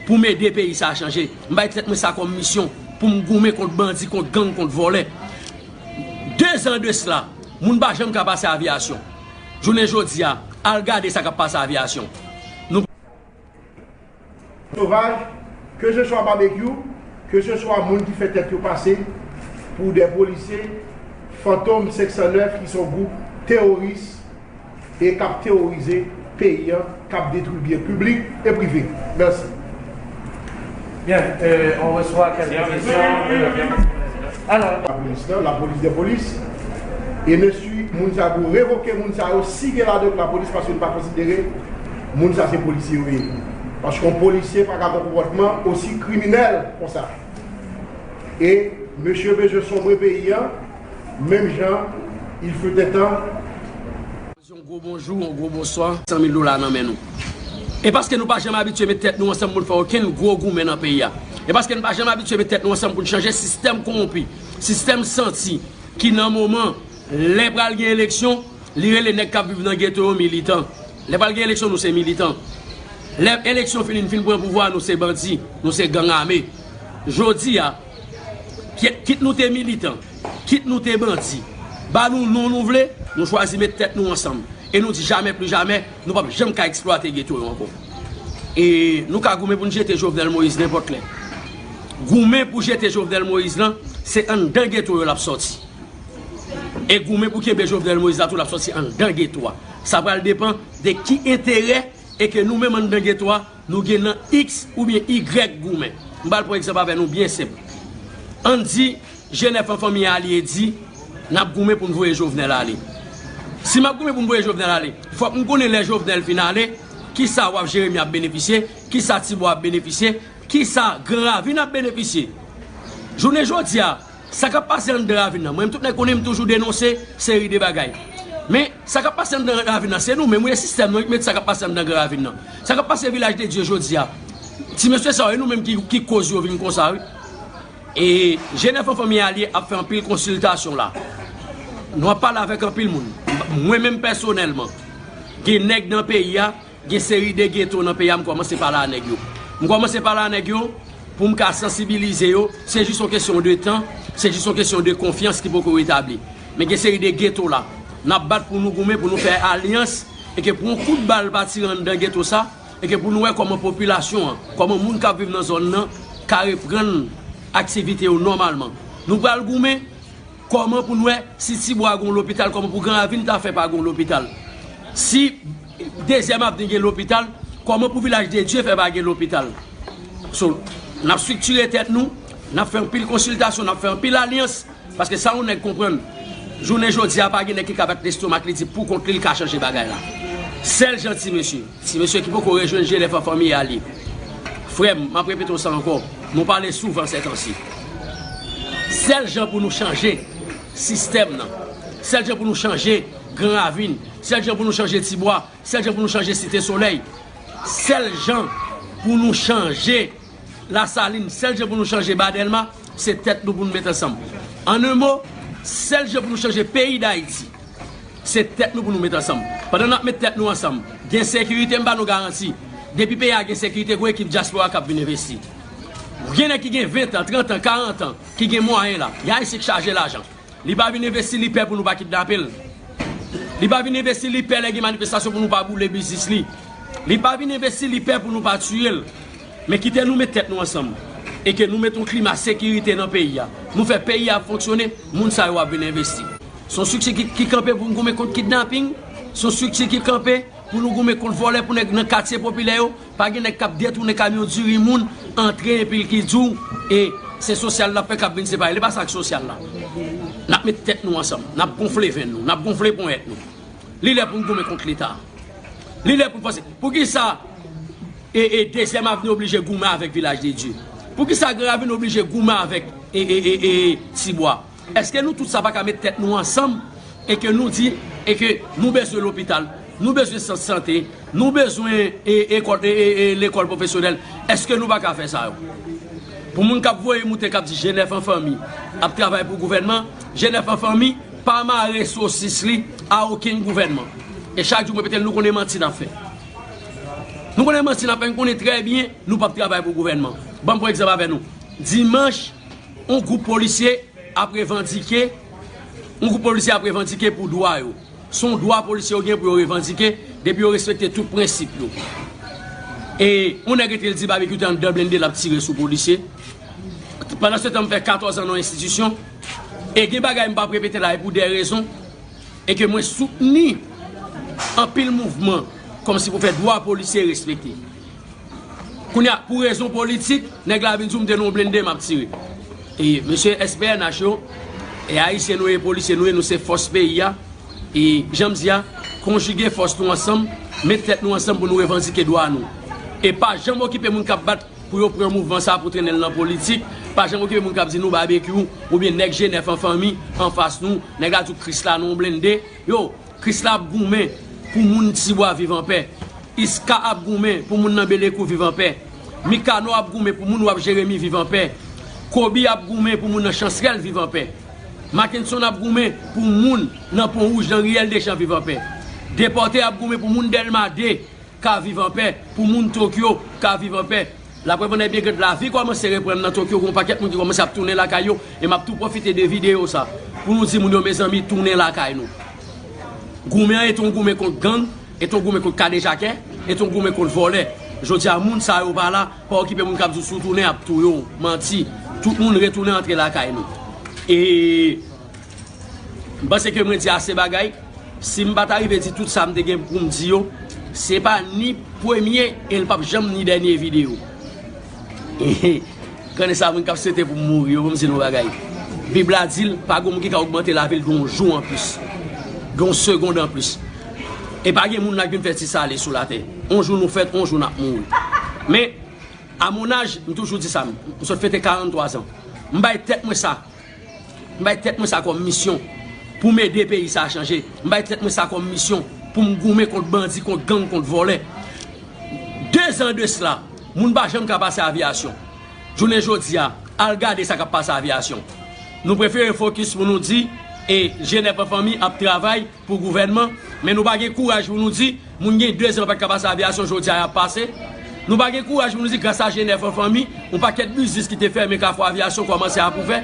pou m ede peyi sa a chanje. M bay tèt mwen sa kòm misyon pou m goumen kont bandi, kont gang, kont vòlè. De zan de sila, moun pa janm ka pase aviyasyon. Jounen jodi a, al gade sa k ap pase aviyasyon. Nou sovaj, ke se swa Babekyou, ke se swa moun ki fè tèt yo pase pou de polisye Fantom senk san nèf ki se yon gwoup teworis e k ap teworize peyi an, k ap detwi byen piblik e prive. Mèsi. Bien, euh, on reçoit quelques questions. Alors, lapolis la, lapolis de polis, e mesye moun sa pou revoke moun sa yo, si gen ladan lapolis, paske nou pa konsidere moun sa se polisye yo ye. Paske yon polisye pa ka gen konpòtman osi kriminèl konsa. E mesye bezwen sonbre peyi an, menm jan il fut un temps. Yon gwo bonjou, yon gwo bonswa, san mil dola nan men nou. E paske nou pa janm abitye met tèt nou ansanm pou n fè okenn gwo goumen nan peyi a. E paske nou pa janm abitye met tèt nou ansanm pou n chanje sistèm kowonpi, sistèm santi, ki nan moman, lè pral gen eleksyon, li rele nèg k ap viv nan geto yo militan. Lè pral gen eleksyon, nou se militan. Lè eleksyon fini, n fin pran pouvwa, nou se bandi, nou se gang ame. Jodi a, kit, kit nou te militan, kit nou te bandi, ba nou non nou vle, nou chwazi met tèt nou ansanm. E nou di jamè pli jamè, nou p ap janm ka eksplwate geto yo ankò. E nou ka goumen pou n jete Jovenel Moïse nenpòt lè. Goumen pou jete Jovenel Moïse lan, se anndan geto yo l ap sòti. E goumen pou kenbe Jovenel Moïse la tou, l ap sòti anndan geto a. Sa pral depann de ki enterè e ke nou menm anndan geto a, nou gen nan X oubyen Y goumen. M pral pran egzanp avè nou byen senp. Ann di, G nèf an fanmi Alye di, n ap goumen pou n voye Jovenel ale. Si m ap goumen pou m voye Jovenel ale, fòk m konnen lè Jovenel fin ale, kisa W A P Jeremi ap benefisye, kisa Tibwa ap benefisye, kisa Gran Ravin ap benefisye. Jounen jodi a, sa k ap pase anndan ravin nan, mwen menm tout nèg konnen m toujou denonse seri de bagay. Men, sa k ap pase anndan Gran Ravin nan, se nou menm, wi, e sistèm nan ki mete sa k ap pase anndan Gran Ravin nan. Sa k ap pase Vilaj de Dye jodi a, ti mesye sa yo, e nou menm ki, ki koz yo vin konsa, wi. E G nèf an fanmi alye ap fè anpil konsiltasyon la. Nou ap pale avèk anpil moun. Mwen menm pèsonèlman, gen nèg nan peyi a, gen seri de geto nan peyi a, m kòmanse pale a nèg yo. M kòmanse pale a nèg yo pou m ka sansibilize yo. Se jis yon kesyon de tan, se jis yon kesyon de konfyans ki poko retabli. Men gen seri de geto la. N ap bat pou nou goumen, pou nou fè alyans, e ke pou yon kout bal pa tire anndan geto sa, e ke pou nou wè kòman popilasyon an, kòman moun k ap viv nan zòn nan ka reprann aktivite yo nòmalman. Nou pral goumen kòman pou n wè si Tibwa gen yon lopital, kòman pou Gran Ravin ta fè pa gen yon lopital. Si Dezyèm Avni gen lopital, kòman pou Vilaj de Dye fè pa gen lopital? So, n ap estriktire tèt nou, n ap fè anpil konsiltasyon, n ap fè anpil alyans, paske sa yon nèg konprann, jounen jodi a pa gen nèg ki ka bat lestomak li di pou kont li, li ka chanje bagay la. Sèl jan ti mesye, ti mesye ki poko rejwenn G nèf an fanmi alye. Frè m, m ap repete w sa ankò, nou pale souvan sètansi. Sèl jan pou nou chanje sistèm nan, sèl jan pou nou chanje Gran Ravin, sèl jan pou nou chanje Tibwa, sèl jan pou nou chanje Site Solèy, sèl jan pou nou chanje Lasalin, sèl jan pou nou chanje Ba Dèlma, se tèt nou pou nou met ansanm. An en mo, sèl jan pou nou chanje peyi Dayiti, se tèt nou pou nou met ansanm. Pandan n ap met tèt nou ansanm, gen sekirite, m ba nou garanti. Depi peyi a gen sekirite, gon ekip dyaspora k ap vin envesti. Gen nèg ki gen ven tan, trant an, karant an, ki gen mwayen la. Gen Ayisyen k chaje lajan. Li pa vin envesti, li pè pou nou pa kidnape l. Li pa vin envesti, li pè lè gen manifestasyon pou nou pa boule biznis li. Li pa vin envesti, li pè pou nou pa tiye l. Men kite nou met tèt nou ansanm. E ke nou met yon klima sekirite nan peyi a. Nou fè peyi a fonksyone, moun sa yo ap vin envesti. Se yon estrikti ki, ki kanpe pou n goumen kont kidnaping. Se yon estrikti ki kanpe pou nou goumen kont vòlè, pou nèg nan katye popilè yo pa gen nèg k ap detounen kamyon diri moun, antre epi l ki di w, e se sosyal l ap fè k ap vin separe. Li pa sa k sosyal la. N ap met tèt nou ansanm, n ap gonfle venn nou, n ap gonfle ponyèt nou. Li lè pou n goumen kont Leta. Li lè pou n fòse. Poukisa e, e Dezyèm Avni oblije goumen avèk Vilaj de Dye? Poukisa Gran Ravin oblije goumen avèk e, e, e, e Tibwa? Èske nou tout sa pa ka met tèt nou ansanm e ke nou di e ke nou bezwen lopital, nou bezwen sant sante, nou bezwen e, ekòl, e, e, e, lekòl pwofesyonèl? Èske nou pa ka fè sa yo? Pou moun k ap voye moute k ap di G nèf an fanmi ap travay pou gouvènman, G nèf an fanmi pa mare sosis li a okenn gouvènman. E chak jou mwen pete l, nou konnen manti n ap fè. Nou konnen manti n ap fè, nou konnen trè byen nou p ap travay pou gouvènman. Ban m pran egzanp avè nou. Dimanch, yon gwoup polisye ap revandike, yon gwoup polisye ap revandike pou dwa yo. Se yon dwa polisye yo gen pou yo revandike, depi yo respekte tout prensip yo. E yon nèg rete l di Babekyou te anndan blende l ap tire sou polisye. Pandan se tan, m fè katòz an nan yon enstitisyon, e gen bagay m p ap repete la, e pou de rezon, e ke mwen soutni anpil mouvman kòmsi pou fè dwa polisye respekte. Kounye a, pou rezon politik, nèg la vin di w m te nan yon blende m ap tire. E mesye S P N H yo, e ayisyen nou ye, polisye nou ye, nou se fòs peyi a. E jan m di a, konjige fòs nou ansanm, met tèt nou ansanm pou nou revandike dwa nou. E pa janm okipe moun k ap bat pou yo pran mouvman sa pou trennen l nan politik. Pa janm okipe moun k ap di nou Babekyou oubyen nèg G nèf an fanmi anfas nou, nèg la di w Krisla nan yon blende. Yo, Krisla ap goumen pou moun Tibwa viv anpè. Iska ap goumen pou moun nan Belekou viv anpè. Mikano ap goumen pou moun w ap Jeremi viv anpè. Kobi ap goumen pou moun nan Chansrèl viv anpè. Mackenson ap goumen pou moun nan Pon Wouj, nan Riyèl Deschamps viv anpè. Depòte ap goumen pou moun Dèlma de ka viv anpè, pou moun Tokyo ka viv anpè. Laprèv annè byen gad, lavi kòmanse reprann nan Tokyo, gen yon pakèt moun ki kòmanse ap tounen lakay yo, e m ap tou pwofite de videyo sa pou nou di moun yo, mezanmi, tounen lakay nou. Goumen an, e t on goumen kont gang, e t on goumen kont kadejakè, e t on goumen kont vòlè. Jodi a, moun sa yo pa la, pa okipe moun k ap di w si w tounen, y ap touye w. Manti. Tout moun retounen antre lakay nou. E M panse ke mwen di ase bagay. Si m pa ta rive di tout sa m te gen pou m di yo, se pa ni premye e l p ap janm ni dènye videyo. Konnen sa, moun k ap swete pou m mouri yo, ban m di nou bagay. Bib la di l, pa gen moun ki ka ogmante lavi l gen yon jou anplis, gen yon segond anplis. E pa gen moun la k vin fè ti sale sou latè. On jou nou fèt, on jou n ap mouri. Men, a mon âge, m toujou di sa, m sot fete karant twa zan. M bay tèt mwen sa. M bay tèt mwen sa kòm misyon. pou m ede peyi sa a chanje. M bay tèt mwen sa kòm misyon pou m goumen kont bandi, kont gang, kont vòlè. De zan de sila, moun pa janm ka pase Aviyasyon. Jounen jodi a, al gade sa k ap pase Aviyasyon. Nou prefere fokis pou nou di, e, G nèf an fanmi ap travay pou gouvènman, men nou pa gen kouraj pou nou di, moun gen de zan pa t ka pase Aviyasyon, jodi a y ap pase. Nou pa gen kouraj pou nou di, gras a G nèf an fanmi, yon pakèt biznis ki te fèmen Kafou Aviyasyon kòmanse ap ouvè.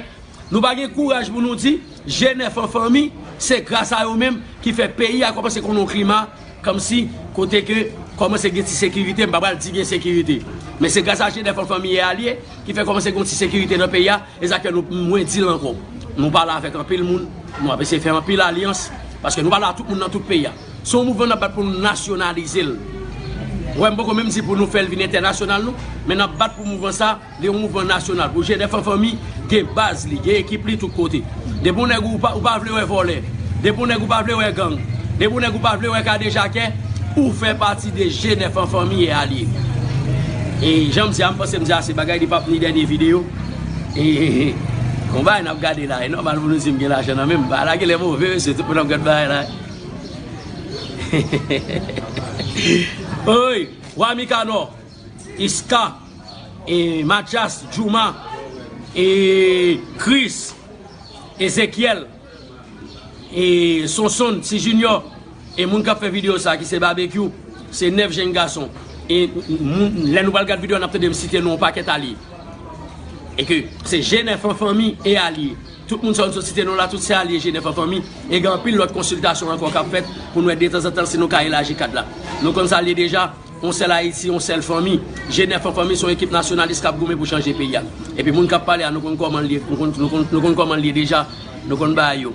Nou pa gen kouraj pou nou di, G nèf an fanmi, se gras a yo menm ki fè peyi a kòmanse konn yon klima, kòmsi kote ke kòmanse gen ti sekirite, m pa pral di gen sekirite. Men se gras a G nèf an fanmi e alye ki fè kòmanse gen yon ti sekirite nan peyi a, e sa k fè nou, mwen di l ankò. Nou pale avèk anpil moun, nou ap eseye fè anpil alyans, paske nou pale a tout moun nan tout peyi a. Se yon mouvman n ap bat pou nou nasyonalize l. Ou wè, m poko menm di pou nou fè l vin entènasyonal non, men n ap bat pou mouvman sa, li yon mouvman nasyonal. Pou G nèf an fanmi, gen baz li, gen ekip li tout kote. Depi yon nèg ou pa, ou pa vle wè vòlè, depi yon nèg ou pa vle wè gang, depi yon nèg ou pa vle wè kadejakè, ou fè pati de G nèf an fanmi e alye. E jan m di a, m panse m di ase bagay, li p ap ni dènye videyo. E, e, e, konba n ap gade la, e nòmal pou nou di m gen lajan nan men m. Bagay la genlè move, mesye, tout moun ap gad bagay la. Oy, Wa Mikanò, Iska, e, Mathias, Jouma, e, Chris, Ezekiel, e, Sonson, Ti Junior, e moun k ap fè videyo sa ki se Babekyou, se nèf jenn gason. E moun, lè nou pral gad videyo a, n ap tande m site non yon pakèt alye. E ke se G nèf an fanmi e alye. Tout moun sa yo m sot site non la, tout se alye G nèf an fanmi. E gen anpil lòt konsiltasyon ankò k ap fèt pou nou wè detanzantan si nou ka elaji kad la. Nou konn sa l ye deja, yon sèl Ayiti, yon sèl fanmi. G nèf an fanmi se yon ekip nasyonalis k ap goumen pou chanje peyi a. Epi moun k ap pale a, nou konn kòman l ye, nou konn, nou konn, nou konn kòman l ye deja, nou konn bagay yo.